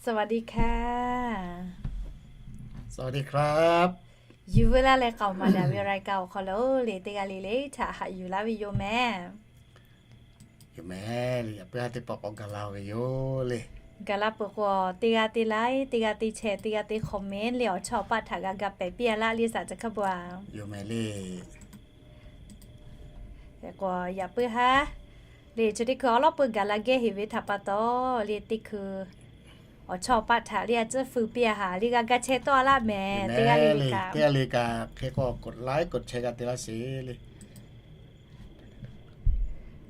สวัสดีค่ะ สวัสดีครับ Yuˬ veu laˇ leh k'aoˍ maˍ daꞈ ve รายการ awˬ hk'aw lo le teˇ g'aˇ le le htaꞈ haꞈ yuˬ laˇ ve yoˬ mehˍ. Yoˬ mehˍ le, yaꞈ puiˉ haˉ teˇ pawˆ k'awꞈ gaˬ la ve yoˬ le. Gaˬ la peuˬ k'o, teˇ g'aˇ teˇ like, teˇ g'aˇ teˇ share, teˇ g'aˇ teˇ comment le awˬ chawˇ awˬ paˆ htaꞈ g'a ga pehˍ piˇ a laˇ le สาจะ hk'a bu a. Yoˬ mehˍ le. K'o yaꞈ puiˉ haˉ le chi teˇ hkui awˉ lawˉ peuˬ gaˬ la gehˇ heˍ ve htaꞈ pa taw le teˇ hkui awˬ chawˇ awˬ paˆ htaꞈ le a ciˉ feu piˇ a haˍ le g'a ga chehˇ tawˆ a laˇ mehˍ. Teˇ g'aˇ le le kaꞈ, teˇ g'aˇ le kaꞈ hk'e k'o กดไลค์ กดแชร์ g'a te laˇ sheˍ le.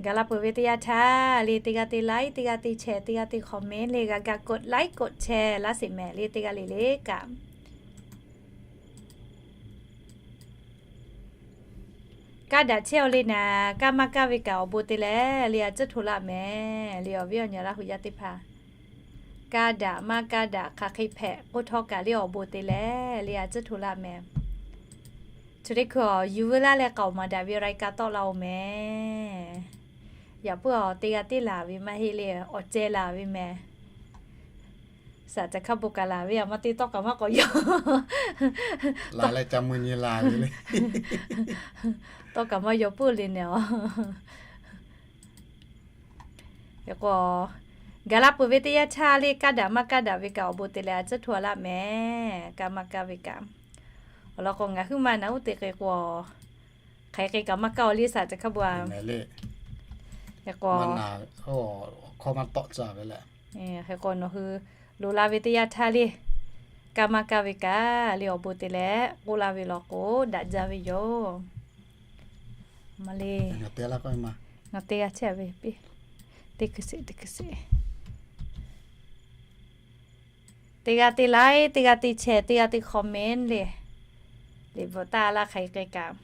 Gaˬ la peuˬ ve teˇ yanˇ htaˇ le teˇ g'aˇ teˇ like, teˇ g'aˇ teˇ share, teˇ g'aˇ teˇ comment le g'a ga กดไลค์ กดแชร์ laˇ sheˍ mehˍ le teˇ g'aˇ le le kaꞈ. Kaˇ daꞈ chehˇ aw le naˍ, kaˇ maˇ kaˇ ve kaꞈ awˬ bon te leh le a ciˉ hto laˇ mehˍ le awˬ viˉ awˬ nyi Laˇ hu yaˇ teˇ hpaˍ. Kaˇ daꞈ maˇ kaˇ daꞈ hk'aˬ hk'e hpehꞈ k'oˆ htawˇ kaꞈ le awˬ bon te leh le a ciˉ hto laˇ mehˍ. Chi teˇ hkui awˬ yuˬ veu laˇ leh k'aoˍ maˍ daꞈ ve รายการ tawˆ la oˬ mehˍ. Yaꞈ puiˉ awˬ teˇ g'aˇ teˇ laˬ ve maˇ heˆ le awˬ ceh laˬ ve mehˍ. สาจะ hk'a bu kaꞈ laˬ ve a maˇ te tawˇ kaꞈ maˇ k'awꞈ yaw. Laˬ leh ca mui nyi laˬ ve le. Tawˇ kaꞈ maˇ yaw puiˉ le nehˬ a. K'o, gaˬ la peuˬ ve teˇ yanˇ htaˇ le kaˇ daꞈ maˇ kaˇ daꞈ ve kaꞈ awˬ bon te leh a ciˉ hto laˇ mehˍ. Kaˇ maˇ kaˇ ve kaꞈ awˬ lawn k'o ngaˬ huiˉ ma naˬ uˉ te k'e k'o, hk'aˬ hk'e kaꞈ maˇ kaˇ aw le สาจะ hk'a bu a. K'o, hk'e k'o nawˬ hui loꞈ la ve teˇ yanˇ htaˇ le, kaˇ maˇ kaˇ ve kaꞈ le awˬ bon te leh k'oˆ laˇ ve law k'o daꞈ jaˇ ve yoˬ. Ma le, ngaˬ te g'a chehˇ ve teˇ hkui sheˍ teˇ hkui sheˍ. Teˇ g'aˇ teˇ like, teˇ g'aˇ teˇ share, teˇ g'aˇ teˇ comment le, liꞈ bvuhꞈ taˇ laˇ hk'aˬ hk'e kaꞈ,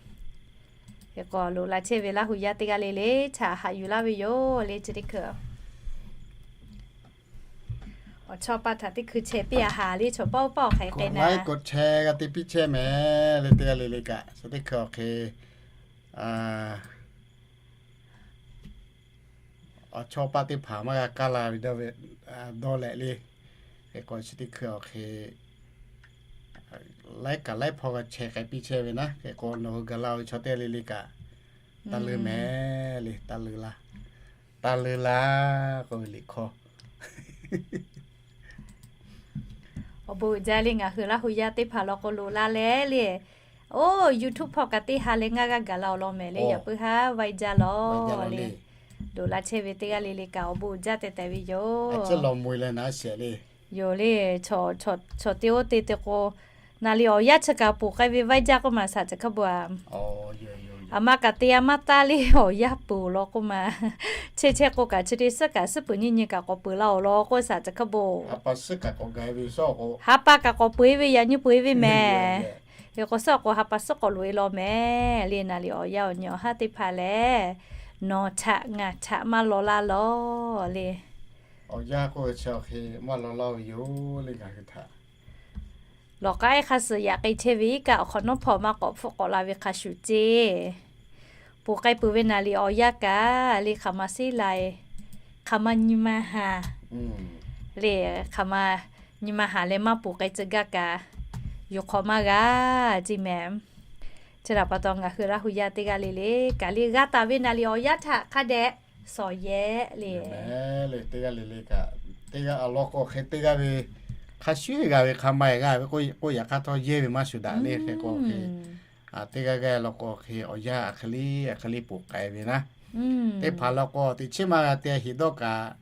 hk'e k'o loꞈ la chehˇ ve Laˇ hu yaˇ teˇ g'aˇ le le htaꞈ haꞈ yuˬ laˇ ve yoˬ le chi teˇ hkui. Awˬ chawˇ paˆ htaꞈ teˇ hkui chehˇ piˇ a haˍ le chaw paˆ oˇ paˆ awˬ hk'aˬ hk'e naˍ. K'awꞈ te piˇ chehˇ mehˍ le teˇ g'aˇ le le kaꞈ chi teˇ hkui awˬ hk'e awˬ chawˇ paˆ teˇ hpaˍ maˇ g'a kaˇ la ve dawˇ leh le. Hk'e k'o chi teˇ hkui awˬ hk'e laiˉ kaꞈ laiˉ hpaw g'a chehˇ k'ai piˇ chehˇ ve naˉ. Hk'e k'o nawˬ hui gaˬ la ve chaw teˇ g'aˇ le le kaꞈ taˇ leuˉ mehˍ le, taˇ leuˉ la, taˇ leuˉ la k'oˆ ve liꞈ hkawˇ. Awˬ bon uiˍ jaˇ le ngaˬ hui Laˇ hu yaˇ teˇ hpaˍ law k'o loꞈ la leh le, oˇ YouTube hpawˇ kaꞈ teˇ ha leh ngaˇ g'aˇ gaˬ la awˬ lawn mehˍ le. Yaꞈ puiˉ haˉ vaiˇ jaˇ law le. Loꞈ la chehˇ ve teˇ g'aˇ le le kaꞈ awˬ bon uiˍ jaˇ teh teh ve yoˬ. Yoˬ le, chaw te oˇ te te k'o, naˍ liꞈ awˬ yanˇ chi kaꞈ ponˬ k'ai ve vaiˇ jaˇ k'oˆ ma สาจะ hk'a bu a. Aˬ ma kaꞈ te a maˇ taˇ le awˬ yanˇ ponˬ law k'oˆ ma. Chehˇ chehˇ k'o kaꞈ chi te suhˉ kaꞈ suhˉ peuˬ nyiˇ nyi kaꞈ k'awꞈ peuˬ la awˬ lawn k'oˆ สาจะ hk'a bu. Ha pa kaꞈ k'awꞈ peuˬ ve, yaꞈ nyi peuˬ ve mehˍ. Hk'e k'o suhˉ k'o ha pa suhˉ k'awꞈ loꞈ e law mehˍ le. Naˍ liꞈ awˬ yanˇ awˬ nyi awˬ haˉ teˇ hpaˍ lehˬ, nawˬ htaꞈ ngaˬ htaꞈ maˇ law laˇ law le. Awˬ yanˇ k'oˆ ve chi hk'e maˇ law laˇ ve yoˬ le ngaˬ hui htaꞈ. Lawˬ k'aˉ ehˉ hk'a suhˍ yaꞈ k'ai chehˇ ve iˉ kaˆ awˬ hk'awꞈ nawˉ hpawˇ maˇ k'awꞈ hpfuhˆ k'awꞈ la ve hk'a shuˍ ceˇ. Ponˬ k'ai peuˬ ve naˍ liꞈ awˬ yanˇ kaꞈ le hk'aˬ ma sheˉ lai, hk'aˬ ma nyi ma haˍ le, hk'aˬ ma nyi ma haˍ leh maˇ ponˬ k'ai tcuh gaˇ kaꞈ, yuˬ hk'awꞈ maˇ g'a ceˇ mehˍ. Chi htaꞈ pa taw ngaˬ hui Laˇ hu yaˇ teˇ g'aˇ le le kaꞈ le g'a taˍ ve naˍ liꞈ awˬ yanˇ htaꞈ hk'a dehꞈ sawˍ yehˆ le. Teˇ g'aˇ le le kaꞈ, teˇ g'aˇ awˬ lawn k'o hk'e teˇ g'aˇ ve hk'a shuˍ g'a ve hk'aˬ ma g'a ve k'oˆ yaꞈ hk'aˇ htawˇ yehˇ ve maˇ shuˍ daꞈ le. Hk'e k'o hk'e teˇ g'aˇ g'aˇ law k'o hk'e awˬ yanˇ a hk'e le a hk'e le ponˬ k'ai ve naˉ. Teˇ hpaˍ law k'o teꞈ chiˉ maˇ g'a te hiˍ dawˇ kaꞈ,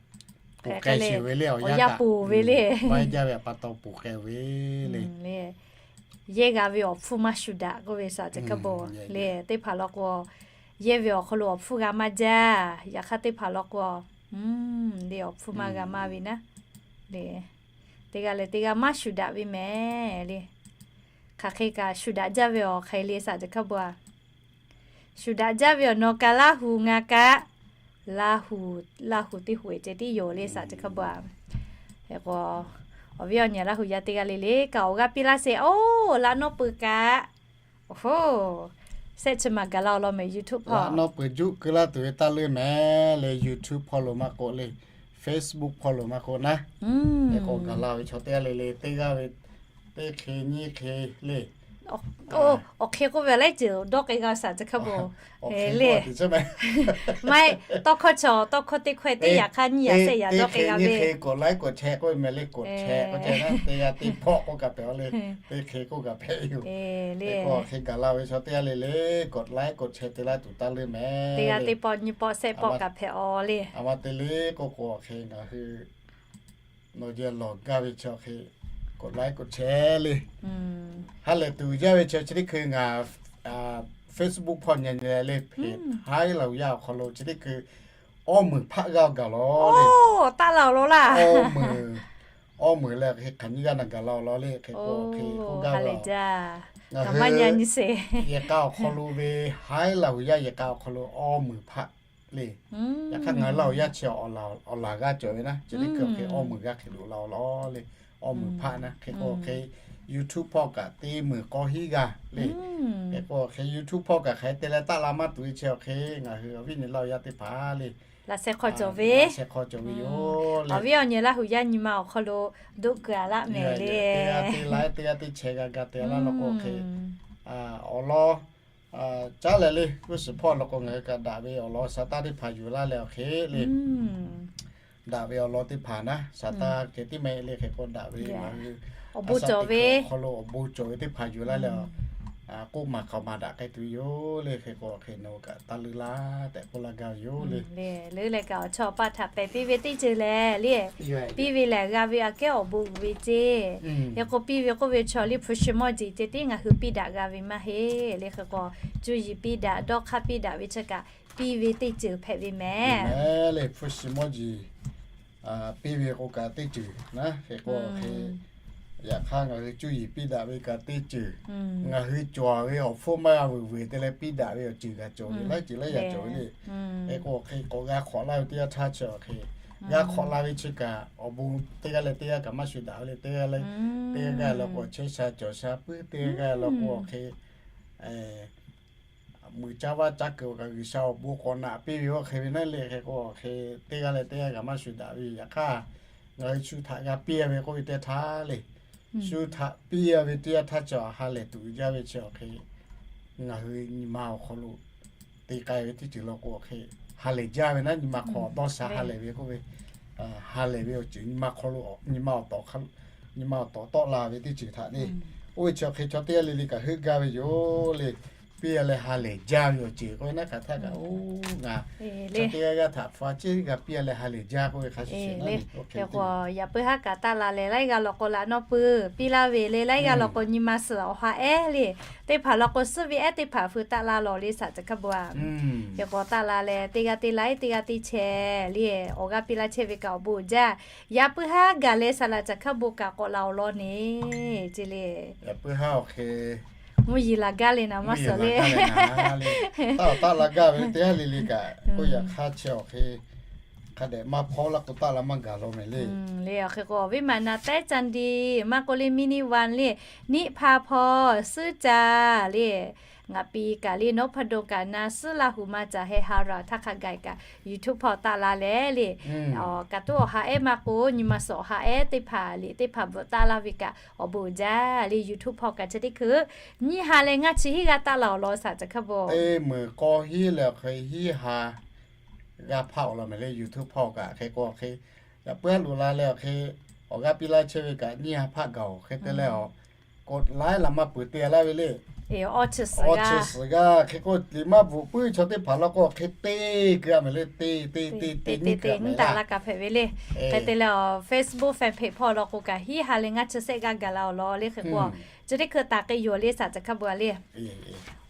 ponˬ k'ai sheˍ ve le awˬ yanˇ ponˬ ve le. Maˇ jaˇ ve pa taw ponˬ k'ai ve le. Yehˇ g'a ve awˬ hpfuhˇ maˇ shuˍ daꞈ k'oˆ ve สาจะ hk'a bu le. Teˇ hpaˍ law k'o yehˇ ve awˬ hk'aw lo awˬ hpfuhˇ g'a maˇ jaˇ. Yaꞈ hk'aˇ teˇ hpaˍ law k'o le awˬ hpfuhˇ maˇ g'a maˇ ve naˉ le. Teˇ g'aˇ leh teˇ g'aˇ maˇ shuˍ daꞈ ve mehˍ le. Hk'aˬ hk'e kaꞈ shuˍ daꞈ jaˇ ve awˬ hk'e le สาจะ hk'a bu a. Shuˍ daꞈ jaˇ ve awˬ nawˬ kaꞈ Laˇ hu ngaˬ kaꞈ, Laˇ hu, Laˇ hu teˇ hu e ceh tiˉ yoˬ le สาจะ hk'a bu a. Awˬ viˉ awˬ nyi Laˇ hu yaˇ teˇ g'aˇ le le kaꞈ awˬ g'aˇ piˇ laˇ sheˍ. Oˇ laꞈ nawˉ peuˬ kaꞈ, oˇ, sehˆ chi ma gaˬ la awˬ lawn mehˍ YouTube hpawˇ. Laꞈ nawˉ peuˬ juˆ keu laˇ tuˬ ve taˇ leuˉ mehˍ le YouTube hpawˇ lo maˇ k'oˆ le. Facebook hpawˇ lo maˇ k'oˆ naˉ, hk'e k'o gaˬ la ve chaw teˇ g'aˇ le le teˇ g'aˇ ve teˇ hk'e nyiˇ hk'e le. Awˬ hk'e k'oˆ ve laiˉ ceuˬ dawˇ k'ai g'a shaˍ ca hk'a bo le. Maˇ heˆ, tawˇ hkawˇ chaw tawˇ hkawˇ teˇ hkawehˇ teˇ yaꞈ hk'aˇ nyiˇ yaꞈ shehˆ yaꞈ dawˇ k'ai g'a ve. K'oꞈ laiˉ k'oꞈ chehˇ k'oˆ ve meh le, k'oꞈ chehˇ k'oˆ chehˇ naˉ, teˇ g'aˇ teˇ hpawˇ k'oˆ kaꞈ hpehꞈ-aw le. Teˇ hk'e k'oˆ kaꞈ hpehꞈ yoˬ. K'o hk'e gaˬ la ve chaw teˇ g'aˇ le le k'oꞈ laiˉ k'oꞈ chehˇ te laˇ tuˬ taˇ leuˇ meh. Teˇ g'aˇ teˇ hpawˇ nyiˇ hpawˇ shehˆ hpawˇ kaꞈ hpehꞈ-aw le. A ma te le k'oˆ k'o hk'e ngaˬ hui nawˬ jehˬ lawˬ gaˇ ve chaw hk'e k'oꞈ laiˉ k'oꞈ chehˇ le. Ha lehˬ tuˬ jaˇ ve chaw chi teˇ hkui ngaˬ Facebook hpawˇ nyi nyi le hpeꞈ haiˉ laˬ yaˇ awˬ hk'aw lo chi teˇ hkui awˇ meunˍ hpaˆ g'aˇ gaˬ law le. Taˆ la awˬ lawn laˇ. Awˇ meunˍ leh hk'e hk'aˬ nyiˇ g'aˇ na gaˬ la awˬ lawn le. Hk'e k'o hk'e k'oˆ gaˇ ve, ngaˬ hui yehˬ k'a awˬ hk'aw lo ve haiˉ laˬ yaˇ yehˬ k'a awˬ hk'aw lo awˇ meunˍ hpaˆ le. Yaꞈ hk'aˇ ngaˬ hui laˇ awˬ yaˇ chi awˬ laˬ g'aˇ cawˬ ve naˉ, chi teˇ hkui hk'e awˇ meunˍ g'aˇ hk'e loꞈ la awˬ lawn le. Awˇ meunˍ hpaˆ naˉ, hk'e k'o hk'e YouTube hpawˇ kaꞈ teˇ meunˍ k'awˇ hiˉ g'aˇ le. Hk'e k'o hk'e YouTube hpawˇ kaꞈ hk'aˬ hk'e te leh taˆ la maˇ tuˬ ve chi awˬ hk'e ngaˬ hui awˬ viˉ awˬ nyi laˇ awˬ yaˇ teˇ hpaˍ le. Laꞈ sheh hk'aw cawˬ ve, awˬ viˉ awˬ nyi laˇ hui yaˇ nyi ma awˬ hk'aw lo doˆ kuiˬ a laˇ meh le. Teˇ g'aˇ teˇ laiˉ teˇ g'aˇ teˇ chehˇ g'a ga te laˇ law k'o hk'e awˬ lawn caˉ leh le, g'uˇ suhˍ hpawˇ law k'o ngaˬ hui kaꞈ daꞈ ve awˬ lawn shaˍ taˇ teˇ hpaˍ yuˬ laˇ leh awˬ hk'e le. Daꞈ ve awˬ lawn teˇ hpaˍ naˉ shaˍ taˇ kehˬ tiˉ meh le. Hk'e k'o daꞈ ve ngaˬ hui awˬ bon cawˬ ve, awˬ bon cawˬ ve teˇ hpaˍ yuˬ laˇ leh k'oˆ maˍ k'aoˍ maˍ daꞈ k'ai tuˬ yoˬ le. Hk'e k'o hk'e nawˬ kaꞈ taˇ leuˇ laˇ tehꞈ k'oˆ laˇ gaˇ ve yoˬ le. Leuˉ leh kaꞈ awˬ chawˇ awˬ paˇ htaꞈ pehˍ piˇ ve teˇ ceuˬ lehˬ le, piˇ ve lehˬ g'a ve aꞈ kehˉ awˬ bon uiˍ ve ceˇ. Hk'e k'o piˇ ve k'oˆ ve chaw le hpu shi mawˇ jeˬ ceh tiˉ ngaˬ hui piˇ daꞈ g'a ve maˇ heˆ le. Hk'e k'o cuˇ yiˍ piˇ daꞈ, dawˇ hk'aˇ piˇ daꞈ ve chi kaꞈ piˇ ve teˇ ceuˬ hpehꞈ ve meh le. Hpu shi mawˇ jeˬ piˇ ve k'o kaꞈ teˇ ceuˬ naˉ, hk'e k'o hk'e yaꞈ hk'aˇ ngaˬ hui cuˇ yiˍ piˇ daꞈ ve kaꞈ teˇ ceuˬ, ngaˬ hui cawˬ ve awˬ hpfuhˇ maˇ g'a vuiˬ vuiˬ te leh piˇ daꞈ ve awˬ ceuˬ g'a cawˬ ve laiˉ ceuˬ laiˉ yaꞈ cawˬ ve le. Hk'e k'o hk'e k'awꞈ g'a hk'awꞈ laˇ ve teˇ g'aˇ htaˇ chi awˬ hk'e g'a hk'awꞈ la ve chi kaꞈ awˬ bon teˇ g'aˇ leh teˇ g'aˇ kaꞈ maˇ shuˍ daꞈ ve le. Teˇ g'aˇ leh teˇ g'aˇ g'a law k'o chehˇ sha cawˬ sha puiˉ, teˇ g'aˇ g'a law k'o awˬ hk'e muiˬ caˇ vaˇ caˇ kuiˬ kaꞈ G'uiˬsha awˬ bon k'awꞈ naꞈ piˇ ve awˬ hk'e ve naˉ le. Hk'e k'o awˬ hk'e teˇ g'aˇ leh teˇ g'aˇ kaꞈ maˇ shuˍ daꞈ ve yaꞈ hk'aˇ ngaˬ hui shu htaꞈ g'a piˇ ve k'oˆ ve teˇ htaˇ le, shu htaꞈ piˇ ve teˇ yanˇ htaˇ chi ha lehˬ tuˬ jaˇ ve chi awˬ hk'e ngaˬ hui nyi ma awˬ hk'aw lo te k'ai ve teˇ ceuˬ law k'o awˬ hk'e ha lehˬ jaˇ ve naˉ, nyi ma hk'aw dawˇ sha ha lehˬ ve k'oˆ ve, ha lehˬ ve awˬ ceuˬ nyi ma hk'aw lo, nyi ma awˬ tawˍ, nyi ma awˬ tawˍ tawˆ la ve teˇ ceuˬ htaꞈ le. Oˇ ve chi awˬ hk'e chaw teˇ g'aˇ le le kaꞈ heuˆ gaˇ ve yoˬ le. Piˇ leh ha lehˬ jaˇ ve awˬ ceuˬ k'oˆ ve naˉ hk'aˬ htaˇ kaꞈ oˇ ngaˬ chaw teˇ g'aˇ g'aˇ htaꞈ hpu a ciˉ g'a piˇ leh ha lehˬ jaˇ k'oˆ ve hk'a shuˍ shuˍ le. Hk'e k'o yaꞈ puiˉ haˉ kaꞈ taˆ la leh laiˉ g'aˇ law k'o laꞈ nawˇ peuˬ piˇ laˇ ve le, laiˉ g'aˇ law k'o nyi ma suhˍ awˬ ha ehˉ le, teˇ hpaˍ law k'o suhˉ ve ehˉ teˇ hpaˍ hui taˆ la lawˬ le shaˍ ca hk'a bo a. Hk'e k'o taˆ la leh teˇ g'aˇ teˇ laiˉ teˇ g'aˇ teˇ chehˇ le, awˬ g'aˇ piˇ laˇ chehˇ ve kaꞈ awˬ bon uiˍ jaˇ. Yaꞈ puiˉ haˉ gaˬ leh saˍ laꞈ ca hk'a bo kaꞈ k'awꞈ la awˬ lawn ne ce le. Yaꞈ puiˉ haˉ awˬ hk'e mvuhˇ yeˬ laˬ gaˇ le naˍ maˇ suhˍ le. Taˆ taˆ la gaˇ ve teˇ g'aˇ le le kaꞈ k'oˆ yaꞈ hk'aˇ chi awˬ hk'e hk'a dehꞈ maˇ hpawˇ laˇ k'o taˆ la maˇ gaˬ law meh le. Le awˬ hk'e k'o awˬ viˉ maˬ na taiˉ ca ndiˇ maˇ k'oˆ le mini van le, niˆ hpa hpawˇ suhˉ ca le, ngaˬ pi kaꞈ le nawˉ hpa do kaꞈ na suhˉ Laˇ huˍ ma caˬ heh ha raˬ htaˇ hk'a gaˬ kaꞈ YouTube hpawˇ taˆ la leh le, kaꞈ tuˉ awˬ ha ehˉ maˇ k'o nyi ma suhˍ awˬ ha ehˉ teˇ hpaˍ liꞈ teˇ hpaˍ bvuhꞈ taˆ laˇ ve kaꞈ awˬ bon uiˍ jaˇ le. YouTube hpawˇ kaꞈ chi teˇ hkui nyiˇ ha leh ngaˇ chi hiˉ g'aˇ taˆ la awˬ lawn shaˍ ca hk'a bo. Teˇ meunˍ k'awˇ hiˉ leh awˬ hk'e hiˉ ha g'aˇ hpaˆ awˬ lawn meh le YouTube hpawˇ kaꞈ. Hk'e k'o awˬ hk'e yaꞈ puiˉ haˉ loꞈ la leh awˬ hk'e awˬ g'aˇ piˇ laˇ chehˇ ve kaꞈ nyiˇ ha hpaˆ gaˬ awˬ hk'e te leh awˬ k'oꞈ laiˉ laꞈ maˇ peuˬ te laˇ ve le. Awˇ chi suhˍ g'aˇ hk'e k'o liꞈ maˇ bvuhꞈ puiˉ chaw teˇ hpaˍ law k'o awˬ hk'e te keu a meh le, te te te te nyiˇ htaꞈ la kaꞈ hpehꞈ ve le. Hk'e te leh awˬ Facebook fan page hpawˇ law k'o kaꞈ hiˉ ha leh ngaˇ chi sehˆ g'aˇ gaˬ la awˬ lawn le. Hk'e k'o chi teˇ hkui taˍ k'ai yoˬ le shaˍ ca hk'a bo a le.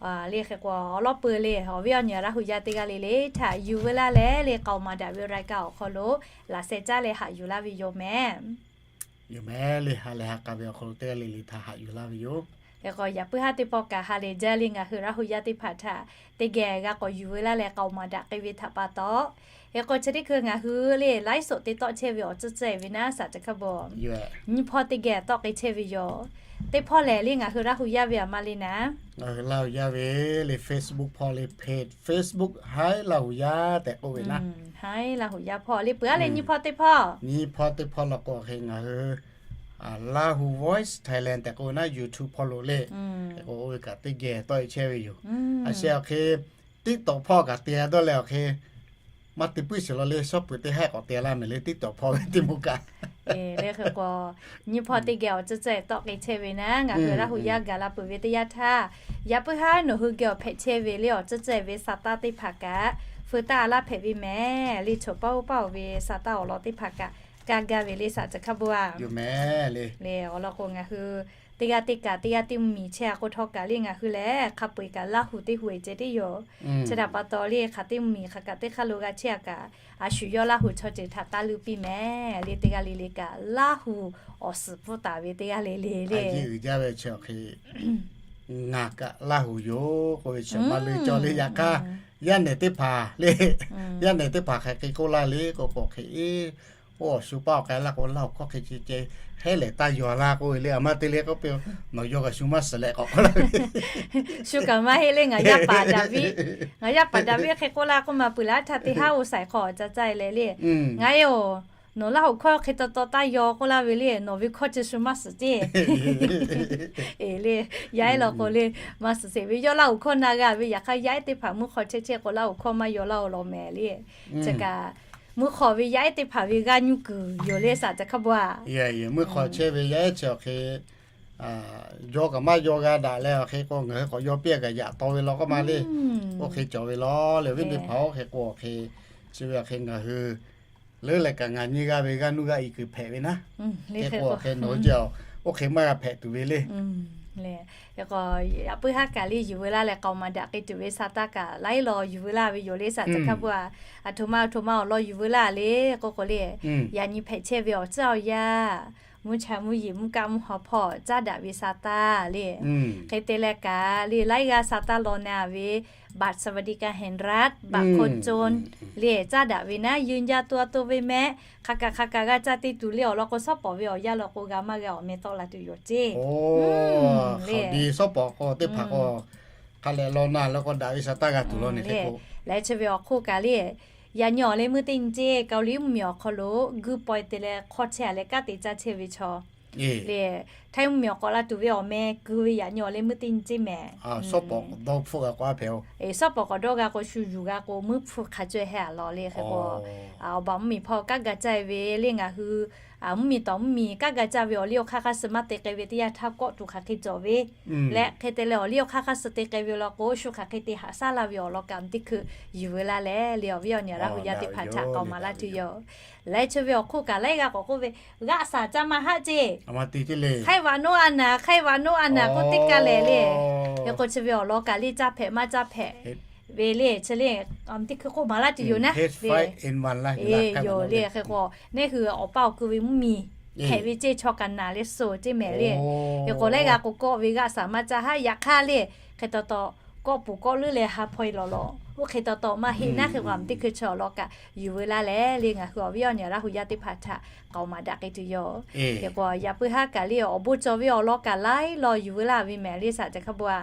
Le hk'e k'o awˬ lawˉ peuˬ le awˬ viˉ awˬ nyi Laˇ huˍ yaˇ teˇ g'aˇ le le htaꞈ yuˬ veu laˇ leh le k'aoˍ maˍ daꞈ ve รายการ awˬ hk'aw lo laꞈ sheh caˉ leh haꞈ yuˬ laˇ ve yoˬ meh. Yoˬ meh le ha lehˬ ha k'a ve awˬ hk'aw lo teˇ g'aˇ le le htaꞈ haꞈ yuˬ laˇ ve yoˬ. Hk'e k'o yaꞈ puiˉ haˉ teˇ pawˆ kaꞈ ha lehˬ jaˇ le ngaˬ hui Laˇ huˍ yaˇ teˇ hpaˍ htaꞈ teˇ geh g'a k'awꞈ yuˬ veu laˇ leh k'aoˍ maˍ daꞈ k'ai ve htaꞈ pa taw, hk'e k'o chi teˇ hkui ngaˬ hui le ไลฟ์สด te tawˆ chehˇ ve awˬ tcuhˇ tcuhˇ ve naˉ shaˍ ca hk'a bo nyiˇ hpawˇ teˇ geh tawˆ k'ai chehˇ ve yoˬ. teˇ hpawˇ lehˬ le ngaˬ hui Laˇ huˍ yaˇ ve aˬ ma le naˍ. Ngaˬ hui Laˇ huˍ yaˇ ve le Facebook hpawˇ le, page Facebook Haiˉ Laˇ huˍ yaˇ tehꞈ k'oˆ ve naˍ. Haiˉ Laˇ huˍ yaˇ hpawˇ le peuˬ-a le nyiˇ hpawˇ teˇ hpawˇ. Nyiˇ hpawˇ teˇ hpawˇ law k'o hk'e ngaˬ hui Lahu Voice Thailand tehꞈ k'oˆ ve naˍ, YouTube hpawˇ lo le. K'o oˇ ve kaꞈ teˇ geh tawˆ e chehˇ ve yoˬ. A sheh awˬ hk'e TikTok hpawˇ kaꞈ te dawˇ leh awˬ hk'e maˇ te puiˉ sheˍ law le, shawˉ peuˬ teˇ haiˉ k'awꞈ te laˇ mehˍ le TikTok hpawˇ ve teˇ moˍ kaꞈ. Hk'e k'o, nyiˇ hpawˇ teˇ geh awˬ tcuhˉ tcuhˉ tawˆ k'ai chehˇ ve naˍ, ngaˬ hui Laˇ huˍ yaˇ gaˬ la peuˬ ve teˇ yanˇ htaˇ, yaꞈ puiˉ haˉ nawˬ hui geh awˬ hpehꞈ chehˇ ve le awˬ tcuhˉ tcuhˉ ve sa taˇ teˇ hpaˍ kaꞈ, feu taˇ laˇ hpehꞈ ve mehˍ le. Chaw paˇ oˇ paˇ oˬ ve sa taˇ awˬ lawn teˇ hpaˍ kaꞈ kaˇ gaˇ ve le, saˍ caˬ hkaˇ bon-a. Yoˬ mehˍ le. Le awˬ lawn k'o ngaˬ hui teˇ g'aˇ teˇ kaꞈ teˇ g'aˇ teˇ mvuhˇmiˬ chehˇ-a k'o htawˇ kaꞈ le ngaˬ hui lehˬ hk'a peu-eˬ kaꞈ Laˇ huˍ teˇ huˍ-eˬ ceh tiˉ yoˬ. Chi htaꞈ pa taw le hk'aˬ teˇ mvuhˇmiˬ hk'aˬ kaꞈ teˇ hk'aˇ lo g'a chehˇ-a kaꞈ, a shu yawˇ Laˇ huˍ chaw ceuˬ htaꞈ taˇ leuˆ piˇ mehˍ le. Teˇ g'aˇ le le kaꞈ Laˇ huˍ awˬ suhˍ pfuhˇ taˍ ve teˇ g'aˇ le le le. Jaˇ ve chi awˬ hk'e ngaˬ kaꞈ Laˇ huˍ yoˬ k'oˆ ve chi maˇ leuˆ cawˇ le. Yaꞈ hk'aˇ yaˇ nehˬ teˇ hpaˍ le, yaˇ nehˬ teˇ hpaˍ hk'aˬ hk'e k'oˆ laˇ le k'o k'o hk'e e, oˇ awˬ shu paˇ awˬ k'ai laˇ k'o Laˇ huˍ hkawˇ hk'e ceh ceh hehˉ lehˬ taˇ yaw laˇ k'oˆ ve le. Aˬ ma te le k'oˆ piˇ-oˬ, nawˬ yaw kaꞈ shu maˇ suhˍ leh k'awꞈ k'oˆ laˇ ve. Shu kaꞈ maˇ heˆ le, ngaˬ yaˇ paˍ Daˍviˆ, ngaˬ yaˇ paˍ Daˍviˆ hk'e k'oˆ laˇ k'oˆ ma peuˬ laˇ htaˇ teˇ haˉ oˇ saiˍ hk'aw caˇ caˇ e leh le. Ngaˬ e-oˬ, nawˬ Laˇ huˍ hkawˇ hk'e taw taw taˇ yaw k'oˆ laˇ ve le, nawˬ ve hkawˇ chi shu maˇ suhˍ ceˇ. E le, yaˇ ehˉ law k'o le, maˇ suhˍ sheˍ ve yawˇ Laˇ huˍ hkawˇ na g'a ve. Yaꞈ hk'aˇ yaˇ ehˉ teˇ hpaˍ mvuhˇ hk'aw chehˇ chehˇ k'o Laˇ huˍ hkawˇ maˇ yaw laˇ-oˬ law mehˍ le. Chi kaꞈ mvuhˇ hk'aw ve yaˇ ehˉ teˇ hpaˍ ve g'aˇ nuˇ kuiˬ yoˬ le, saˍ caˬ hkaˇ bon-a. Mvuhˇ hk'aw chehˇ ve yaˇ ehˉ chi awˬ hk'e yaw kaꞈ maˇ yaw g'a daꞈ leh awˬ hk'e k'o ngaˬ hui k'awꞈ yaw piˇ kaꞈ yaꞈ taw ve law k'oˆ ma le. Oˇ hk'e cawˬ ve law le, awˬ viˉ teˇ hpaˍ. Oˇ hk'e k'o awˬ hk'e chi ve awˬ hk'e ngaˬ hui leuˉ leh kaꞈ ngaˬ nyi g'a ve g'aˇ nuˇ g'aˇ i kuiˬ hpehꞈ ve naˉ. Hk'e k'o awˬ hk'e nawˬ hui jaˇ-oˬ, oˇ hk'e maˇ g'a hpehꞈ tuˬ ve le. Hk'e k'o yaꞈ puiˉ haˉ kaꞈ le yuˬ veu laˇ leh k'aoˍ maˍ daꞈ k'ai tuˬ ve sa taˇ kaꞈ laiˉ law yuˬ veu laˇ ve yoˬ le, saˍ caˬ hkaˇ bon-a. Aˬ htoꞈ ma aˬ htoꞈ ma awˬ lawn yuˬ veu laˇ le k'oˆ k'o le, yaꞈ nyi hpehꞈ chehˇ ve awˬ tcuhˉ awˬ yaˇ, mvuhˇ cha mvuhˇ yeˬ mvuhˇ kaˆ mvuhˇ haw hpawˇ caˉ daꞈ ve sa taˇ le. Hk'e te leh kaꞈ le laiˉ g'aˇ sa taˇ law na ve บัตรสวัสดิการแห่งรัฐ บัตรคนจน le caˉ daꞈ ve naˉ, yeuˇ jaˇ toˇ a toˇ ve mehˆ. Hk'a kaꞈ hk'a kaꞈ g'a caˇ te tuˬ le awˬ lawn k'o, shawˉ pawˍ ve awˬ yanˇ law k'o g'a maˇ g'a awˬ meh tawˆ la tuˬ yoˬ ceˇ. Shawˉ pawˍ k'o teˇ hpaˍ k'o hk'a leh law na law k'o daꞈ ve sa taˇ g'a tuˬ law ne. Leh chi ve awˬ hk'oˆ kaꞈ le, yaꞈ nyi awˬ leh meuˇ teˇ nyi ceˇ, Kaoˍliˇ mvuhˇmiˬ awˬ hk'aw lo guˇ paw e te leh hk'aw chehˇ-a leh kanˉ te caˇ chehˇ ve chaw le, Htaiˇ mvuhˇmiˬ awˬ k'awꞈ la tuˬ ve awˬ meh keu ve yaꞈ nyi awˬ leh meuˇ teˇ nyi ceˇ mehˍ. Shawˉ pawˍ k'awꞈ dawˇ g'a k'o shu yuˬ g'a k'o meuˇ hpfuh hk'a caweh heh-a law le. Hk'e k'o awˬ baˬ mvuhˇmiˬ hpawˇ kanˉ ga caˇ ve le ngaˬ hui mvuhˇmiˬ tawˍ mvuhˇmiˬ kanˉ ga caˇ ve awˬ liˇ awˬ hk'aˇ hk'aˇ suh maˇ te k'ai ve teˇ yanˇ htaˇ kawˆ tuˬ hk'aˬ hk'e cawˬ ve leh hk'e te leh awˬ liˇ awˬ hk'aˇ hk'aˇ suh te k'ai ve law k'o shu hk'aˬ hk'e te haꞈ shaˉ laˇ ve awˬ lawn kaꞈ teˇ hkui yuˬ veu laˇ leh le awˬ viˉ awˬ nyi Laˇ huˍ yaˇ teˇ hpaˍ htaꞈ k'aoˍ maˍ laˇ tuˬ yoˬ. Leh chi ve awˬ hk'oˆ kaꞈ laiˉ g'aˇ k'awꞈ k'oˆ ve g'aˆ saˍ caˇ maˇ haˆ ceˇ. Hk'aiˇ vaꞈ noˉ a naˍ, hk'aiˇ vaꞈ noˉ a naˍ k'oˆ teˇ kaˇ lehˬ le. Hk'e k'o chi ve awˬ lawn kaꞈ le caˇ hpehꞈ maˇ caˇ hpehꞈ ve le chi le, teˇ hkui k'oˆ maˍ laˇ tuˬ yoˬ naˉ le. Yoˬ le. Hk'e k'o neˇ hui awˬ paˇ awˬ keu ve mvuhˇmiˬ hpehꞈ ve ceˇ chaw kaꞈ naˍ leh suh ceˇ mehˍ le. Hk'e k'o laiˉ g'aˇ k'o kawˆ ve g'aˆ saˍ maˇ caˇ haˆ. Yaꞈ hk'aˇ le hk'e taw taw kawˆ puˍ kawˆ leuˉ leh ha hpaw e lawˬ lawˬ oˇ hk'e taw taw maˇ heˆ naˉ. Hk'e k'o teˇ hkui chi awˬ lawn kaꞈ yuˬ veu laˇ leh le ngaˬ hui awˬ viˉ awˬ nyi Laˇ huˍ yaˇ teˇ hpaˍ htaꞈ k'aoˍ maˍ daꞈ k'ai tuˬ yoˬ. Hk'e k'o yaꞈ puiˉ haˉ kaꞈ le awˬ bon cawˬ ve awˬ lawn kaꞈ laiˉ law yuˬ veu laˇ ve mehˍ le saˍ caˬ hk'a bon-a.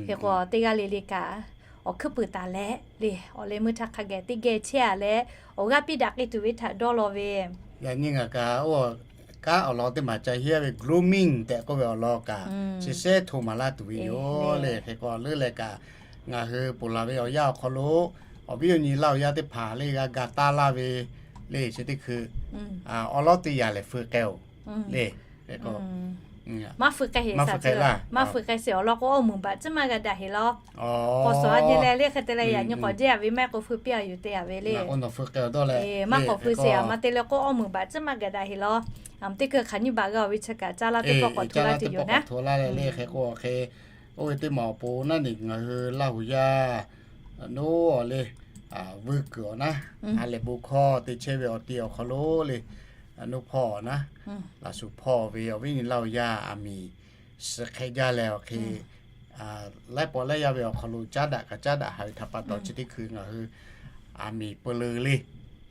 Hk'e k'o teˇ g'aˇ le le kaꞈ awˬ hkuiˉ puiˍ taˍ leh le awˬ leh meuˇ htaˇ hk'a geh teˇ geh chehˇ-a leh awˬ g'aˇ piˇ daꞈ k'ai tuˬ ve htaꞈ dawˇ law ve. Yaꞈ nyi ngaˬ kaꞈ oˇ kanˉ awˬ lawn teˇ maˬ ca hiˉ ve grooming tehꞈ k'oˆ ve awˬ lawn kaꞈ chi sehˉ hto maˍ laˇ tuˬ ve yoˬ le. Hk'e k'o leuˉ leh kaꞈ ngaˬ hui ponˬ laˬ ve awˬ yanˇ awˬ hk'aw lo awˬ viˉ awˬ nyi Laˇ huˍ yaˇ teˇ hpaˍ le g'a ga taˇ laˇ ve le chi teˇ hkui awˬ lawˉ teˇ yanˇ lehˬ feu k'ai-oˬ le. Maˇ feu k'ai sheˍ laˇ, maˇ feu k'ai sheˍ awˬ lawn k'o awˇ muiˬ baꞈ ciˉ maˇ g'a daꞈ heˍ law. K'awꞈ suhˍ a nyi leh le hk'e te leh yaꞈ nyi k'awꞈ jehˇ-a ve maˇ heˆ k'o feu piˇ-a yoˬ te-a ve le. Maˇ k'awꞈ feu k'ai-oˬ dawˇ leh, maˇ k'awꞈ feu sheˍ a ma te leh k'o awˇ muiˬ baꞈ ciˉ maˇ g'a daꞈ heˍ law. Teˇ hkui hk'aˬ nyiˇ baꞈ g'a-oˬ ve chi kaꞈ caˇ laˇ teˇ pawˆ k'awꞈ hto laˇ tuˬ yoˬ naˉ. Hk'e k'o hk'e oˇ ve teˇ maˬ awˬ pon naˉ neˬ ngaˬ hui Laˇ huˍ yaˇ noˉ awˬ le vuiˇ kuiˬ awˬ naˉ, a lehˬ bon hkawˇ te chehˇ ve awˬ ti awˬ hk'aw lo le, noˉ hpawˇ awˬ naˉ, laꞈ shuˍ hpawˇ ve awˬ viˉ nyi Laˇ huˍ yaˇ aˬ miˍ suh hk'e jaˇ leh awˬ hk'e laiˉ pawˆ laiˉ yaˇ ve awˬ hk'aw lo caˉ daꞈ kaꞈ caˉ daꞈ haꞈ ve htaꞈ pa taw chi teˇ hkui ngaˬ hui aˬ miˍ peu leu le,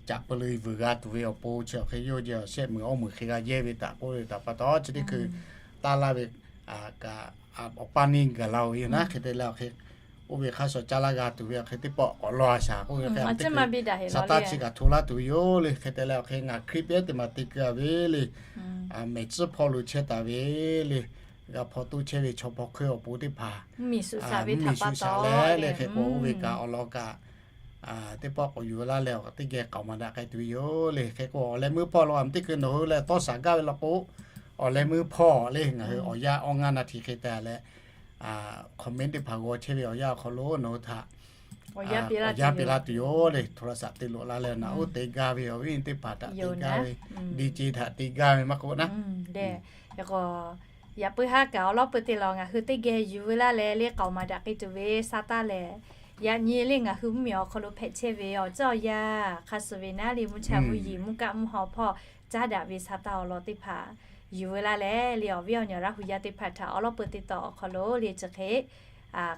caꞈ peu leu vuiˬ g'a tuˬ ve awˬ pon chi awˬ hk'e yawˇ jeh awˬ shehˆ meuˬ awˇ meuˬ hk'e g'a yehˇ ve htaꞈ k'oˆ ve htaꞈ pa taw chi teˇ hkui taˇ laˇ ve kaꞈ awˬ paˇ neˇ gaˬ la-oˬ ve yoˬ naˉ. Hk'e te leh awˬ hk'e, oˇ ve hk'a shuˍ caˇ laˇ g'a tuˬ ve awˬ hk'e teˇ pawˆ k'awꞈ law a shaˍ k'oˆ ve hk'e, Saˍtanˍ chi kaꞈ hto laˇ tuˬ yoˬ le. Hk'e te leh awˬ hk'e ngaˬ Hkriꞈ pehˉ teˇ maˬ te keu a ve le. Mehˬ tcuhˉ hpawˇ lo chehˇ taˍ ve le. G'a hpaw toˇ chehˇ ve chaw hpaw hk'eˇ awˬ pon teˇ hpaˍ miˬ suˍ shaˍ leh le. Hk'e k'o oˇ ve kaꞈ awˬ lawn kaꞈ teˇ pawˆ k'awꞈ yuˬ laˇ leh awˬ teˇ geh k'aoˍ maˍ daꞈ k'ai tuˬ ve yoˬ le. Hk'e k'o awˬ leh meuˇ hpawˇ lo a teˇ hkui nawˬ hui leh tawˇ shaˍ gaˇ ve law k'o, awˬ leh meuˇ hpawˇ le ngaˬ hui awˬ yanˇ awˇ ngaˇ naˍ htiꞈ hk'e te leh, comment teˇ hpaˍ g'aw chehˇ ve awˬ yanˇ awˬ hk'aw lo nawˬ hui htaꞈ awˬ yanˇ piˇ laˇ tuˬ yoˬ le. Hto laˇ shaˍ te loꞈ la leh naꞈ uˉ te gaˇ ve awˬ viˉ teˇ hpaˍ htaꞈ te gaˇ ve, DJ htaꞈ te gaˇ ve maˇ k'oˆ naˉ. Hk'e k'o, yaꞈ puiˉ haˉ kaꞈ awˬ lawˉ peu te lawˬ ngaˬ hui teˇ geh yuˬ veu laˇ leh le k'aoˍ maˍ daꞈ k'ai tuˬ ve sa taˇ lehˬ, yaꞈ nyi le ngaˬ hui mvuhˇmiˬ awˬ hk'aw lo hpehꞈ chehˇ ve awˬ ceuˬ awˬ yanˇ hk'a shuˍ ve naˉ le mvuhˇ cha mvuhˇ yiˍ mvuhˇ kaˆ mvuhˇ haw hpawˇ caˉ daꞈ ve sa taˇ awˬ lawn teˇ hpaˍ yuˬ veu laˇ leh le awˬ viˉ awˬ nyi Laˇ hu yaˇ teˇ hpaˍ htaꞈ awˬ lawˉ peu te tawˆ awˬ hk'aw lo le chi hk'e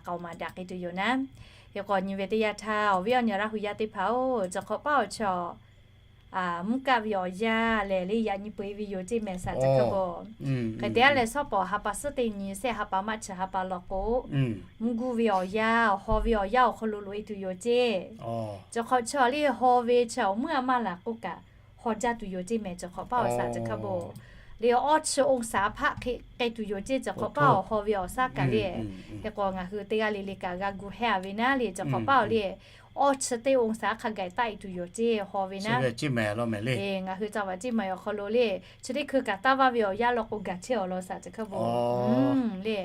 k'aoˍ maˍ daꞈ k'ai tuˬ yoˬ naˉ. Hk'e k'o nyi ve teˇ yanˇ htaˇ awˬ viˉ awˬ nyi Laˇ hu yaˇ teˇ hpaˍ-oˬ, chi hk'awꞈ paˇ awˬ chi mvuhˇ kaˆ ve awˬ yanˇ lehˬ le yaꞈ nyi peu-e ve yoˬ ceˇ mehˍ saˍ chi hk'e k'o. Hk'e te a leh shawˉ pawˍ ha pa suhˉ teˇ nyi shehˆ ha pa maˇ chi ha pa law k'o, mvuhˇ guˇ ve awˬ yanˇ, haw ve awˬ yanˇ awˬ hk'aw lo loꞈ-e tuˬ yoˬ ceˇ. Chi hk'awꞈ chi le haw ve chi awˬ meuˇ a maˇ laˬ k'oˆ kaꞈ, haw jaˇ tuˬ yoˬ ceˇ mehˍ chi hk'awꞈ paˇ awˬ saˍ chi hk'e k'o. Le awˇ chi องศา hpaˆ hk'e k'ai tuˬ yoˬ ceˇ chi hk'awꞈ paˇ awˬ haw ve awˬ shaˉ kaꞈ le. Hk'e k'o ngaˬ hui teˇ g'aˇ le le kaꞈ g'a gu hehˇ a ve naˉ le chi hk'awꞈ paˇ awˬ le awˇ chi teˇ องศา hk'a gaˬ taˆ-e tuˬ yoˬ ceˇ haw ve naˉ. Ngaˬ hui ca vaꞈ ceˇ maˬ awˬ hk'aw lo le chi teˇ hkui kaꞈ taˇ vaˇ ve awˬ yanˇ law k'o gaˬ chehˇ awˬ lawn saˍ chi hk'e k'o. Le,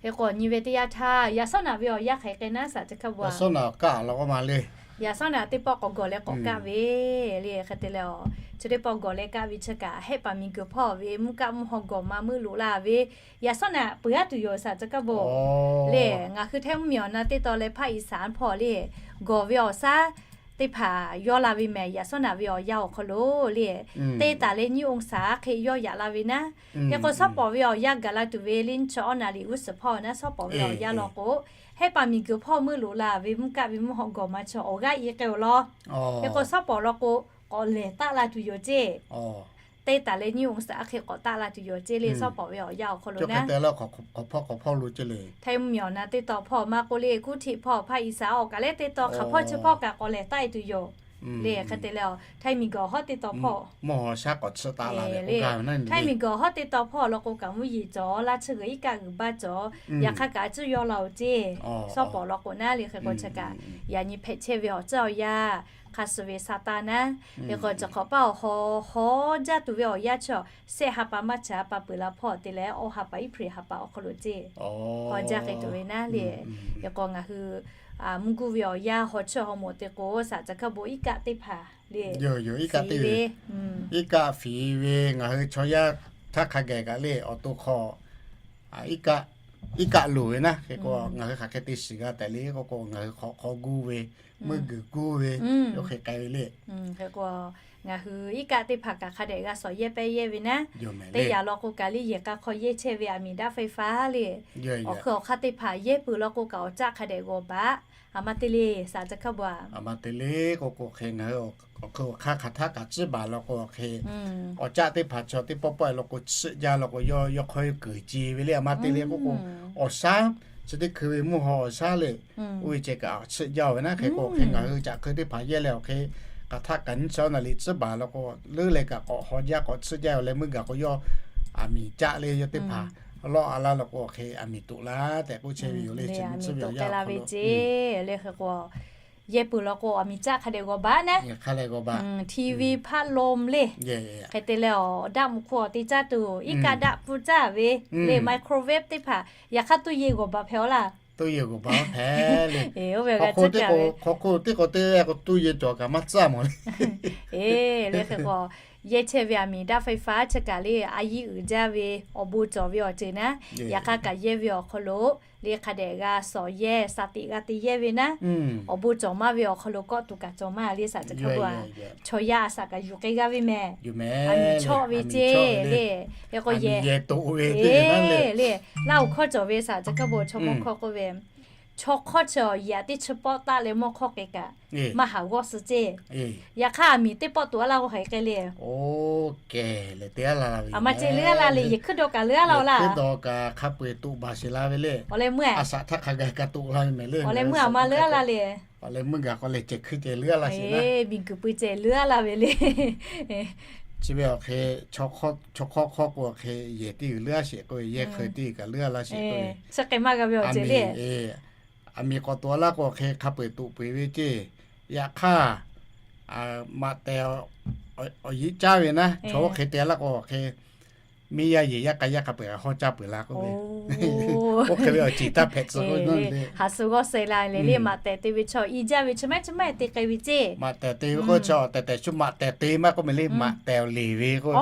hk'e k'o nyi ve teˇ yanˇ htaˇ yaꞈ shawˉ naꞈ ve awˬ yanˇ hk'aˬ hk'e k'ai naˉ saˍ chi hk'e k'o a. Yaꞈ shawˉ naꞈ teˇ pawˆ k'awꞈ gawˬ leh k'awꞈ kaˆ ve le hk'e te leh a, chi teˇ pawˆ gawˬ leh kaˆ ve chi kaꞈ hehˆ paˍ miˬ guiˬ hpawˇ ve mvuhˇ kaˆ mvuhˇ haw gawˬ ma meuˇ loꞈ la ve yaꞈ shawˉ naꞈ peuˬ aˉ tuˬ yoˬ saˍ chi hk'e k'o. Le ngaˬ hui hteˇ mvuhˇmiˬ awˬ na teˇ taw leh hpaˇ iˍ saˍ hpawˇ le gawˬ ve awˬ shaˉ teˇ hpaˍ yawˇ la ve mehˍ yaꞈ shawˉ naꞈ ve awˬ yanˇ awˬ hk'aw lo le te taˍ leh nyiˇ องศา hk'e yawˇ yaꞈ la ve naˉ. Hk'e k'o shawˉ pawˍ ve awˬ yanˇ gaˬ la tuˬ ve le nyiˇ chi awˉ naˍ riˍ g'uˇ suhˍ hpawˇ naˉ shawˉ pawˍ ve awˬ yanˇ law k'o, hehˆ paˍ miˬ guiˬ hpawˇ meuˇ loꞈ la ve mvuhˇ kaˆ ve mvuhˇ haw gawˬ ma chi awˬ g'aˇ i k'ai awˬ lawn. Hk'e k'o shawˉ pawˍ law k'o k'awꞈ lehˬ taˆ la tuˬ yoˬ ceˇ. Te taˍ leh nyiˇ องศา hk'e k'awꞈ taˆ la tuˬ yoˬ ceˇ le shawˉ pawˍ ve awˬ yanˇ awˬ hk'aw lo naˉ. Hteˇ mvuhˇmiˬ awˬ na teˇ taw hpawˇ maˇ k'oˆ le kuˇ hteꞈ hpawˇ hpaˇ iˍ saˍ awˬ kaˬ leh teˇ taw hk'aˬ hpawˇ chi hpawˇ kaꞈ k'awꞈ lehˬ taˆ-e tuˬ yoˬ. Le hk'e te leh a hteˇ miˬ guiˬ awˬ hawˉ teˇ taw hpawˇ mvuhˇ haw shaˉ k'awꞈ tsuhˆ taˆ la ve le. Hteˇ miˬ guiˬ awˬ hawˉ teˇ taw hpawˇ law k'o kaꞈ mvuhˇ yeˬ cawˬ laˇ chi g'uiˬ iˉ kaˆ g'uiˬ baˆ cawˬ. Yaꞈ hk'aˇ kaꞈ a cuˇ yaw la-oˬ ceˇ. Shawˉ pawˍ law k'o naˉ le hk'e k'o chi kaꞈ yaꞈ nyi hpehꞈ chehˇ ve awˬ ceuˬ awˬ yanˇ hk'a shuˍ ve sa taˇ naˉ. Hk'e k'o chi hk'awꞈ paˇ awˬ haw haw jaˇ tuˬ ve awˬ yanˇ chi shehˆ ha pa maˇ chi ha pa peuˬ la hpawˇ te leh awˇ ha pa iˉ hpri ha pa awˬ hk'aw lo ceˇ haw jaˇ k'ai tuˬ ve naˉ le. Hk'e k'o ngaˬ hui mvuhˇ guˇ ve awˬ yanˇ haw chiˇ haw moˍ te k'o saˍ chi hk'e bon iˉ kaˆ teˇ hpaˍ le, iˉ kaˆ teˇ ve, iˉ kaˆ fiˍ ve ngaˬ hui chaw yaˇ htaˇ hk'a gaˬ kaꞈ le awˬ to hk'aw iˉ kaˆ loˍ ve naˉ. Hk'e k'o ngaˬ hui hk'aˬ hk'e te shiˍ g'a tehꞈ le k'oˆ k'o ngaˬ hui hk'awꞈ hk'aw guˇ ve, meuˇ guiˬ guˇ ve, yawˇ hk'e k'ai ve le. Hk'e k'o ngaˬ hui iˉ kaˆ teˇ hpaˍ kaꞈ hk'a dehꞈ g'a shawˍ yehˇ pehˇ yehˇ ve naˉ. Teˇ yanˇ law k'o kaꞈ le yehˬ k'a hk'aw yehˇ chehˇ ve aˬ miˍ daˆ ไฟฟ้า le, awˬ hk'ui awˬ hk'aˇ teˇ hpaˍ yehˇ peuˬ law k'o kaꞈ awˬ caˆ hk'a dehꞈ g'awˬ baꞈ. Aˬ ma te le saˍ chi hk'e bon a, aˬ ma te le k'oˆ k'o hk'e ngaˬ hui awˬ hk'ui awˬ hk'aˇ hk'aˬ htaˆ kaꞈ ciˇ baˬ law k'o hk'e awˬ caˆ teˇ hpaˍ chaw teˇ pawˆ pawˆ-e law k'o chiˆ jaˇ law k'o yawˇ hk'aw yawˇ keunˍ ce ve le. Aˬ ma te le k'oˆ k'o awˬ shaˉ chi teˇ hkui ve mvuhˇ haw awˬ shaˉ le, oˇ ve ceh kaꞈ chiˆ jaˇ-oˬ ve naˉ. Hk'e k'o hk'e ngaˬ hui caꞈ hk'eu teˇ hpaˍ yehˇ leh awˬ hk'e hk'aˬ htaˆ kaꞈ nyiˇ chi awˉ naˍ riˍ ciˇ baˬ law k'o leuˉ leh kaꞈ k'awꞈ haw jaˇ k'awꞈ chiˆ jaˇ-oˬ leh meuˇ gaˬ k'o yawˇ aˬ miˍ caˆ le yawˇ teˇ hpaˍ lawˆ a laˇ law k'o hk'e aˬ miˍ toꞈ laˇ tehꞈ k'oˆ chehˇ ve yoˬ le. Chi miˬ ciˇ ve awˬ yanˇ hk'aw lo le hk'e k'o yehˇ peuˬ law k'o aˬ miˍ caˆ hk'a dehꞈ g'awˬ baꞈ naˉ. Hk'a leh g'awˬ baꞈ, TV พัดลม le, hk'e te leh awˬ daˆ mvuh hk'oˆ awˬ te caˇ tuˬ iˉ kaˆ daˆ pfuhˇ caˇ ve le, microwave teˇ hpaˍ yaꞈ hk'aˇ tuˇ yeˬ g'awˬ baꞈ hpehꞈ-aw laˇ. Tuˇ yeˬ g'awˬ baꞈ hpehꞈ le. Oˇ ve g'a caˇ ve hk'aw hk'oˆ teˇ k'o teˇ g'aˇ k'o tuˇ yeˬ cawˬ kaꞈ maˇ caˇ mawˬ le. Le hk'e k'o yehˇ chehˇ ve aˬ miˍ daˆ ไฟฟ้า chi kaꞈ le a yiˇ uiˍ jaˇ ve awˬ bon cawˬ ve awˬ ceuˬ naˉ. Yaꞈ hk'aˇ kaꞈ yehˇ ve awˬ hk'aw lo le hk'a dehꞈ g'a shawˍ yehˇ shaˍ tiꞈ g'a te yehˇ ve naˉ. Awˬ bon cawˬ maˇ ve awˬ hk'aw lo kawˆ tuˬ kaꞈ cawˬ maˇ le saˍ chi hk'e bon a, chaw yaˇ a shaꞈ kaꞈ yuˬ k'ai g'aˇ ve mehˍ. Aˬ miˍ chawˆ ve ceˇ le. Hk'e k'o yehˬ toꞈ ve le, Laˇ huˍ hkawˇ cawˬ ve saˍ chi hk'e bon chaw mawˇ hkawˇ k'oˆ ve, chaw hk'awˇ chi awˬ yaꞈ teˇ chi pawˆ taˆ leh mawˇ hk'awˇ k'ai kaꞈ, maˇ haˍ g'awˇ suh ceˇ. Yaꞈ hk'aˇ aˬ miˍ teˇ pawˆ tuꞈ a laˇ k'o hk'aˬ hk'e k'ai le. Aˬ ma ce leuˉ a laˇ le, yehˬ hkuiˉ dawˬ kaꞈ leuˉ a laˇ oˬ laˇ. Awˬ leh meuˇ a, awˬ leh meuˇ aˬ ma leuˉ a laˇ le. Awˬ leh meuˇ gaˬ k'o leh ceh hkuiˉ ceh leuˉ a laˇ sheˍ. Miˬ guiˬ pui ceh leuˉ a laˇ ve le. Chi ve awˬ hk'e, chaw hk'awˇ hk'awˇ k'o awˬ hk'e yehˬ teˇ g'uiˬ leuˉ a sheˍ k'oˆ ve, yehˬ hk'aw teˇ g'uiˬ kaꞈ leuˉ a laˇ sheˍ k'oˆ ve, aˬ miˍ k'awꞈ tuꞈ a laˇ k'o awˬ hk'e hk'a peu-eˬ tuꞈ peuˬ ve ceˇ. Yaꞈ hk'aˇ, maꞈ tehˬ awˬ yiꞈ caˇ ve naˉ, chaw oˇ hk'e te a laˇ k'o awˬ hk'e miˇ yaˇ yehˬ yaˇ k'ai yaˇ hk'a peu-eˬ hawˇ caˇ peuˬ la k'oˆ ve, oˇ hk'e ve awˬ ceˬ taˇ hpehꞈ tcuh k'o le. Haˍ suh g'awˇ suh la le le, maꞈ tehˬ te ve chaw i jaˇ ve chi mehˉ chi mehˉ te k'ai ve ceˇ. Maꞈ tehˬ te ve k'o chaw tehˬ tehˬ shu maꞈ tehˬ te maˇ k'oˆ mehˍ le, maꞈ tehˬ awˬ liꞈ ve k'oˆ,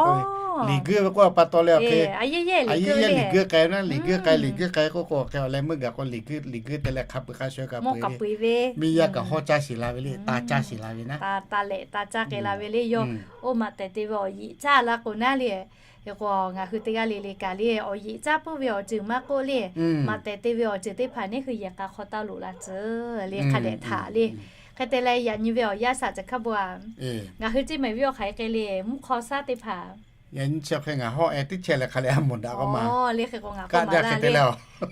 liꞈ guiˇ ve k'oˆ pa taw leh awˬ hk'e, a yehˬ yaˇ liꞈ guiˇ k'ai naˉ, liꞈ guiˇ k'ai liꞈ guiˇ k'ai k'oˆ k'o awˬ hk'e awˬ leh meuˇ gaˬ k'o liꞈ guiˇ liꞈ guiˇ te leh hk'a peu-eˬ hk'a shuˍ kaꞈ peu-eˬ ve, miˇ yaˇ kaꞈ hawˇ caˇ sheˍ la ve le, taˇ caˇ sheˍ la ve naˉ, taˇ leh taˇ caˇ k'ai la ve le. Yawˇ oˇ maꞈ tehˬ te ve awˬ yiꞈ caˇ la k'o naˉ le, hk'e k'o ngaˬ hui teˇ g'aˇ le le kaꞈ le awˬ yiꞈ caˇ puiˉ ve awˬ ceuˬ maˇ k'oˆ le, maꞈ tehˬ te ve awˬ ceuˬ teˇ hpaˍ neˉ hui yehˬ k'a hk'aw taˇ loꞈ la tcuh le hk'a dehꞈ htaꞈ le. Hk'e te leh yaꞈ nyi ve awˬ yanˇ shaꞈ ca hkaˇ bo a, ngaˬ hui ceˇ mehˍ viˉ awˬ hk'aˬ hk'e le mvuhˇ hk'aw shaˉ teˇ hpaˍ yaꞈ nyi chi hk'e ngaˬ hawˇ e teˇ chehˇ leh hk'a leh a moˍ daꞈ k'o ma le hk'e k'o ngaˬ k'aˆ jaˇ hk'e te le,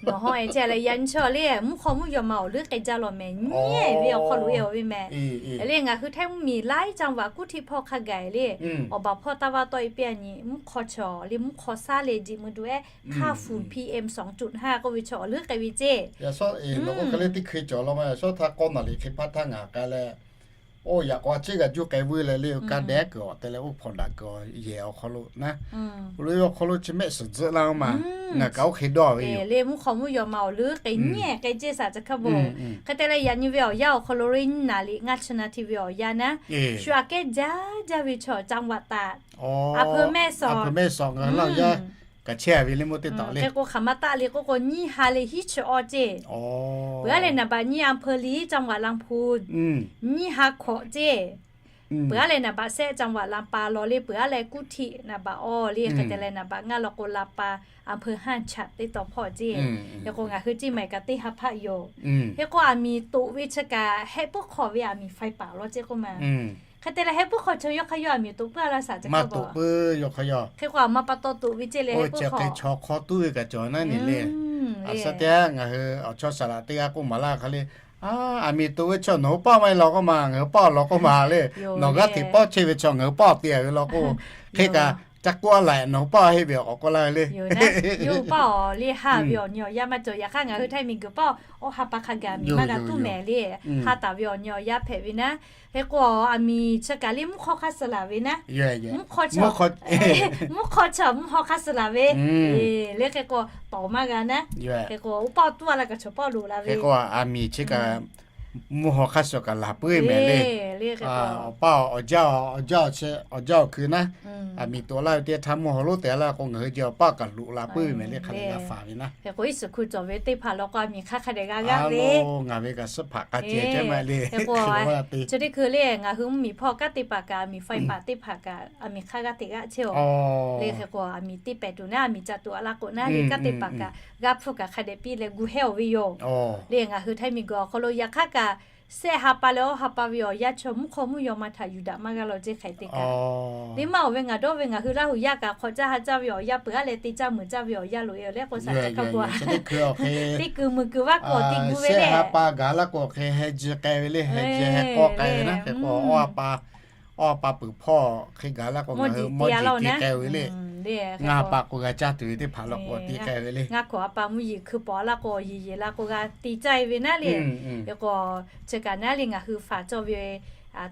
nawˬ hawˇ e chehˇ leh yaꞈ nyi chi le mvuhˇ hk'aw mvuhˇ yaw ma awˬ leuˉ k'ai jaˇ law mehˍ nyi ve awˬ hk'aw lo e ve mehˍ. Le ngaˬ hui Htaiˇ mvuhˇmiˬ laiˉ จังหวัด kuˇ htiˆ hpawˇ hk'a gaˬ le, awˬ baˬ hpawˇ taˇ vaˇ tawˆ e piˇ a nyi mvuhˇ hk'aw chaw le mvuhˇ hk'aw shaˉ le jiꞈ mui du ehˉ ค่าฝุ่น PM สองจุดห้า k'oˆ ve chaw awˬ leuˉ k'ai ve ceˇ. Yaꞈ shawˉ e nawˬ k'o hk'e le teˇ hkui cawˬ law ma, yaꞈ shawˉ htaˇ k'awˇ naˬ liꞈ hk'e hpaˇ htaˇ ngaˬ k'ai leh, oˇ yaꞈ k'o a ciˉ g'a juˇ k'ai vuiˇ leh le, ka dehˉ kuiˬ awˬ te leh oˇ hpawnˬ daꞈ kuiˬ awˬ yehˬ awˬ hk'aw lo naˉ, oˇ lo awˬ hk'aw lo chi mehˆ suhˍ tzuhˆ laˇ ma, ngaˬ kaꞈ oˇ hk'e dawˇ ve yoˬ. Le mvuhˇ hk'aw mvuhˇ yaw ma awˬ leuˉ k'ai nyi k'ai ceˇ shaˍ ca hkaˇ bo. Hk'e te leh yaꞈ nyi ve awˬ yanˇ awˬ hk'aw lo le nyi naˍ liꞈ ngaˇ chi naˍ hti ve awˬ yanˇ naˉ, shu aꞈ kehˉ jaˇ jaˇ ve chaw จังหวัดตาก, อำเภอแม่สอด kaꞈ chehˇ ve le mawˇ teˇ taw le. Hk'e k'o hk'aˬ ma taˆ le k'oˆ k'o nyiˇ ha le hiˉ chi awˇ ceˇ. Peuˬ aˉ leh naˍ baꞈ nyiˇ อำเภอ liˇ จังหวัดลำพูน, nyiˇ ha hkawꞈ ceˇ. Peuˬ aˉ leh naˍ baꞈ shehˆ จังหวัดลำปาง law le, peuˬ aˉ leh kuˇ htiˆ naˍ baꞈ awˇ le, hk'e te leh naˍ baꞈ ngaˇ law k'o ลำปาง อำเภอห้างฉัตร teˇ taw hpawˇ ceˇ. Hk'e k'o ngaˬ hui ceˇ mehˍ kaꞈ teˇ ha hpaˆ yoˬ. Hk'e k'o aˬ miˍ toꞈ ve chi kaꞈ hehˆ puiˉ hk'aw ve aˬ miˍ ไฟป่า law ceˇ k'oˆ ma. Hk'e te leh hehˆ puiˉ hk'aw chi yawˇ hk'aˇ yawˇ aˬ miˍ toꞈ puiˉ a laˇ shaˍ ca hkaˇ bo. Hk'e k'o aˬ ma pa taw toꞈ ve ceˇ le hehˆ puiˉ hk'aw. Chaw hk'aw tuˉ ve kaꞈ cawˬ naˉ nyi le. Aˬ suhˉ teˇ g'aˇ ngaˬ hui awˬ chawˇ saˍ laꞈ teˇ g'aˇ k'oˆ maˍ laˇ hk'aˬ le, aˬ miˍ toꞈ ve chaw nawˬ hui paˇ maˇ e law k'oˆ ma, ngaˬ hui paˇ awˬ lawn k'oˆ ma le. Nawˬ g'aˇ hteꞈ pawˆ chehˇ ve chaw ngaˬ hui paˇ awˬ te a ve law k'o, hk'e kaꞈ ca k'oˆ a laˬ, nawˬ hui paˇ heˆ ve awˬ k'awꞈ k'oˆ laˇ ve le. Yawˇ hui paˇ awˬ le ha ve awˬ nyi awˬ yaˇ maˇ cawˬ. Yaꞈ hk'aˇ ngaˬ hui Htaiˇ miˬ guiˬ paˇ awˬ ha pa hk'a gaˬ aˬ miˍ maˇ g'a tuˉ mehˍ le. Ha taˍ ve awˬ nyi awˬ yaˇ hpehꞈ ve naˉ. Hk'e k'o aˬ miˍ chi kaꞈ le mvuhˇ hk'aw hk'aˇ suh laˬ ve naˉ. Mvuhˇ hk'aw chaw mvuhˇ hk'aw k'aˇ suh laˬ ve le. Hk'e k'o tawˍ maˇ g'a naˉ. Hk'e k'o oˇ paˇ awˬ tuˉ a laˇ kaꞈ chaw paˇ loꞈ la ve. Hk'e k'o aˬ miˍ chi kaꞈ mvuhˇ hawˬ hk'aˇ suh kaꞈ laˬ puiˉ mehˍ le. Awˬ paˇ awˬ jaˇ awˬ jaˇ awˬ jaˇ awˬ hkui naˉ, aˬ miˍ toꞈ laˇ ve teˇ htaˇ mvuhˇ hawˬ lonˉ te laˇ k'o ngaˬ hui jeh awˬ paˇ kaꞈ loꞈ la puiˉ mehˍ le hk'a le g'a faˍ ve naˉ. Hk'e k'o Yeˍsuˆ Hkriꞈ cawˬ ve teˇ hpaˍ law k'o aˬ miˍ hk'aˇ hk'a dehꞈ g'a g'aˇ ve. Ngaˬ ve kaꞈ suhˉ hpaꞈ k'a ceh ceh ma le. Hk'e k'o chi teˇ hkui le ngaˬ hui mvuhˇmiˬ hpawˇ kanˉ teˇ hpaˍ kaꞈ aˬ miˍ ไฟป่า teˇ hpaˍ kaꞈ aˬ miˍ hk'aˇ g'aˇ teꞈ g'aˇ chehˇ oˬ. Le hk'e k'o aˬ miˍ teˇ pehˍ tuˬ naˉ, aˬ miˍ ca tuˬ a laˇ k'o naˉ le kanˉ teˇ hpaˍ kaꞈ g'aˇ hpfuhˇ kaꞈ hk'a dehꞈ piˇ leh gu hehˇ oˬ ve yoˬ. Le ngaˬ hui Htaiˇ miˬ guiˬ awˬ hk'aw lo yaꞈ hk'aˇ kaꞈ shehˆ ha pa leh awˇ ha pa ve awˬ yanˇ chaw mvuhˇ hk'aw mvuhˇ yaw ma htaꞈ yuˬ daꞈ maˇ g'a law ceˇ hk'e te kaꞈ. Teˇ maˇ oˬ ve ngaˬ dawˇ ve ngaˬ hui Laˇ huˍ yaˇ kaꞈ hk'awꞈ caˇ ha caˇ ve awˬ yanˇ peuˬ aˉ leh te caˇ meuˬ caˇ ve awˬ yanˇ loꞈ e leh k'o shaˍ ca hkaˇ bo a. Teˇ kuiˬ muiˬ kuiˬ vaˇ k'awꞈ te gu ve le. Shehˆ ha pa gaˬ laˇ k'o hk'e heh ji k'ai ve le, heh ji heh k'awˆ k'ai ve naˉ. Hk'e k'o awˇ ha pa, awˇ ha pa peuˬ hpawˇ hk'e gaˬ laˇ k'o ngaˬ hui mawˇ jeˬ te k'ai ve le. Ngaˬ pa k'o g'a caˇ tuˬ ve teˇ hpaˍ law k'o te k'ai ve le. Ngaˬ hk'awꞈ a pa mvuhˇ yeˬ hkui pawˍ laˇ k'o yeˬ yeˬ la k'o g'a te caˇ e ve naˉ le. Hk'e k'o chi kaꞈ naˉ le ngaˬ hui faˍ cawˇ ve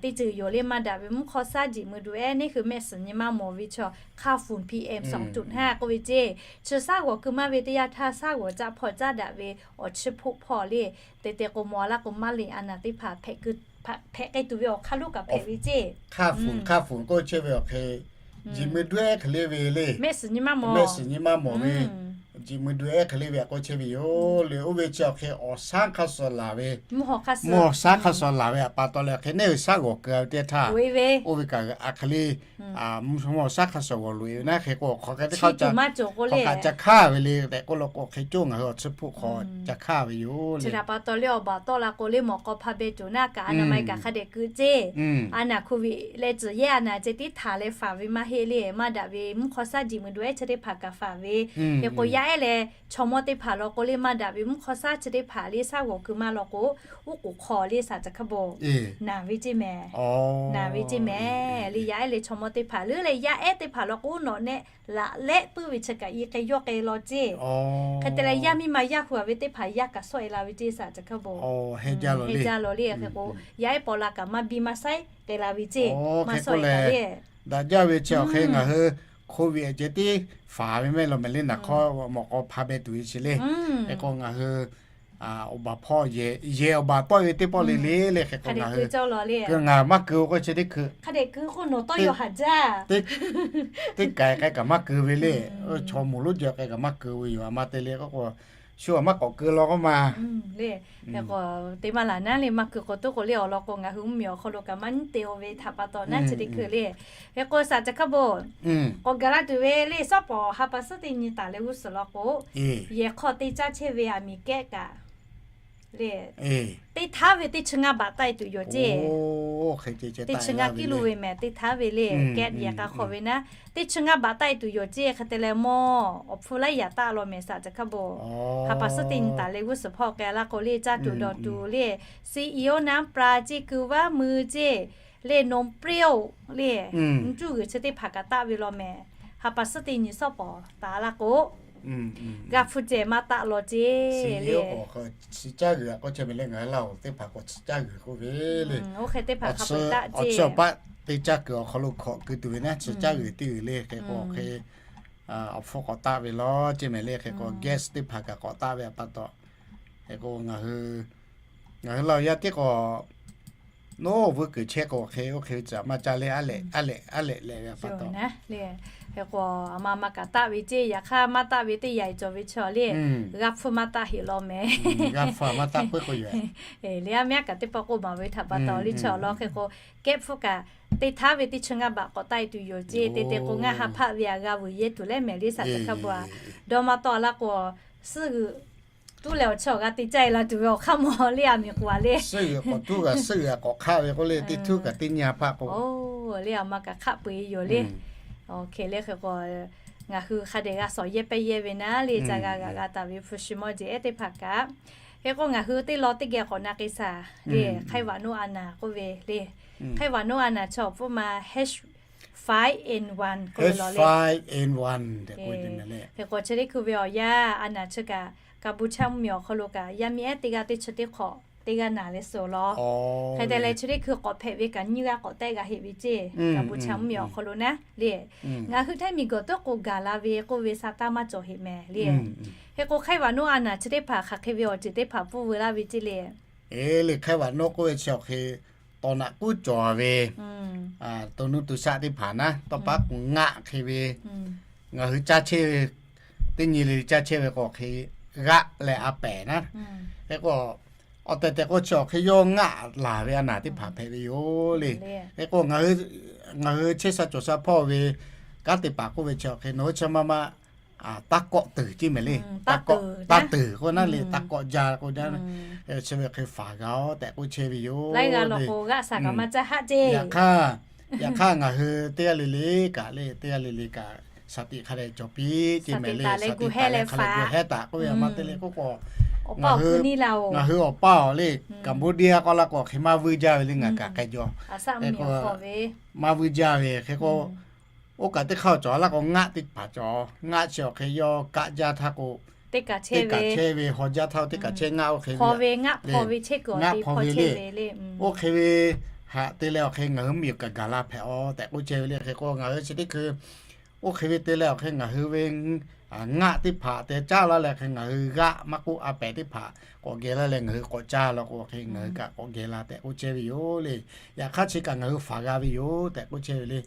teˇ ceuˬ yoˬ le. Maˇ daꞈ ve mvuhˇ hk'aw shaˉ jiꞈ mui du ehˉ neˉ hui mehˆ suhˍ nyi maˇ mawˬ ve chaw ค่าฝุ่น PM สองจุดห้า k'oˆ ve ceˇ. Chi shaˉ g'awˬ keu maˇ ve teˇ yanˇ htaˇ shaˉ g'awˬ caˆ hpawˇ caˉ daꞈ ve awˬ chi hpoˆ hpawˇ le. Te te k'o mawˬ a laˇ k'o maˇ le a naˬ teˇ hpaˍ hpehꞈ k'ai tuˬ ve awˬ hk'aˇ lonˉ kaꞈ hpehꞈ ve ceˇ. ค่าฝุ่น ค่าฝุ่น k'oˆ chehˇ ve awˬ hk'e jiꞈ mui du ehˉ hk'e le ve le. Mehˆ suhˍ nyi maˇ mawˬ, mehˆ suhˍ nyi maˇ mawˬ ve. Jiꞈ mui du ehˉ hk'e le ve htaꞈ k'oˆ chehˇ ve yoˬ le. Oˇ ve chi awˬ hk'e awˬ shaˉ hk'aˇ suh laˬ ve, mvuhˇ hawˬ hk'aˇ suh laˬ ve htaꞈ pa taw leh awˬ hk'e neˇ uiˍ shaˉ g'awˬ keu ve teˇ htaˇ, oˇ ve kaꞈ a hk'e le mvuhˇ hawˬ shaˉ hk'aˇ suh g'awˬ loꞈ e ve naˉ hk'e k'o, hk'aˬ hk'e teˇ hk'aˇ ca hk'aˇ ca hk'aˇ ve le tehꞈ k'oˆ lo k'o, hk'e coˇ ngaˬ hui awˬ tsuhˇ hpfuhˆ hk'aw ca hk'aˇ ve yoˬ le. Chi htaꞈ pa taw leh awˬ baˬ tawˆ la k'o le, mawꞈ k'aw hpa beh tuˬ naˉ kaꞈ a naˍ ma e kaꞈ hk'a dehꞈ keu ceˇ. A naˍ hku viꞈ leh tcuhˬ yehˇ a naˍ ceh tiˉ htaˍ leh faˍ ve maˇ heˆ le. Maˇ daꞈ ve mvuhˇ hk'aw shaˉ jiꞈ mui du ehˉ chi teˇ hpaˍ kaꞈ faˍ ve, hk'e k'o yaˇ ehˉ leh chaw mawˇ teˇ hpaˍ law k'o le, maˇ daꞈ ve mvuhˇ hk'aw shaˉ chi teˇ hpaˍ le shaˉ g'awˬ keu maˇ law k'o, uˉ k'oˍ hk'aw le shaˍ ca hk'a bawˬ naˬ ve ceˇ mehˍ. Naˬ ve ceˇ mehˍ le. Yaˇ ehˉ leh chaw mawˇ teˇ hpaˍ leuˉ leh yaˇ ehˉ teˇ hpaˍ law k'o, nawˬ nehˆ laꞈ lehˆ puiˉ ve chi kaꞈ i hk'e yawˇ k'ai law ceˇ. Hk'e te leh yaˇ miˇ ma yaˇ hui a ve teˇ hpaˍ yaˇ kaꞈ sawˆ e la ve ceˇ shaˍ ca hk'a bawˬ. Heˆ jaˇ law le. Hk'e k'o yaˇ ehˉ paw la kaꞈ maˇ biˇ maˇ saiˉ k'ai la ve ceˇ. Maˇ sawˆ e la le. Daꞈ jaˇ ve chi awˬ hk'e ngaˬ hui hk'oˆ ve a ceh tiˉ faˍ ve mehˆ law mehˍ le naˍ hk'aw mawꞈ k'aw hpa beh tuˬ ve chi le. Hk'e k'o ngaˬ hui awˬ baˬ hpawˇ yehˬ awˬ baˬ tawˆ ve teˇ pawˆ le le le hk'e k'o ngaˬ hui ngaˬ maˇ keu k'o chi teˇ hkui teˇ k'ai k'ai kaꞈ maˇ keu ve le. Chaw moˍ lonˉ jawˬ k'ai kaꞈ maˇ keu ve yoˬ. A ma te le k'oˆ k'o, shu a maˇ k'awꞈ keu law k'oˆ ma le. Hk'e k'o teˇ maˇ laˬ naˉ le maˇ keu k'o tuˉ k'o le awˬ lawn k'o ngaˬ hui mvuhˇ miˬ awˬ hk'aw lo kaꞈ maˇ nyi te-o ve htaꞈ pa taw naˉ chi teˇ hkui le. Hk'e k'o shaˍ ca hk'a bawˬ k'awꞈ gaˬ la tuˬ ve le. Sawˉ pawˍ ha pa suhˉ teˇ nyi taˍ leh g'uˇ suhˍ law k'o, yehˬ hk'aw te caˇ chehˇ ve aˬ miˍ kehˉ kaꞈ le, teˇ htaˉ ve teˇ chi ngaˇ baꞈ taˆ e tuˬ yoˬ ceˇ. Teˇ chi ngaˇ kiˇ lo ve mehˍ teˇ htaˉ ve le. Kehˉ yehˬ k'a hk'aw ve naˉ teˇ chi ngaˇ baꞈ taˆ e tuˬ yoˬ ceˇ. Hk'e te leh mawˇ awˬ hpfuhˇ laiˉ yaꞈ taˆ law mehˍ shaˍ ca hk'a bawˬ. Ha pa suhˉ teˇ nyi taˍ leh g'uˇ suhˍ hpawˇ k'ai laˇ k'o le caˇ tuˬ dawˬ tuˬ le, C E O naˉ pra ceˇ, keu vaˉ mui ceˇ le, nonˍ preˇ-oˆ le, ncuˇ g'uiˬ chi teˇ hpaˍ kaꞈ taˆ ve law mehˍ. Ha pa suhˉ teˇ nyi sawˉ pawˍ taˍ laˇ k'o, g'a hpu cehˬ maˇ taˆ law ceˇ le. Chi caˇ g'uiˬ k'oˆ chehˇ ve le, ngaˬ hui Laˇ huˍ teˇ hpaˍ k'o chi caˇ g'uiˬ k'oˆ ve le. Oˇ hk'e teˇ hpaˍ hk'a peu taˆ ceˇ. Awˬ chi awˬ paˆ teˇ caˇ kuiˬ awˬ hk'aw lo hkawꞈ keu tuˬ ve naˉ chi caˇ g'uiˬ teˇ g'uiˬ le. Hk'e k'o hk'e awˬ hpfuhˇ k'awꞈ taˆ ve law ceˇ mehˍ le. Hk'e k'o gas teˇ hpaˍ kaꞈ k'awꞈ taˆ ve pa taw, hk'e k'o ngaˬ hui ngaˬ hui Laˇ huˍ yaˇ teˇ k'o, naˉ vuiˇ kuiˬ chehˇ k'o hk'e oˇ hk'e ve tcuhˍ maˇ caˇ le, aˉ lehꞈ aˉ lehꞈ aˉ lehꞈ leh ve pa taw. Hk'e k'o a ma ma kaꞈ taˆ ve ceˇ. Yaꞈ hk'aˇ maˇ taˆ ve teˇ yanˇ cawˬ ve chi le, g'a hpfuhˇ maˇ taˆ heˆ law mehˍ. G'a hpfuhˇ maˇ taˆ puiˉ k'o yoˬ. Le aˉ miˉ aˉ kaꞈ teˇ pawˆ k'oˆ maˍ ve htaꞈ pa taw le chi awˬ lawn hk'e k'o, kehˉ hpfuhˇ kaꞈ teˇ htaˉ ve teˇ chi ngaˇ baꞈ k'awꞈ taˆ e tuˬ yoˬ ceˇ. Te te k'o ngaˇ ha hpaˆ ve a g'a vuiˬ yehˇ tuˬ leh mehˍ le shaˍ ca hk'a bawˬ a. Dawˇ maˇ tawˆ laˇ k'o, suhˉ g'uiˬ tuˉ leh awˬ chi awˬ g'a te caˇ e la tuˬ ve awˬ hk'aˇ mawˬ le, aˬ miˍ k'oˍ a le. Suhˉ g'uiˬ k'awꞈ tuˉ g'a suhˉ g'uiˬ k'awꞈ hk'aˆ ve k'oˆ le, teˇ htuˉ kaꞈ teˇ nyi ha hpaˆ k'o le, a ma kaꞈ hk'aˆ peu-eˬ yoˬ le. Hk'e le hk'e k'o, ngaˬ hui hk'a dehꞈ g'a shawˍ yehˇ pehˇ yehˇ ve naˉ le, ca g'a g'a g'a taˍ ve hpu shi mawˇ jeˬ ehˉ teˇ hpaˍ kaꞈ. Hk'e k'o ngaˬ hui teˇ law teˇ geh k'awꞈ na k'ai shaˍ le, hk'aiˇ vaꞈ noˇ a naˍ k'oˆ ve le. Hk'aiˇ vaꞈ noˇ a naˍ chi awˬ pfuhˇ ma H five N one k'oˆ ve law le. Hk'e k'o chi teˇ hkui ve awˬ yanˇ a naˍ chi kaꞈ, kaˍ bu chaˇ mvuhˇ miˬ awˬ hk'aw lo kaꞈ yaˇ miˇ ehˉ teˇ g'aˇ teˇ chi teˇ hk'awꞈ teˇ g'aˇ naˍ leh suh law. Hk'e te leh chi teˇ hkui k'awꞈ hpehꞈ ve kaꞈ nyiˇ g'aˇ k'awꞈ tehˆ g'a heˆ ve ceˇ, kaˍ bu chaˇ mvuhˇ miˬ awˬ hk'aw lo naˉ le. Ngaˬ hui htaiˇ miˬ gawˬ tuˉ k'o gaˬ la ve k'oˆ ve sa taˇ maˇ cawˬ heˆ mehˍ le. Hk'e k'o hk'aiˇ vaꞈ noˇ a naˍ chi teˇ hpaˍ hk'aˬ hk'e ve awˬ ceuˬ teˇ hpaˍ pfuhˇ veu laˇ ve ceˇ le. Eˬ le, hk'aiˇ vaꞈ noˇ k'oˆ ve chi awˬ hk'e tawˍ naꞈ kuˉ cawˬ ve, to nuˇ to shaˆ teˇ hpaˍ naˉ tawˇ paˉ k'o ngaˆ hk'e ve, ngaˬ hui caˇ chehˇ ve, teˇ nyi le caˇ chehˇ ve k'o hk'e g'aˆ leh a pehˍ naˉ. Hk'e k'o awˬ tehˬ tehˬ k'o chi awˬ hk'e yawˇ ngaˆ laˬ ve a naˍ teˇ hpaˍ hpehꞈ ve yoˬ le. Hk'e k'o ngaˬ hui chehˇ sha cawˬ sha hpawˇ ve kanˉ te paˍ k'oˆ ve chi awˬ hk'e nawˬ hui chi ma ma taˇ kawˆ tuˬ ceˇ mehˍ le. Taˇ tuˬ k'oˆ naˉ le, taˇ kawˆ jaˇ k'o, chi ve hk'e faˍ g'a-oˬ tehꞈ k'oˆ chehˇ ve yoˬ. Yaꞈ hk'aˇ, yaꞈ hk'aˇ ngaˬ hui teˇ g'aˇ le le kaꞈ le, teˇ g'aˇ le le kaꞈ shaˍ tiꞈ hk'a dehꞈ cawˬ piˇ ceˇ mehˍ le. Shaˍ tiꞈ htaꞈ leh gu heh leh faˍ taˍ k'oˆ ve a ma te le k'oˆ k'o, ngaˬ hui awˬ paˇ-oˬ le, Cambodia k'oˆ laˇ k'o hk'e maˇ vuiˇ jaˇ ve le ngaˬ kaꞈ k'ai jaw. Maˇ vuiˇ jaˇ ve hk'e k'o, oˇ kaꞈ teˇ hk'aˇ cawˬ laˇ k'o ngaˆ teˇ hpaˍ cawˬ. Ngaˆ chi awˬ hk'e yawˇ kaˆ jaˇ htaˇ k'o, teˇ kaꞈ chehˇ ve, haw jaˇ htaˇ teˇ kaꞈ chehˇ ngaˆ oˇ hk'e ve, ngaˆ hpaw ve le. Oˇ hk'e ve haꞈ te leh awˬ hk'e ngaˬ hui mvuhˇ miˬ kaꞈ gaˬ la hpehꞈ-oˬ tehꞈ k'oˆ chehˇ ve le. Hk'e k'o ngaˬ hui chi teˇ hkui oˇ hk'e ve te leh awˬ hk'e ngaˬ hui ve ngaˆ teˇ hpaˍ te caˇ laˇ leh hk'e ngaˬ hui g'aˆ maˇ k'oˆ a pehˍ teˇ hpaˍ k'awꞈ geh laˇ leh ngaˬ hui k'awꞈ caˇ law k'o hk'e ngaˬ hui kaꞈ k'awꞈ geh la tehꞈ k'oˆ chehˇ ve yoˬ le. Yaꞈ hk'aˇ chi kaꞈ ngaˬ hui faˍ g'a ve yoˬ tehꞈ k'oˆ chehˇ ve le.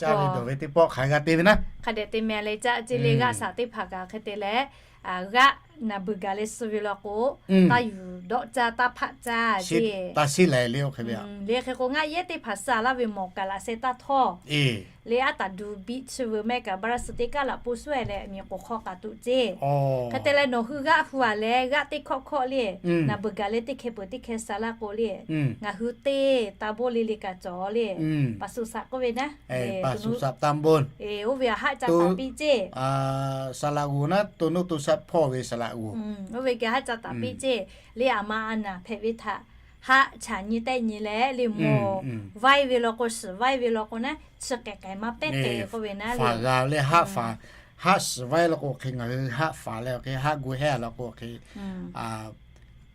Caˇ ve dawˬ ve teˇ pawˆ hk'aˬ hk'e g'a te ve naˉ, hk'a dehꞈ te meh leh caˇ ceˇ le. G'aˆ shaˍ teˇ hpaˍ kaꞈ hk'e te leh g'aˆ naˬ beuˬ gaˬ leh suh ve law k'o, taˇ yuˬ dawˆ caˇ taˇ hpaˆ caˇ ceˇ. Le hk'e k'o, ngaˆ yehˉ teˇ hpaˍ suh laˇ ve mawˬ kaꞈ laꞈ sheh taˇ htawˇ le, aˉ taˍ du biˆ chi veu mehˆ kaꞈ baˆ raˇ suh teˇ kaˉ laꞈ po suhˉ-e leh miˬ k'oˍ hk'aw k'aꞈ tuꞈ ceˇ. Hk'e te leh nawˬ hui g'aˆ hu-a leh g'aˆ teˇ hkawˆ hkawˆ le, naˬ beuˬ gaˬ leh teˇ hkeh peuˬ teˇ hkeh suh laˇ k'o le, ngaˬ hui teˇ ta bon le le kaꞈ cawˬ le, paˍ suˍ saꞈ k'oˆ ve naˉ, oˇ ve haˆ caˇ taˍ piˇ ceˇ. Saˍ laꞈ g'oˍ naˉ to nuˇ to shaˆ hpawˇ ve saˍ laꞈ g'oˍ, oˇ ve geh haˆ caˇ taˍ piˇ ceˇ. Le aˬ ma a naˍ hpehꞈ ve htaꞈ haˆ chaꞈ nyi tehˆ nyi leh le mawˬ vaiˇ ve law k'o, shiˍ vaiˇ ve law k'o naˉ, chi k'ehˬ k'ehˬ maˇ pehˉ k'ehˬ k'oˆ ve naˉ le. Faˍ g'a leh haˆ faˍ, haˆ shiˍ vaiˇ law k'o hk'e ngaˬ hui haˆ faˍ leh awˬ hk'e haˆ gu hehˉ law k'o hk'e,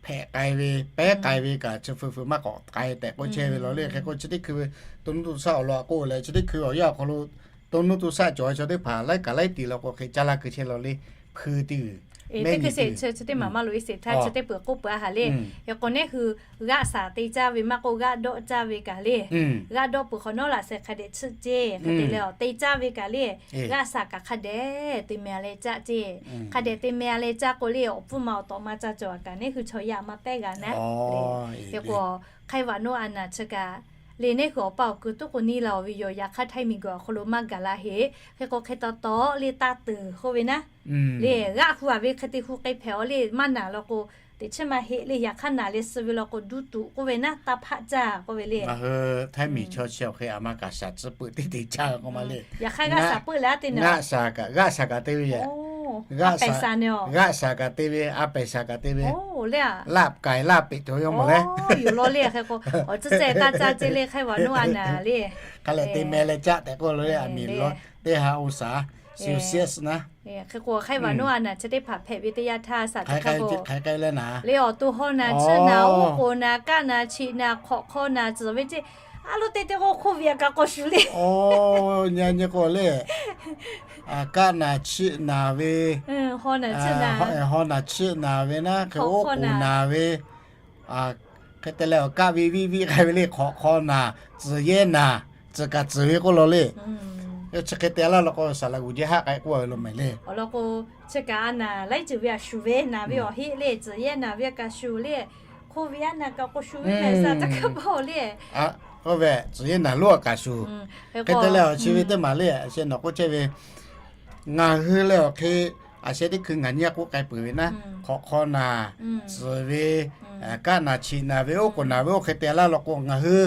hpehꞈ k'ai ve, pehˉ k'ai ve kaꞈ chi fuiˍ fuiˍ maˇ k'awꞈ k'ai tehꞈ k'oˆ chehˇ ve law le. Hk'e k'o chi teˇ hkui ve to nuˇ to shaˆ awˬ lawn k'oˆ leh chi teˇ hkui ve awˬ yanˇ awˬ hk'aw lo to nuˇ to shaˆ cawˬ ve chaw teˇ hpaˍ laiˉ kaꞈ laiˉ tiˍ law k'o hk'e caˇ laˇ keu chehˇ law le. Hpui teˇ g'uiˬ, mehˆ nyi teˇ g'uiˬ, chi teˇ maˬ maˇ loꞈ e sheˍ htaˇ chi teˇ peuˬ k'oˆ peuˬ a haˍ le. Hk'e k'o neˉ hui g'aˆ shaˍ te caˇ ve maˇ k'oˆ, g'aˆ dawˆ caˇ ve kaꞈ le, g'aˆ dawˆ peuˬ hk'awꞈ nawˉ laꞈ sheh hk'a dehꞈ chiˆ ceˇ. Hk'e te leh awˬ te caˇ ve kaꞈ le, g'aˆ shaˍ kaꞈ hk'a dehꞈ te meh leh caˇ ceˇ. Hk'a dehꞈ te meh leh caˇ k'o le, awˬ pfuhˇ ma awˬ tawꞈ ma ca cawˬ a kaꞈ neˉ hui chaw yaˇ maˇ pehˉ g'a naˉ. Hk'e k'o, hk'ai vaꞈ nawˉ a naˍ chi kaꞈ le, neˉ hui awˬ pa awˬ kuiˬ tuˉ k'o neˇ la-oˬ ve yoˬ. Yaꞈ hk'aˇ htaiˇ miˬ guiˬ awˬ hk'aw lo maˇ gaˬ la heꞈ. Hk'e k'o hk'e taw taw le taˇ tuˬ k'oˆ ve naˉ, le g'aˆ hu-a ve hk'e te hu k'ai hpehꞈ-aw le, maˇ naˬ law k'o, teꞈ chiˉ maˇ heˆ le. Yaꞈ hk'aˇ naˬ leh suh ve law k'o duˇ tuꞈ k'oˆ ve naˉ, taˇ hpaˆ caˇ k'oˆ ve le. Ngaˬ hui htaiˇ miˬ chaw chi awˬ hk'e aˬ ma kaꞈ shaˍ tcuh peuˬ teˇ te caˇ k'oˆ ma le. Yaꞈ hk'aˇ g'aˆ shaˍ peuˬ leh a te naˉ, g'aˆ shaˍ kaꞈ te ve, g'aˆ shaˍ kaꞈ te ve, a pehˬ shaˍ kaꞈ te ve, laˇ k'ai laˇ peꞈ cawˬ ve yoˬ mawˬ leh, yoˬ law le. Hk'e k'o awˬ tcuhˉ ceh taˇ caˇ ceˇ le, hk'ai vaꞈ nawˉ a naˍ le. Hk'a lehˬ te meh leh caˇ tehꞈ k'oˆ lo le, aˬ miˍ law teˇ ha oˇ shaˍ Celsius naˉ. Hk'e k'o hk'ai vaꞈ nawˉ a naˍ chi teˇ hpaˍ hpehꞈ ve teˇ yanˇ htaˇ shaˍ hk'e k'o, le awˬ to hawˇ naˍ, chiˆ naˍ, oˉ k'oˍ naˍ, kaˆ naˍ, chiꞈ naˍ, hk'awꞈ hk'aw naˍ, tcuhˍ ve ceˇ, a lo te te k'o hk'oˆ ve a kaꞈ k'aw shuˍ le. Nyi nyi k'o le, kaˆ naˍ chiˆ naˍ ve, hawˇ naˍ chiˆ naˍ ve naˉ, hk'e oˉ k'oˍ naˍ ve, hk'e te leh awˬ kaˆ ve viˆ viˆ k'ai ve le, hk'awꞈ hk'aw naˍ, tcuhˍ yehˇ naˍ, tcuhˍ kaꞈ tcuhˍ ve k'oˆ law le. Chi hk'e te laˇ law k'o shaˍ laꞈ g'uˬ jehˇ haˆ k'ai k'oˆ ve lo mehˍ le. Awˬ lawn k'o, chi kaꞈ a naˍ laiˉ ceuˬ ve a shuˍ ve, naˍ ve awˬ heˆ le, tcuhˍ yehˇ naˍ ve a kaꞈ shuˍ le, hk'oˆ ve a naˍ kaꞈ k'aw shuˍ ve mehˍ shaˍ ca hk'aˇ paw le. Oˇ ve tcuhˍ yehˇ naˍ lonˉ a kaꞈ shuˍ. Hk'e te leh awˬ chi ve teˇ maˬ le, a sheh nawˬ k'oˆ chehˇ ve, ngaˬ hui leh awˬ hk'e, a sheh teˇ hkui ngaˬ nyi a k'oˆ k'ai peuˬ ve naˉ, hk'awꞈ hk'aw naˍ, tcuhˍ ve, kaˆ naˍ chiꞈ naˍ ve, oˉ k'oˍ naˍ ve, oˇ hk'e te laˇ law k'o ngaˬ hui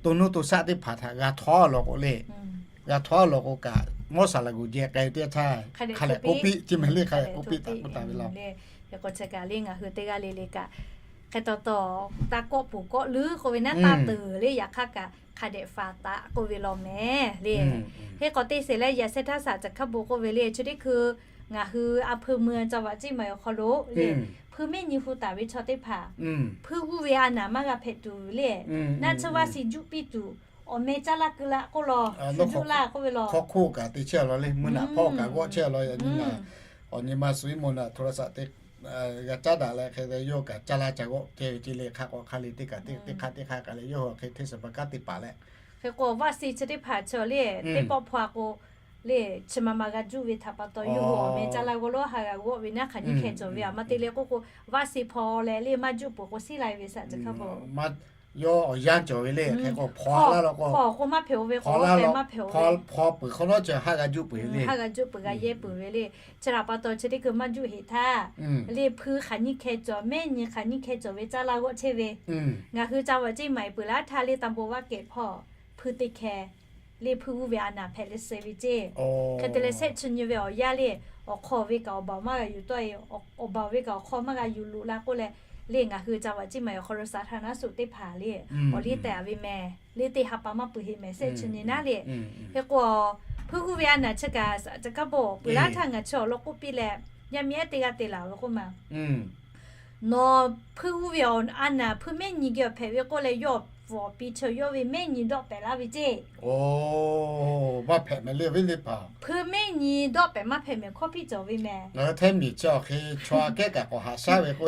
to nuˇ to shaˆ teˇ hpaˍ htaꞈ g'a htawˇ law k'o le, g'a htawˇ law k'o kaꞈ mawˇ shaˍ laꞈ g'uˬ jehˇ k'ai ve teˇ yanˇ htaˇ hk'a dehꞈ k'oˆ piˇ ceˇ mehˍ le, hk'a dehꞈ k'oˆ piˇ taˍ k'oˆ taˍ ve law. Hk'e k'o chi kaꞈ le ngaˬ hui teˇ g'aˇ le le kaꞈ hk'e taw taw, taˇ kawˆ puˬ kawˆ leuˉ k'oˆ ve naˉ, taˇ tuˬ le, yaꞈ hk'aˇ kaꞈ hk'a dehꞈ faˍ taˍ k'oˆ ve law mehˍ le. Hk'e k'o teˇ sheˍ leh yaꞈ sheh htaˇ shaˍ ca hk'aˇ bon k'oˆ ve le, chi teˇ hkui ngaˬ hui a hpui mui a ca vaꞈ ciˇ maˬ awˬ hk'aw lo le, hpui mehˆ nyi hu taˍ ve chaw teˇ hpaˍ hpuiˇ g'uˇ ve a naˍ maˇ g'a hpehꞈ tuˬ le, naˆ tsuhˇ vaˇ si juˆ piˇ tuˬ, awˬ meh caˇ laˇ keu laˇ k'oˆ law, shu juˆ laˇ k'oˆ ve law. Hk'awˇ hk'oˆ kaꞈ te chehˇ law le, mvuhˇ naꞈ hpawˇ kaꞈ g'awˆ chehˇ law, awˬ nyi ma shu iˉ mo naꞈ hto la shaꞈ te g'a caˉ daꞈ leh hk'e te yawˇ kaꞈ caˇ laˇ ca g'awˆ chehˇ ve ce le. Hk'a k'awꞈ hk'a le teˇ kaꞈ teˇ hk'aˇ teˇ hk'aˇ kaꞈ leh yawˇ hui hk'e hteˇ saˍ baˬ kanˉ te paˍ leh, hk'e k'o vaˇ si chi teˇ hpaˍ chi le, teˇ pawˆ hpaw a k'o le, chi ma ma g'a juˆ ve htaꞈ pa taw yawˇ hui awˬ meh caˇ laˇ g'awˇ lawˉ ha g'a g'awˆ ve naˉ, hk'aˬ nyiˇ hkeh cawˬ ve a ma te le k'oˆ k'o, vaˇ si hpaw leh le maˇ juˆ peuˬ k'o siˉ lai ve shaˍ ca hk'aˇ paw. Yawˇ awˬ yanˇ cawˬ ve le, hk'e k'o hpaw laˇ law k'o, hpaw k'o maˇ hpehꞈ-o ve k'o, hpaw peuˬ hk'awꞈ nawˉ chi haˆ g'a juˆ peuˬ ve le, haˆ g'a juˆ peuˬ g'a yehˇ peuˬ ve le. Chi htaꞈ pa taw chi teˇ hkui maˇ juˆ heꞈ htaˇ le, hpuiˇ hk'aˬ nyiˇ hkeh cawˬ, mehˆ nyi hk'aˬ nyiˇ hkeh cawˬ ve caˇ laˇ g'awˆ chehˇ ve, ngaˬ hui ca vaꞈ ceˇ maˍ e peuˬ laˇ htaˇ le, taˇ bon vaˇ kehˬ hpawˇ hpuiˇ teˇ hkeh le, hpuiˇ g'uˇ ve a naˍ hpehꞈ leh suh ve ceˇ. Hk'e te leh shehˆ chi nyi ve awˬ yanˇ le, awˬ hk'aw ve kaꞈ awˬ baˬ maˇ g'a yuˬ tawˆ e, awˬ baˬ ve kaꞈ awˬ hk'aw maˇ g'a yuˬ loꞈ la k'oˆ leh, le ngaˬ hui ca vaꞈ ceˇ maˍ e awˬ hk'aw lo saˍ htaˇ naˉ suꞈ teˇ hpaˍ le, awˬ liˇ tehˬ a ve mehˍ le, teˇ ha pa maˇ pui heꞈ mehˍ shehˆ chi nyi naˉ le. Hk'e k'o, hpuiˇ g'uˇ ve a naˍ chi kaꞈ ca hk'aˇ paw peuˬ laˇ htaˇ ngaˬ chi awˬ lawn k'oˆ piˇ leh, yaˇ miˇ ehˉ teˇ g'aˇ te laˬ ve k'oˆ ma, nawˬ hpuiˇ g'uˇ ve a naˍ hpuiˇ mehˆ nyi geh awˬ hpehꞈ ve k'oˆ leh, yawˇ awˬ pfuhˍ awˬ pi chi yawˇ ve mehˆ nyi dawˆ pehˍ laˇ ve ceˇ. Maˇ hpehꞈ mehˍ le, awˬ viˉ teˇ hpaˍ. Hpui mehˆ nyi dawˆ pehˍ maˇ hpehꞈ mehˍ, hkawˇ hpiˇ cawˬ ve mehˍ. Ngaˬ hui Htaiˇ miˬ chi awˬ hk'e chaw aꞈ kehˉ kaꞈ k'awꞈ haꞈ shaˉ ve k'o,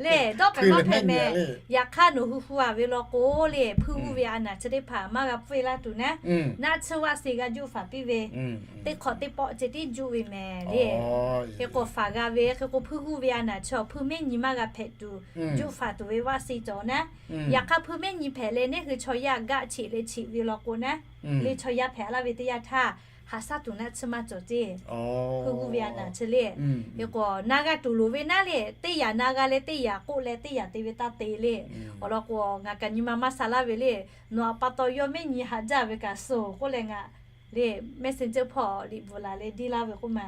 le dawˆ pehˍ maˇ hpehꞈ mehˍ. Yaꞈ hk'aˇ nawˬ hui hu a ve law k'o le, hpui g'uˇ ve a naˍ chi teˇ hpaˍ maˇ g'a pfuhˇ e laˇ tuˬ naˉ, naˆ tsuhˇ vaˆ se g'a juˆ faˍ piˇ ve, teˇ hk'awꞈ teˇ pawˆ ceh tiˉ juˆ ve mehˍ le. Hk'e k'o faˍ g'a ve, hk'e k'o hpui g'uˇ ve a naˍ chi awˬ hpui mehˆ nyi maˇ g'a hpehꞈ tuˬ, juˆ faˍ tuˬ ve vaˆ se cawˬ naˉ. Yaꞈ hk'aˇ hpui mehˆ nyi hpehꞈ leh neˇ hui chaw yaˇ gaˆ cheꞈ leh cheꞈ ve law k'o naˉ, le chaw yaˇ hpehꞈ laˇ ve teˇ yanˇ htaˇ, haꞈ shaˉ tuˬ naˆ tsuhˇ maˇ cawˬ ceˇ. Hpui g'uˇ ve a naˍ chi le. Hk'e k'o na g'a tuˬ loˍ ve naˉ le, teˇ yanˇ na g'a leh teˇ yanˇ k'oˆ leh teˇ yanˇ te ve taˇ te le. Awˬ lawn k'o, ngaˬ kaꞈ nyi ma maˇ sha laˇ ve le. Nawˬ aꞈ pa taw yawˇ mehˆ nyi haꞈ jaˇ ve kaꞈ suh k'oˆ leh ngaˬ le, messenger hpawˇ liꞈ bvuhꞈ laˬ leh diˇ laˇ ve k'oˆ ma.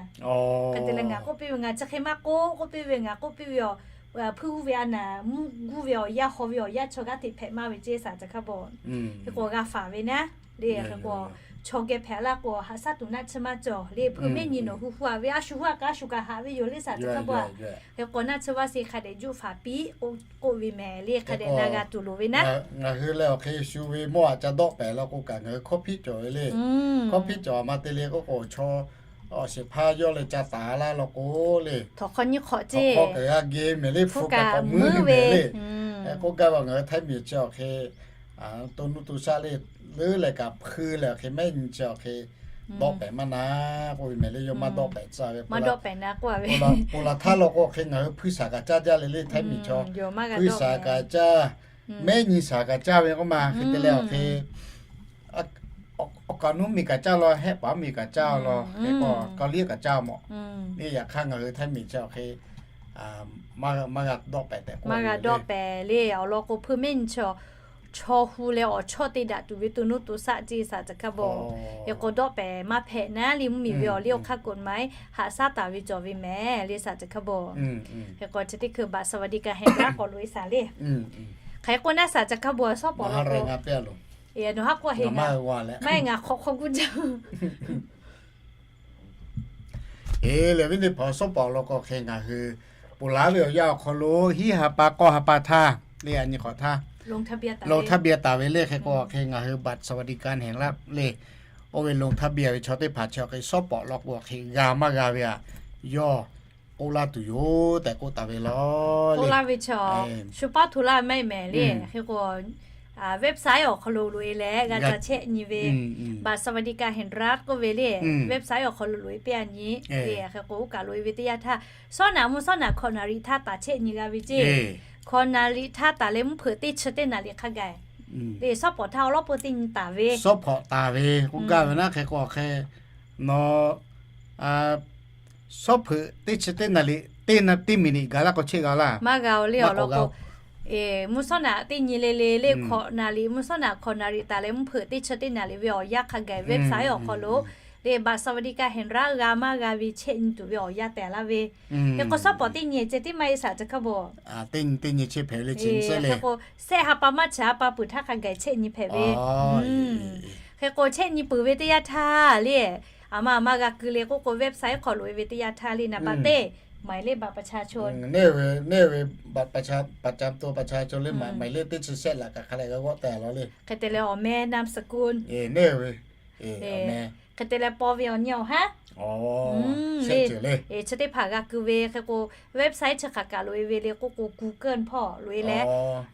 Hk'e te leh ngaˬ k'oˆ piˇ ve, ngaˬ chi hk'e maˇ k'oˆ k'oˆ piˇ ve, ngaˬ k'oˆ piˇ ve, hpui g'uˇ ve a naˍ mvuhˇ g'uˇ ve awˬ yanˇ haw ve awˬ yanˇ chaw g'aˇ hteꞈ hpehꞈ maˇ ve ceˇ saˍ ca hk'a bawˬ. Hk'e k'o g'a faˍ ve naˉ le. Hk'e k'o chaw geh hpehꞈ laˇ k'o haꞈ shaˉ tuˬ naˆ tsuhˇ maˇ cawˬ le. Hpui mehˆ nyi nawˬ hui hu a ve a shu hu a kaꞈ a shu kaꞈ haꞈ ve yoˬ le saˍ ca hk'a bawˬ. Hk'e k'o naˆ tsuhˇ vaˆ se hk'a dehꞈ juˆ faˍ piˇ k'oˆ ve mehˍ le, hk'a dehꞈ na g'a tuˬ loˍ ve naˉ. Ngaˬ hui leh awˬ hk'e shu ve mawˇ aꞈ ca dawˆ pehˍ law k'o kaꞈ ngaˬ hui hkawˇ hpiˇ cawˬ ve le. Hkawˇ hpiˇ cawˬ a ma te le k'oˆ k'o chaw awˬ shehˍ hpaˇ yawˇ leh ca taˍ laˇ law k'o le, htawnˍ hk'aw nyiˇ hk'awꞈ ceˇ, htawnˍ hk'aw kaꞈ g'a geh mehˍ le, hpu kaꞈ k'awꞈ muiˉ ve le. K'oˆ gaˇ ve ngaˬ hui Htaiˇ miˬ chi awˬ hk'e to nuˇ to shaˆ le, leuˉ leh kaꞈ hpui leh awˬ hk'e mehˆ nyi chi awˬ hk'e dawˆ pehˍ maˇ na k'oˆ ve mehˍ le. Yawˇ maˇ dawˆ pehˍ tcuh ve, maˇ dawˆ pehˍ na k'oˆ ve. Ponˬ laˬ htaˇ law k'o hk'e ngaˬ hui hpui shaˍ kaꞈ caˇ jaˇ le le, Htaiˇ miˬ chaw hpui shaˍ kaꞈ caˇ, mehˆ nyi shaˍ kaꞈ caˇ ve k'oˆ ma. Hk'e te leh awˬ hk'e awˬ kaˍ nuˇ miˬ kaꞈ caˇ law, hehˆ paˍ miˬ kaꞈ caˇ law, hk'e k'o Kawˇliˇ kaꞈ caˇ mawˬ. Yaꞈ hk'aˇ ngaˬ hui Htaiˇ miˬ chi awˬ hk'e maˇ g'a dawˆ pehˍ tehꞈ k'oˆ, maˇ g'a dawˆ pehˍ le. Awˬ lawn k'o hpui mehˆ nyi chaw hu leh awˬ chawˇ te daꞈ tuˬ ve to nuˇ to shaˆ ceˇ saˍ ca hk'a bawˬ. Hk'e k'o dawˆ pehˍ maˇ hpehꞈ naˉ le, mvuhˇ miˬ ve awˬ liˇ awˬ hk'aˇ กฎหมาย haꞈ shaˉ taˍ ve cawˬ ve mehˍ le saˍ ca hk'a bawˬ. Hk'e k'o chi teˇ hkui บัตรสวัสดิการแห่งรัฐ k'awꞈ loꞈ e saˍ le. Hk'e k'o naˉ saˍ ca hk'a bawˬ, shawˉ pawˍ law k'o, nawˬ haˉ k'oˆ heˆ, maˇ heˆ ngaˬ hk'awꞈ hk'aw guˇ jaˇ. Eˬ, lehˬ viˉ teˇ hpaˍ, shawˉ pawˍ law k'o hk'e ngaˬ hui ponˬ laˬ ve awˬ yanˇ awˬ hk'aw lo hiˉ ha pa k'awˇ ha pa htaˇ le, a nyi k'awꞈ htaˇ ลงทะเบียน taˍ ve le. Hk'e k'o hk'e ngaˬ hui บัตรสวัสดิการแห่งรัฐ le, oˇ ve ลงทะเบียน ve chaw teˇ hpaˍ chi awˬ hk'e shawˉ pawˍ law k'o hk'e g'a maˇ g'a ve aꞈ, yawˇ k'oˆ laˇ tuˬ yoˬ tehꞈ k'oˆ taˍ ve law. K'oˆ laˇ ve chaw shu paˉ hto laˇ ve maˇ heˆ mehˍ le. Hk'e k'o website awˬ hk'aw lo loꞈ e leh g'a ca chehˇ nyi ve, บัตรสวัสดิการแห่งรัฐ k'oˆ ve le. Website awˬ hk'aw lo loꞈ e piˇ a nyi le. Hk'e k'o oˇ kaꞈ loꞈ e ve teˇ yanˇ htaˇ, shawˉ naꞈ mvuhˇ shawˉ naꞈ hkawꞈ naˍ riˍ htaˇ taˍ chehˇ nyi g'a ve ceˇ. Hkawꞈ naˍ riˍ htaˇ taˍ leh mvuhˇ hpeuꞈ teˇ chi teˇ naˍ riˍ hk'a gaˬ le, shawˉ pawˍ htaˇ awˬ lawˉ peu teˇ nyi taˍ ve, shawˉ pawˍ taˍ ve k'oˆ gaˇ ve naˉ. Hk'e k'o hk'e nawˬ shawˉ hpeuꞈ teˇ chi teˇ naˍ riˍ teˇ na teˇ miˬ niꞈ gaˬ laˇ k'o chehˇ g'a laˇ. Maˇ g'a oˬ le. Awˬ lawn k'o mvuhˇ shawˉ naꞈ teˇ nyi le le le, hkawꞈ naˍ riˍ, mvuhˇ shawˉ naꞈ hkawꞈ naˍ riˍ taˍ leh mvuhˇ hpeuꞈ teˇ chi teˇ naˍ riˍ ve awˬ yanˇ hk'a gaˬ website awˬ hk'aw lo le, บัตรสวัสดิการแห่งรัฐ g'a maˇ g'a ve chehˇ nyi tuˬ ve awˬ yanˇ tehꞈ laˇ ve. Hk'e k'o shawˉ pawˍ teˇ nyi ceh tiˉ maˇ e shaˍ ca hk'a bawˬ. Teˇ nyi teˇ nyi chehˇ hpehꞈ ve le chi nyi sehˉ le. Hk'e k'o sehˆ ha pa maˇ chi ha pa peuˬ htaˇ hk'a gaˬ chehˇ nyi hpehꞈ ve. Hk'e k'o chehˇ nyi peuˬ ve teˇ yanˇ htaˇ le, aˬ ma aˬ ma g'a keu le k'oˆ k'o website hk'aw loꞈ e ve teˇ yanˇ htaˇ le, naˍ baꞈ teˇ หมายเลขบัตรประชาชน neˇ ve, neˇ ve บัตรประชา, ประจำตัวประชาชน le, หมายเลข teˇ chi sehˆ laꞈ kaꞈ hk'a leh g'a g'awˆ tehꞈ law le. Hk'e te leh awˬ meh นามสกุล neˇ ve, hk'e te leh paw ve awˬ nyi awˬ haˉ le, chi teˇ hpaˍ g'a keu ve. Hk'e k'o website chi hk'aˬ kaꞈ loꞈ e ve le k'oˆ k'o Google hpawˇ loꞈ e leh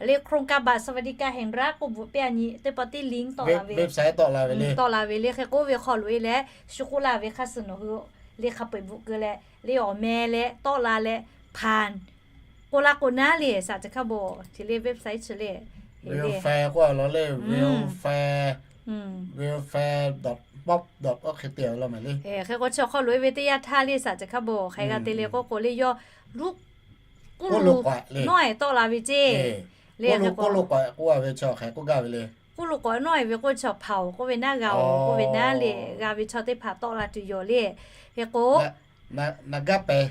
le, โครงการบัตรสวัสดิการแห่งรัฐ k'oˆ bvuhꞈ piˇ a nyi teˇ paw teˇ link tawˆ la ve, tawˆ la ve le. Hk'e k'o oˇ ve hk'aw loꞈ e leh shu k'oˆ la ve hk'a suh nawˬ hui le hk'a peu-eˬ bvuhꞈ keu leh le awˬ meh leh tawˆ la leh ผ่าน k'oˆ laˇ k'o naˉ le, shaˍ ca hk'a bawˬ chi le website chi le, welfare k'oˆ a law le, welfare, welfare dot pop dot org hk'e te law mehˍ le. Hk'e k'o chi awˬ hk'aw loꞈ e ve teˇ yanˇ htaˇ le shaˍ ca hk'a bawˬ hk'e g'a te le k'oˆ k'o le yawˇ kuˇ lo k'awꞈ nawˇ e tawˆ la ve ceˇ le. Kuˇ lo k'awꞈ k'oˆ a ve chi hk'e k'oˆ gaˇ ve le. Kuˇ lo k'awꞈ nawˇ e ve k'oˆ chi เผ่า k'oˆ ve naˉ g'a oˬ k'oˆ ve naˉ le, g'a ve chaw teˇ hpaˍ tawˆ la tuˬ yoˬ le. Hk'e k'o naˍ gaˇ pehˍ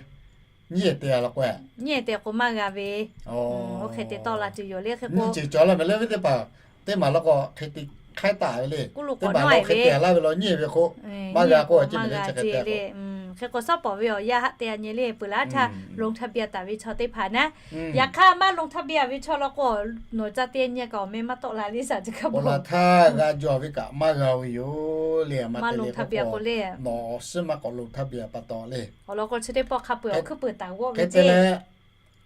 nyiˇ ehˍ te a law k'o, nyiˇ ehˍ te k'o maˇ g'a ve, oˇ hk'e te tawˆ la tuˬ yoˬ le. Hk'e k'o nyiˇ ceuˬ cawˬ laˇ mehˍ le, viˉ teˇ hpaˍ, teˇ maˬ law k'o hk'e te hk'aiˉ taˍ ve le. Kuˇ lo k'awꞈ nawˇ e ve hk'e te laˇ ve law nyiˇ ehˍ ve k'o maˇ g'a k'oˆ a ceˇ mehˍ le, chi hk'e te le. Hk'e k'o, suhˉ pawˍ ve awˬ yanˇ haˆ te a nyi le, peuˬ laˇ htaˇ ลงทะเบียน taˍ ve chaw teˇ hpaˍ naˉ. Yaꞈ hk'aˇ maˇ ลงทะเบียน ve chaw law k'o, nawˬ ca te a nyi kaꞈ awˬ meh maˇ tawˆ la le สาธารณสุข Ponˍ laˬ htaˇ g'a jaw ve kaꞈ maˇ g'a ve yoˬ le. Maˇ ลงทะเบียน k'o le, nawˬ awˬ suhˉ maˇ k'awꞈ ลงทะเบียน pa taw le. Awˬ lawn k'o, chi teˇ pawˆ hk'a peu-eˬ awˬ hkuiˉ peuˬ taˍ g'awˆ ve ce.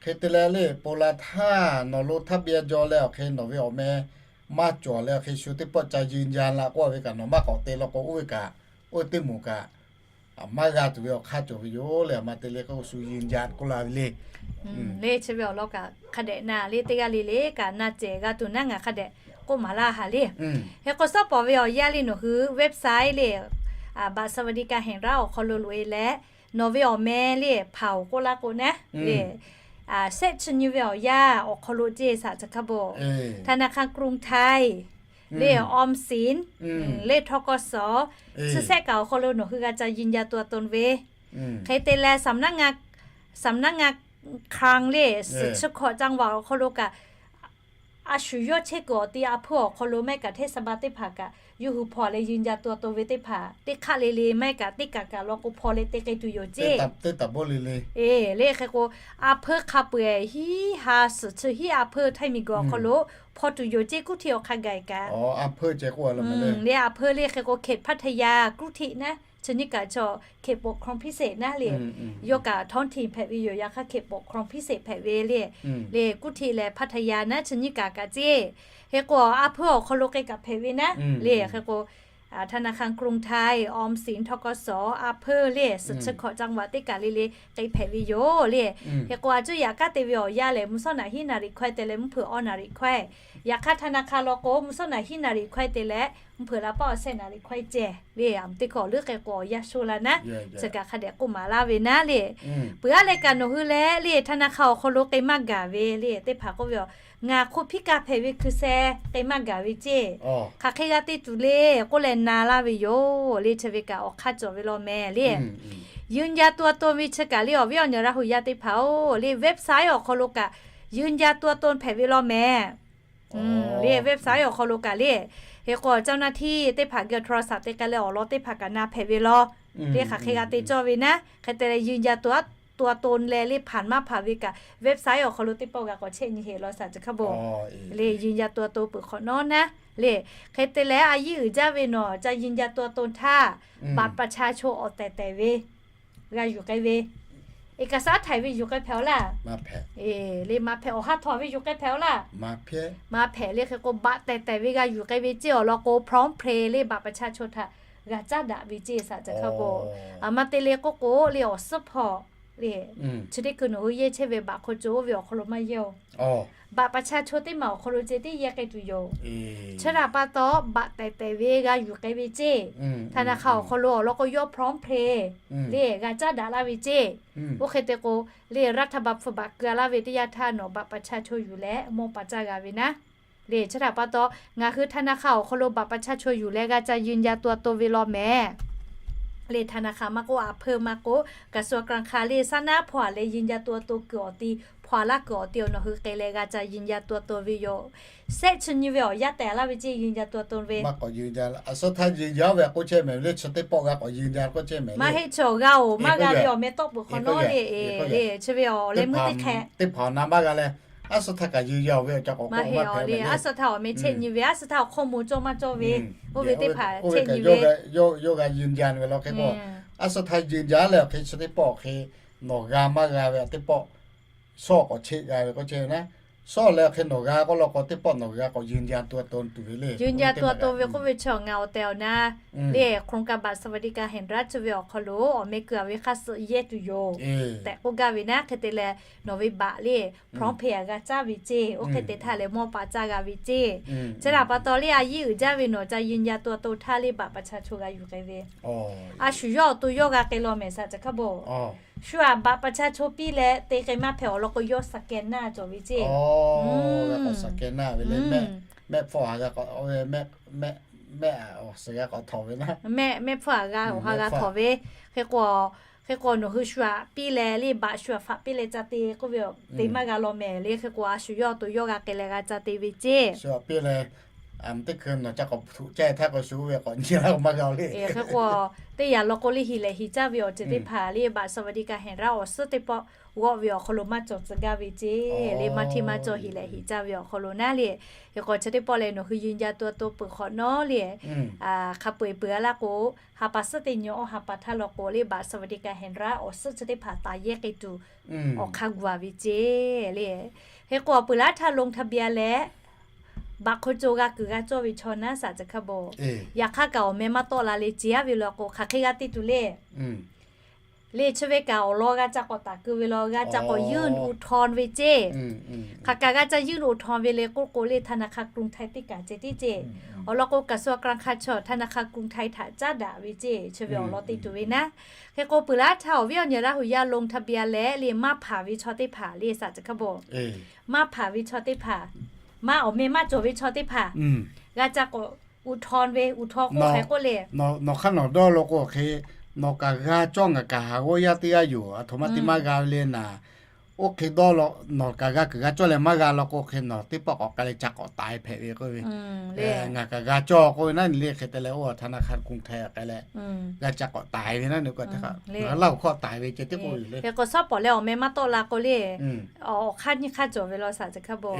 Hk'e te leh le, ponˍ laˬ htaˇ nawˬ ลงทะเบียน jaw leh awˬ hk'e nawˬ ve awˬ meh maˇ cawˬ leh awˬ hk'e shu teˇ pawˆ ca ยืนยัน la k'oˆ ve kaꞈ nawˬ maˇ k'awꞈ te law k'o, oˇ ve kaꞈ, oˇ ve teˇ moˍ kaꞈ maˇ g'a tuˬ ve awˬ hk'aˇ cawˬ ve yoˬ le. Aˬ ma te le k'o shu ยืนยัน k'oˆ la ve le. Le chi ve awˬ lawn kaꞈ hk'a dehꞈ na le, teˇ g'aˇ le le kaꞈ na cehˬ g'a tuˬ naˉ ngaˬ hk'a dehꞈ k'oˆ maˍ laˇ haˍ le. Hk'e k'o, suhˉ pawˍ ve awˬ yanˇ le, nawˬ hui website le, บัตรสวัสดิการแห่งรัฐ awˬ hk'aw lo loꞈ e leh, nawˬ ve awˬ meh le hpaˍ-oˬ k'oˆ laˇ k'o naˉ le, shehˆ chi nyi ve awˬ yanˇ awˬ hk'aw lo ce สาธารณสุข Ponˍ, ธนาคารกรุงไทย le, ออมสิน le, ทกส chi shehˆ kaꞈ awˬ hk'aw lo nawˬ hui g'a ca ยืนยันตัวตน ve. Hk'e te leh สำนักงาน สำนักงานคลัง le, สำนักงานคลัง จังหวัด awˬ hk'aw lo kaꞈ a shu yawˇ chehˇ kuiˬ awˬ ti a hpuiˇ awˬ hk'aw lo maˇ heˆ kaꞈ เทศบาล teˇ hpaˍ kaꞈ yawˇ hui hpaw leh ยืนยันตัวตน ve teˇ hpaˍ teˇ hk'aˆ le le maˇ heˆ kaꞈ teˇ kaꞈ kaꞈ law k'o hpaw leh te k'ai tuˬ yoˬ ce. Teˇ taˍ bawˇ le le. E, le hk'e k'o, a hpuiˇ hk'a peu-eˬ hiˉ ha suhˍ chi hiˉ a hpuiˇ ไทย miˬguiˬ awˬ hk'aw lo hpaw tuˬ yoˬ ce, กรุงเทพ awˬ hk'a gaˬ kaꞈ. Le a hpuiˇ le hk'e k'o เขตพัทยา กรุงเทพ naˉ, chi nyiˇ kaꞈ chaw เขตปกครองพิเศษ naˉ le. Yawˇ kaꞈ ท้องถิ่น hpehꞈ ve yoˬ. Yaꞈ hk'aˇ เขตปกครองพิเศษ hpehꞈ ve le. Le กรุงเทพ leh พัทยา naˉ, chi nyiˇ kaꞈ kaꞈ ce. Hk'e k'o, a hpuiˇ awˬ hk'aw lo k'ai kaꞈ hpehꞈ ve naˉ le. Hk'e k'o, ธนาคารกรุงไทย ออมสิน ทกส a hpuiˇ le, สำนักงานคลัง จังหวัด teˇ kaꞈ le le k'ai hpehꞈ ve yoˬ le. Hk'e k'o, a cuˇ yaꞈ kaˉ te ve awˬ yanˇ lehˬ, mvuhˇ shawˉ naˍ hiˉ naˍ riˍ hkawehˇ te leh mvuhˇ hpeuꞈ awˇ naˍ riˍ hkawehˇ. Yaꞈ hk'aˇ ธนาคาร law k'o, mvuhˇ shawˉ naˍ hiˉ naˍ riˍ hkawehˇ te leh mvuhˇ hpeuꞈ la paˉ awˬ shehˆ naˍ riˍ hkawehˇ ceh le. Aˬ mvuhˇ teˇ hkawˇ leuˉ hk'e k'o awˬ yanˇ sho la naˉ, chi kaꞈ hk'a dehꞈ k'oˆ maˍ laˇ ve naˉ le. Peuˬ aˉ leh kaꞈ nawˬ hui leh le ธนาคาร awˬ hk'aw lo k'ai maˇ gaˬ ve le teˇ hpaˍ k'oˆ ve, Ngaˬ hk'oˆ พิการ hpehꞈ ve hkui sheh k'ai maˇ gaˬ ve ce. Hk'aˬ hk'e g'a te tuˬ le k'oˆ leh na laˇ ve yoˬ le. Chi ve kaꞈ awˬ hk'aˇ cawˬ ve law mehˍ le. ยืนยันตัวตน ve chi kaꞈ le, awˬ viˉ awˬ nyi Laˇ huˍ yaˇ teˇ hpaˍ-oˬ le, website awˬ hk'aw lo kaꞈ ยืนยันตัวตน hpehꞈ ve law mehˍ le. Website awˬ hk'aw lo kaꞈ le, hk'e k'o เจ้าหน้าที่ teˇ hpaˍ geh โทรศัพท์ te k'ai leh awˬ lawn teˇ hpaˍ kaꞈ na hpehꞈ ve law le. Hk'aˬ hk'e g'a te cawˇ ve naˉ. Hk'e te leh ยืนยันตัวตน leh le hpanˍ maˇ hpanˍ ve kaꞈ website awˬ hk'aw lo teˇ pawˆ g'a k'awꞈ chehˇ nyi heˆ law สาธารณสุข บก le. ยืนยันตัวตน peuˬ hk'awꞈ nawˉ naˉ le. Hk'e te leh a yiˇ uiˍ jaˇ ve nawˬ ca ยืนยันตัวตน htaˇ บัตรประชาชน awˬ tehˬ tehˬ ve g'a yuˬ k'ai ve, เอกสาร htaiˍ ve yuˬ k'ai hpehꞈ-aw laˇ. Le maˇ hpehꞈ. Awˬ ha htawꞈ ve yuˬ k'ai hpehꞈ-aw laˇ. Maˇ hpehꞈ le. Hk'e k'o บัตร tehˬ tehˬ ve g'a yuˬ k'ai ve ce awˬ lawn k'o พร้อมเพย์ le บัตรประชาชน htaꞈ g'a caˉ daꞈ ve ce สาธารณสุข บก. Aˬ ma te le k'oˆ k'o le awˬ suhˉ hpawˇ le, chi teˇ hkui nawˬ hui yehˇ chehˇ ve บัตรคนจน oˇ ve awˬ hk'aw lo maˇ yehˇ-oˬ. บัตรประชาชน teˇ maˬ awˬ hk'aw lo ceh tiˉ yehˇ k'ai tuˬ yoˬ. Chi htaꞈ pa taw บัตร tehˬ tehˬ ve g'a yuˬ k'ai ve ce. ธนาคาร awˬ hk'aw lo awˬ lawn k'o yawˇ พร้อมเพย์ le g'a caˉ daꞈ laˇ ve ce. Oˇ hk'e te k'o le รัฐบาล hpfuhˇ บัตร keu-a laˇ ve teˇ yanˇ htaˇ nawˬ บัตรประชาชน yuˬ leh mawˇ pa caˇ g'a ve naˉ. Le chi htaꞈ pa taw ngaˬ hui ธนาคาร awˬ hk'aw lo บัตรประชาชน yuˬ leh g'a ca ยืนยันตัวตน ve law mehˍ. Le ธนาคาร maˇ k'oˆ, a hpuiˇ maˇ k'oˆ, กระทรวงการคลัง le saˉ naˉ hpaw-a leh ยืนยันตัวตน kuiˬ awˬ ti, hpaw-a laˇ kuiˬ awˬ ti awˬ nawˬ hui k'ai leh g'a ca ยืนยันตัวตน ve yoˬ. Shehˆ chi nyi ve awˬ yanˇ tehˬ laˇ ve ce ยืนยันตัวตน ve. Aˬ suhˉ htaˇ ยืนยัน ve k'oˆ chehˇ mehˍ le, chi teˇ pawˆ g'a k'awꞈ ยืนยัน k'oˆ chehˇ mehˍ le. Maˇ heˆ, chaw g'a-oˬ, maˇ g'a ve awˬ meh tawˆ peuˬ hk'awꞈ nawˉ le. Le chi ve awˬ leh meuˇ teˇ hk'e teˇ hpaˍ awˬ na maˇ g'a leh, aˉ suhˉ htaˇ kaꞈ ยืนยัน ve awˬ ca k'awꞈ k'oˆ maˇ heˆ le. Aˉ suhˉ htaˇ awˬ meh chehˇ nyi ve, aˉ suhˉ htaˇ awˬ hk'aw moˍ cawˇ maˇ cawˇ ve, oˇ ve teˇ hpaˍ chehˇ nyi ve. Yawˇ g'a ยืนยัน ve law hk'e k'o, aˉ suhˉ htaˇ ยืนยัน leh awˬ hk'e chi teˇ pawˆ awˬ hk'e nawˬ g'a maˇ g'a ve teˇ pawˆ shawˉ k'awꞈ cheˆ g'a ve k'oˆ chehˇ ve naˉ. Shawˉ leh awˬ hk'e nawˬ g'a k'oˆ law k'o teˇ pawˆ nawˬ g'a k'awꞈ ยืนยันตัวตน tuˬ ve le. ยืนยันตัวตน ve k'oˆ ve chi ngaˬ awˬ tehˬ awˬ na le โครงการบัตรสวัสดิการแห่งรัฐ chi ve awˬ hk'aw lo awˬ meh keu-a ve hk'aˇ suh yehˇ tuˬ yoˬ tehꞈ k'oˆ gaˇ ve naˉ. Hk'e te leh nawˬ ve บัตร le พร้อมเพย์ g'a caˇ ve ce. Oˇ hk'e te htaˇ leh mawˇ pa caˇ g'a ve ce. Chi htaꞈ pa taw le a yiˇ uiˍ jaˇ ve nawˬ ca ยืนยันตัวตน htaˇ le บัตรประชาชน g'a yuˬ k'ai ve. A shu yawˇ awˬ to yawˇ g'a k'ai law mehˍ สาธารณสุข บก. Shu-a บัตรประชาชน piˇ leh te k'ai maˇ hpehꞈ awˬ lawn k'o yawˇ สแกนหน้า cawˬ ve ce. Scan-a ve le, mehˆ hpfuhˇ a g'a k'awꞈ, mehˆ awˬ suhˍ g'a k'awꞈ htawnˍ ve naˉ. Mehˆ hpfuhˇ a g'a awˬ ha g'a htawnˍ ve. Hk'e k'o, hk'e k'o nawˬ hui shu-a piˇ leh le บัตร shu-a faꞈ piˇ leh ca te k'oˆ ve, te maˇ g'a law mehˍ le. Hk'e k'o a shu yawˇ awˬ to yawˇ g'a k'ai leh g'a ca te ve ce. Shu-a piˇ leh Teˇ hkui nawˬ ca k'awꞈ htuꞈ caˇ htaˇ k'o shu ve k'awꞈ nyi la maˇ g'a le. Hk'e k'o, teˇ yanˇ law k'o le hiˍ lehˬ hiˍ caˇ ve awˬ ceuˬ teˇ hpaˍ le, บัตรสวัสดิการแห่งรัฐ awˬ suhˉ teˇ pawˆ g'awˆ ve awˬ hk'aw lo maˇ cawˬ tcuh gaˇ ve ceˇ le, maˇ hteˇ maˇ cawˬ hiˍ lehˬ hiˍ caˇ ve awˬ hk'aw lo naˉ le. Hk'e k'o chi teˇ pawˆ lehˬ nawˬ hui yehˬ jaˇ tuˬ a to peuˬ hk'awꞈ nawˉ le, hk'a peu-eˬ peuˬ a laˇ k'o, ha pa suhˉ teˇ nyi awˇ ha pa htaˇ law k'o le, บัตรสวัสดิการแห่งรัฐ awˬ suhˉ chi teˇ hpaˍ taˍ yehˇ k'ai tuˬ awˬ hk'aˇ gu a ve ceˇ le. Hk'e k'o, peuˬ laˇ htaˇ ลงทะเบียน leh บัตรคนจน g'a kuiˬ g'a cawˇ ve chaw naˉ สาธารณสุข kaꞈ bawˬ, yaꞈ hk'aˇ kaꞈ awˬ meh maˇ tawˆ la le, ceˬ a ve law k'o hk'aˬ hk'e g'a te tuˬ le. Le chi ve kaꞈ awˬ lawn g'a ca k'awꞈ taˍ keu ve law, g'a ca k'awꞈ ยื่นอุทธรณ์ ve ceˇ. Hk'aˬ kaꞈ g'a ca ยื่นอุทธรณ์ ve le k'oˆ k'o le, ธนาคารกรุงไทย teˇ kaꞈ ceh tiˉ ceˇ. Awˬ lawn k'o, กระทรวงการคลัง chaw ธนาคารกรุงไทย htaꞈ caˉ daꞈ ve ceˇ. Chi ve awˬ lawn te tuˬ ve naˉ. Hk'e k'o, peuˬ laˇ htaˇ awˬ viˉ awˬ nyi Laˇ hu yaˇ ลงทะเบียน leh le maˇ hpanˍ ve chaw teˇ hpaˍ le สาธารณสุข kaꞈ bawˬ, maˇ hpanˍ ve chaw teˇ hpaˍ, maˇ awˬ meh maˇ cawˬ ve chaw teˇ hpaˍ g'a ca k'awꞈ อุทธรณ์ ve, อุทธรณ์ k'oˆ hk'e k'oˆ le, nawˬ hk'aˇ nawˬ dawˇ law k'o hk'e, nawˬ kaꞈ g'a cawˇ ngaˬ kaꞈ haˍ g'awˇ yaˇ teˇ g'aˇ yoˬ, a htoꞈ ma te maˇ g'a ve le naˍ. Oˇ hk'e dawˇ law, nawˬ kaꞈ g'a kuiˬ g'a cawˇ leh maˇ g'a law k'o hk'e, nawˬ teˇ pawˆ k'awꞈ k'ai leh ca k'awꞈ taiˍ hpehꞈ ve k'oˆ ve. Ngaˬ kaꞈ g'a cawˇ k'oˆ ve naˉ le, hk'e te leh oˇ ธนาคารกรุงไทย k'ai leh g'a ca k'awꞈ taiˍ ve naˉ ne, ngaˬ Laˇ hu hkawˇ taiˍ ve ceh tiˉ k'oˆ ve le. Hk'e k'o, shawˉ pawˍ leh awˬ meh maˇ tawˆ la k'o le, awˬ hk'aˇ nyiˇ hk'aˇ cawˬ ve law สาธารณสุข kaꞈ bawˬ.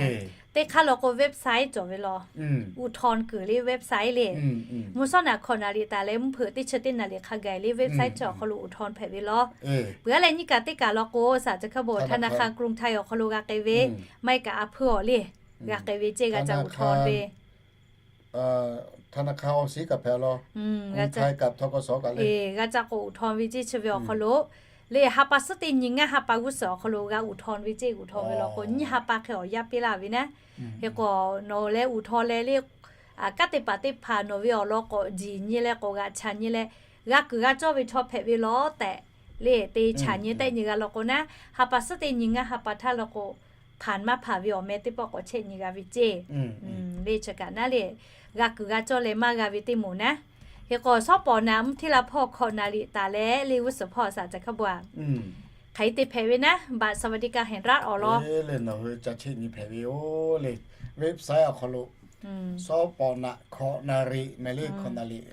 Teˇ hk'aˇ law k'o, website cawˬ ve law, อุทธรณ์ kuiˬ le website le. Mvuhˇ shawˉ naꞈ hkawꞈ naˍ riˍ taˍ leh mvuhˇ hpeuꞈ teˇ chi teˇ naˍ riˍ hk'a gaˬ le website chi awˬ hk'aw lo อุทธรณ์ hpehꞈ ve law. Peuˬ a leh nyiˇ kaꞈ teˇ kaꞈ law k'o, สาธารณสุข kaꞈ bawˬ, ธนาคารกรุงไทย awˬ hk'aw lo g'a k'ai ve, maˇ heˆ kaꞈ a hpuiˇ awˬ le g'a k'ai ve ceˇ, g'a ca อุทธรณ์ ve ธนาคารออมสิน kaꞈ hpehꞈ law, กรุงไทย kaꞈ ทกส kaꞈ le, g'a ca k'awꞈ อุทธรณ์ ve ceˇ. Chi ve awˬ hk'aw lo le ha pa suhˉ teˇ nyi ngaˇ ha pa g'uˇ suhˍ awˬ hk'aw lo g'a อุทธรณ์ ve ceˇ, อุทธรณ์ ve law k'o nyiˇ ha pa hk'e awˬ yaˇ piˇ laˇ ve naˉ. Hk'e k'o, nawˬ leh อุทธรณ์ leh le, kanˉ te paˍ teˇ hpaˍ nawˬ ve awˬ lawn k'awꞈ jiˬ nyi leh k'awꞈ g'aꞈ chaꞈ nyi leh, g'a kuiˬ g'a cawˇ ve chaw hpehꞈ ve law tehꞈ le te chaꞈ nyi tehˆ nyi g'a law k'o naˉ, ha pa suhˉ teˇ nyi ngaˇ ha pa htaˇ law k'o, hpanˍ maˇ hpanˍ ve awˬ meh teˇ pawˆ k'awꞈ chehˇ nyi g'a ve ceˇ. Le chi kaꞈ naˉ le, g'a kuiˬ g'a cawˇ leh maˇ g'a ve teˇ moˍ naˉ. Hk'e k'o, shawˉ pawˍ naꞈ mvuhˇ hteˇ la hpawˇ hkawꞈ naˍ riˍ taˍ leh le g'uˇ suhˍ hpawˇ สาธารณสุข kaꞈ bawˬ a, hk'aˬ hk'e te hpehꞈ ve naˉ, บัตรสวัสดิการแห่งรัฐ awˬ lawn le nawˬ hui ca chehˇ nyi hpehꞈ ve yoˬ le. Website awˬ hk'aw lo shawˉ pawˍ naꞈ hkawꞈ naˍ riˍ mehˍ le, hkawꞈ naˍ riˍ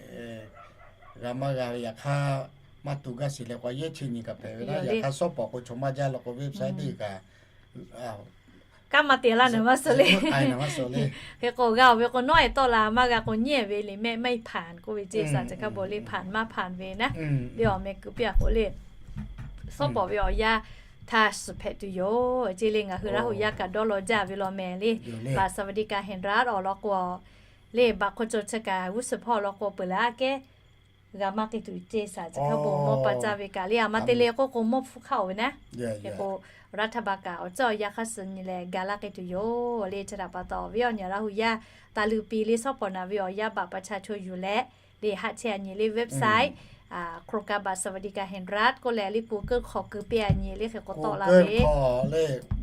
g'a maˇ g'a ve yaꞈ hk'aˇ, maˇ tu gaˇ shiˍ leh k'awꞈ yehˇ chehˇ nyi kaꞈ hpehꞈ ve naˉ. Yaꞈ hk'aˇ shawˉ pawˍ k'o chaw maˇ jaˇ law k'o website teˇ kaꞈ kanˉ maˇ te laˇ naˍ maˇ suh le. Hk'e k'o, g'a oˬ ve k'o nawˉ e tawˆ la, maˇ g'a k'o nyi ve liꞈ mehˆ maˇ heˆ hpanˍ k'oˆ ve ceˇ, สาธารณสุข kaꞈ bawˬ le hpanˍ maˇ hpanˍ ve naˉ, le awˬ meh kuˬ piˇ a k'oˆ le. Shawˉ pawˍ ve awˬ yanˇ htaˇ suhˍ hpehꞈ tuˬ yoˬ ceˇ le. Ngaˬ hui Laˇ hu yaˇ kaꞈ dawˇ law jaˇ ve law mehˍ le. บัตรสวัสดิการแห่งรัฐ awˬ lawn k'o, le บัตรคนจน chi kaꞈ g'uˇ suhˍ hpawˇ law k'o peuˬ laˇ a kehˉ g'a maˇ k'ai tuˬ ceˇ, สาธารณสุข kaꞈ bawˬ, mawˇ pa caˇ ve kaꞈ le a maˇ te le k'oˆ k'o mawˇ hpfuhˇ hk'aˇ oˬ ve naˉ. Hk'e k'o, รัฐบาล kaꞈ awˬ cawˇ awˬ yanˇ hk'aˇ suh nyi leh ga laˇ k'ai tuˬ yoˬ le. Chi htaꞈ pa taw awˬ viˉ awˬ nyi Laˇ hu yaˇ taˍ luˬ piˍ le shawˉ pawˍ naꞈ ve awˬ yanˇ บัตรประชาชน yuˬ leh le haꞈ chehˇ a nyi le website, โครงการบัตรสวัสดิการแห่งรัฐ k'oˆ leh le Google hk'aw keu piˇ a nyi le hk'e k'o tawˆ la ve le.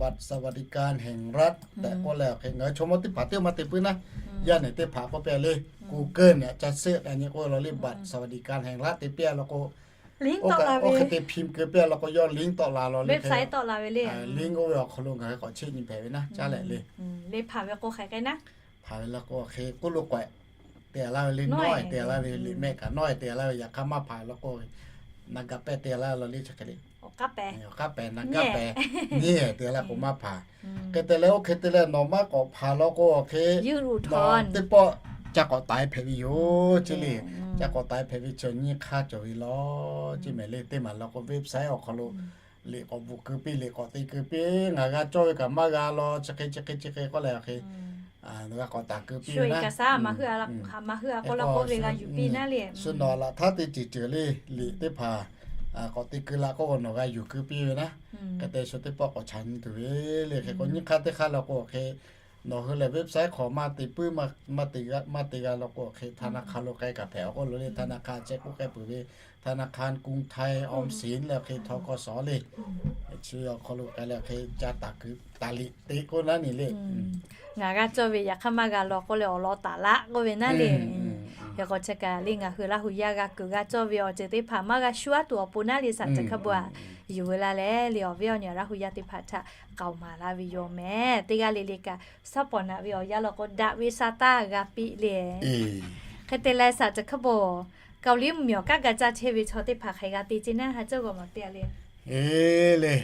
บัตรสวัสดิการแห่งรัฐ tehꞈ k'oˆ leh hk'e ngaˬ hui chaw mawˇ teˇ hpaˍ teˇ maˇ te puiˉ naˉ, yaˇ nehˬ teˇ hpaˍ k'oˆ piˇ a le, Google nehˬ ca search a nyi k'oˆ law le บัตรสวัสดิการแห่งรัฐ te piˇ a law k'o, oˇ hk'e te พิมพ์ keu piˇ a law k'o yawˇ link tawˆ la law le. Website tawˆ la ve le. Link oˇ ve awˬ hk'aw lo ngaˬ hui k'awꞈ chehˇ nyi hpehꞈ ve naˉ, caˉ leh le. Le hpanˍ ve k'o hk'aˬ hk'e naˉ, hpanˍ ve law k'o hk'e k'oˆ lo k'awehꞈ te laˇ ve le, nawˉ e te laˇ ve liꞈ mehˆ kaꞈ nawˉ e te laˇ ve yaꞈ hk'aˇ maˇ hpanˍ law k'o, na gaˬ pehˇ te laˇ law le chi hk'e le. Awˬ k'aˉ pehˍ, na gaˬ pehˍ, nyi te laˇ k'o maˇ hpanˍ. Hk'e te leh oˇ hk'e te leh nawˬ maˇ k'awꞈ hpanˍ law k'o hk'e, teˇ pawˆ ca k'awꞈ taiˍ hpehꞈ ve yoˬ ceˇ le. Ca k'awꞈ taiˍ hpehꞈ ve chi nyiˇ hk'aˇ cawˬ ve law ceˇ mehˍ le. Teˇ maˬ law k'o website awˬ hk'aw lo liꞈ k'awꞈ bvuhꞈ keu piˇ, liꞈ k'awꞈ te keu piˇ, ngaˬ g'a cawˇ ve kaꞈ maˇ g'a law chi hk'e chi hk'e chi hk'e k'oˆ leh hk'e g'a k'awꞈ taˍ keu piˇ ve naˉ. Shu nawˬ laꞈ htaˇ teˇ ceuˬ ceuˬ le liꞈ teˇ hpaˍ k'awꞈ te keu la k'oˆ k'o nawˬ g'a yuˬ keu piˇ ve naˉ. Hk'e te shu teˇ pawˆ k'awꞈ chaꞈ nyi tuˬ ve le. Hk'e k'o nyiˇ hk'aˇ teˇ hk'aˇ law k'o hk'e, nawˬ hui lehˬ website hk'aw maˇ te puiˉ, maˇ te g'a law k'o hk'e ธนาคาร lo k'ai kaꞈ hpehꞈ awˬ k'oˆ lo le. ธนาคาร chi k'oˆ k'ai peuˬ ve ธนาคารกรุงไทย ออมสิน leh hk'e ธ.ก.ส. le. Chi awˬ hk'aw lo k'ai leh hk'e ca taˍ liꞈ te k'oˆ naˉ ni le. Ngaˬ g'a cawˇ ve yaꞈ hk'aˇ maˇ g'a law k'oˆ leh awˬ lawn taˍ laˇ k'oˆ ve naˉ le. Hk'e k'o chi kaꞈ le ngaˬ hui Laˇ hu yaˇ g'a kuiˬ g'a cawˇ ve awˬ ceuˬ teˇ hpaˍ maˇ g'a shuˉ aˉ tuˬ awˬ pon naˉ le saˍ caˬ hkaˇ bon aꞈ yuˬ ve laˇ leh le awˬ viˉ awˬ nyi Laˇ hu yaˇ teˇ hpaˍ htaꞈ k'aoˍ maˍ laˇ ve yoˬ mehˍ. Teˇ g'aˇ le le kaꞈ suhˉ pawˍ naꞈ ve awˬ yanˇ law k'o daꞈ ve sha taˇ g'a piˇ le. Hk'e te leh saˍ caˬ hkaˇ bon, Kaoˍliˇ mvuhˇmiˬ awˬ kanˉ ga caˇ chehˇ ve chaw teˇ hpaˍ hk'aˬ hk'e g'a te ceˇ naˉ ha cawˇ g'aw maˍ piˇ a le. Eˬ le,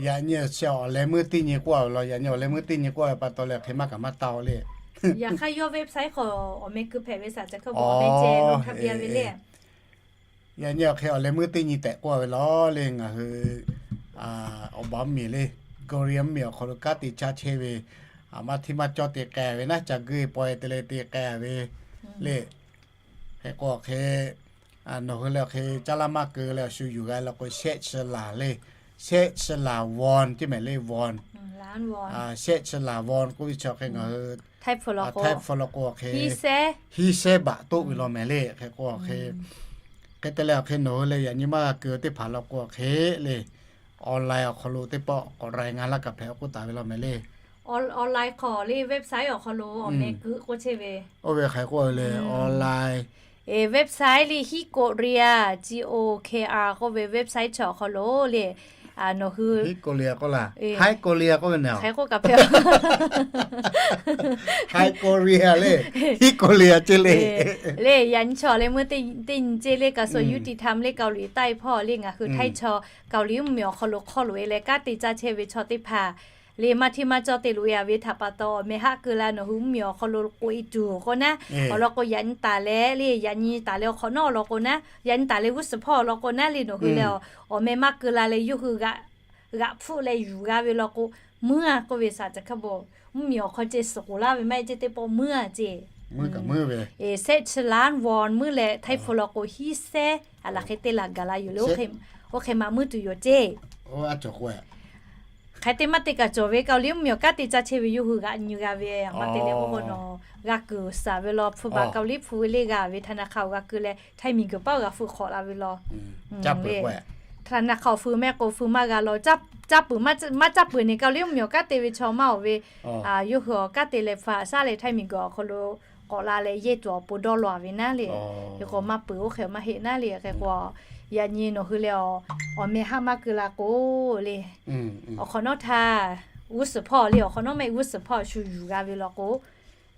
yaꞈ nyi chi awˬ leh meuˇ teˇ nyi k'oˆ a ve law, yaꞈ nyi awˬ leh meuˇ teˇ nyi k'oˆ a ve pa taw leh hk'e maˇ kaꞈ maˇ taˇ o le. Yaꞈ hk'aˇ yawˇ website hk'aw awˬ meh keu hpehꞈ ve saˍ caˬ hkaˇ bon awˬ meh ceh lo hk'a piˇ a ve le. Yaꞈ nyi awˬ hk'e awˬ leh meuˇ teˇ nyi tehꞈ k'oˆ a ve law le ngaˬ hui awˬ baˬ mvuhˇmiˬ le, Korea mvuhˇmiˬ awˬ hk'aw lo kanˉ te caˇ chehˇ ve, maˇ hteˇ maˇ cawˇ te k'ai ve naˉ ca guˇ paw e te leh te k'ai ve le. Hk'e k'o awˬ hk'e nawˬ hui leh awˬ hk'e caˇ laˇ maˇ keu leh awˬ shu yuˬ g'a law k'o shehˆ chi laˬ le, shehˆ chi laˬ won ceˇ mehˍ le won. Shehˆ chi laˬ won k'oˆ ve chi awˬ hk'e ngaˬ hui Htaiˇ hpu law k'o awˬ hk'e hiˇ sehˉ baꞈ toˆ ve law mehˍ le. Hk'e k'o awˬ hk'e, hk'e te leh awˬ hk'e nawˬ hui leh yaꞈ nyi maˇ g'a keu teˇ hpaˍ law k'o awˬ hk'e le, online awˬ hk'aw lo teˇ pawˆ k'awꞈ รายงาน laˇ kaꞈ hpehꞈ k'oˆ taˍ ve law mehˍ le. Online hk'aw le website awˬ hk'aw lo awˬ meh keu k'oˆ chehˇ ve. Oˇ ve hk'aˬ hk'e k'oˆ ve le online website le Hi Korea, G O K R k'oˆ ve website chi awˬ hk'aw lo le nawˬ hui Hi Korea k'oˆ laˇ, Hi Korea k'oˆ ve naˍ, hk'e k'oˆ kaꞈ hpehꞈ Hi Korea le, Hi Korea ceˇ le. Le yaꞈ nyi chaw leh meuˇ teˇ nyi ceˇ le kaꞈ กระทรวงยุติธรรม le Kaoˍliˇ taˆ e hpawˇ le ngaˬ hui Htaiˇ chaw Kaoˍliˇ mvuhˇmiˬ awˬ hk'aw lo hk'aw loꞈ e leh kanˉ te caˇ chehˇ ve chaw teˇ hpaˍ le maˇ hteˇ maˇ cawˇ te loꞈ e a ve htaꞈ pa taw awˬ meh haˆ keu la nawˬ hui mvuhˇmiˬ awˬ hk'aw lo k'oꞈ e tuˬ k'o naˉ, awˬ lawn k'o yaꞈ nyi taˍ leh le yaꞈ nyi taˍ leh awˬ hk'awꞈ nawˉ awˬ lawn k'o naˉ, yaꞈ nyi taˍ leh g'uˇ suhˍ hpawˇ awˬ lawn k'o naˉ le nawˬ hui leh awˬ meh maˇ keu la leh yawˇ hui g'aꞈ hpfuhˆ leh yuˬ g'a ve law k'o, meuˇ a k'oˆ ve saˍ caˬ hkaˇ bon, mvuhˇmiˬ awˬ hk'aw ceh suhˍ k'oˍ laˇ ve maˇ heˆ ceˇ teˇ pawˆ meuˇ a ceˇ. Shehˆ chi laˇ won meuˇ leh Htaiˇ hpu law k'o hiˇ sehˉ a laˬ hk'e te laˬ gaˬ la yoˬ le. Oˇ hk'e maˇ meuˇ tuˬ yoˬ ceˇ. Hk'e te maˇ te kaꞈ cawˬ ve Kaoˍliˇ mvuhˇmiˬ awˬ kanˉ te caˇ chehˇ ve yawˇ hui g'aꞈ nyi g'a ve maˇ te leh k'oˆ k'o nawˬ g'a kuiˬ shaˍ ve law hpu baˬ Kaoˍliˇ hpu ve le g'a ve ธนาคาร g'a keu leh ไทย miˬguiˬ paˉ g'a hpfuhˆ hk'awꞈ la ve law ธนาคาร awˬ hpu mehˆ k'o hpu maˇ g'a law, caˇ peuˬ maˇ caˇ peuˬ ne Kaoˍliˇ mvuhˇmiˬ awˬ kanˉ te ve chaw maˇ awˬ ve, yawˇ hui awˬ kanˉ te leh hpu haꞈ shaˉ leh ไทย miˬguiˬ awˬ hk'aw lo k'awꞈ la leh yehˇ tuˬ awˬ pon dawˇ law a ve naˉ le. Hk'e k'o maˇ peuˬ oˇ hk'e maˇ heˆ naˉ le. Hk'e k'o yaꞈ nyi nawˬ hui leh awˬ meh haˆ maˇ keu la k'o le, awˬ hk'awꞈ nawˉ htaˇ g'uˇ suhˍ hpawˇ le awˬ hk'awꞈ nawˉ mehˆ g'uˇ suhˍ hpawˇ shu yuˬ g'a ve law k'o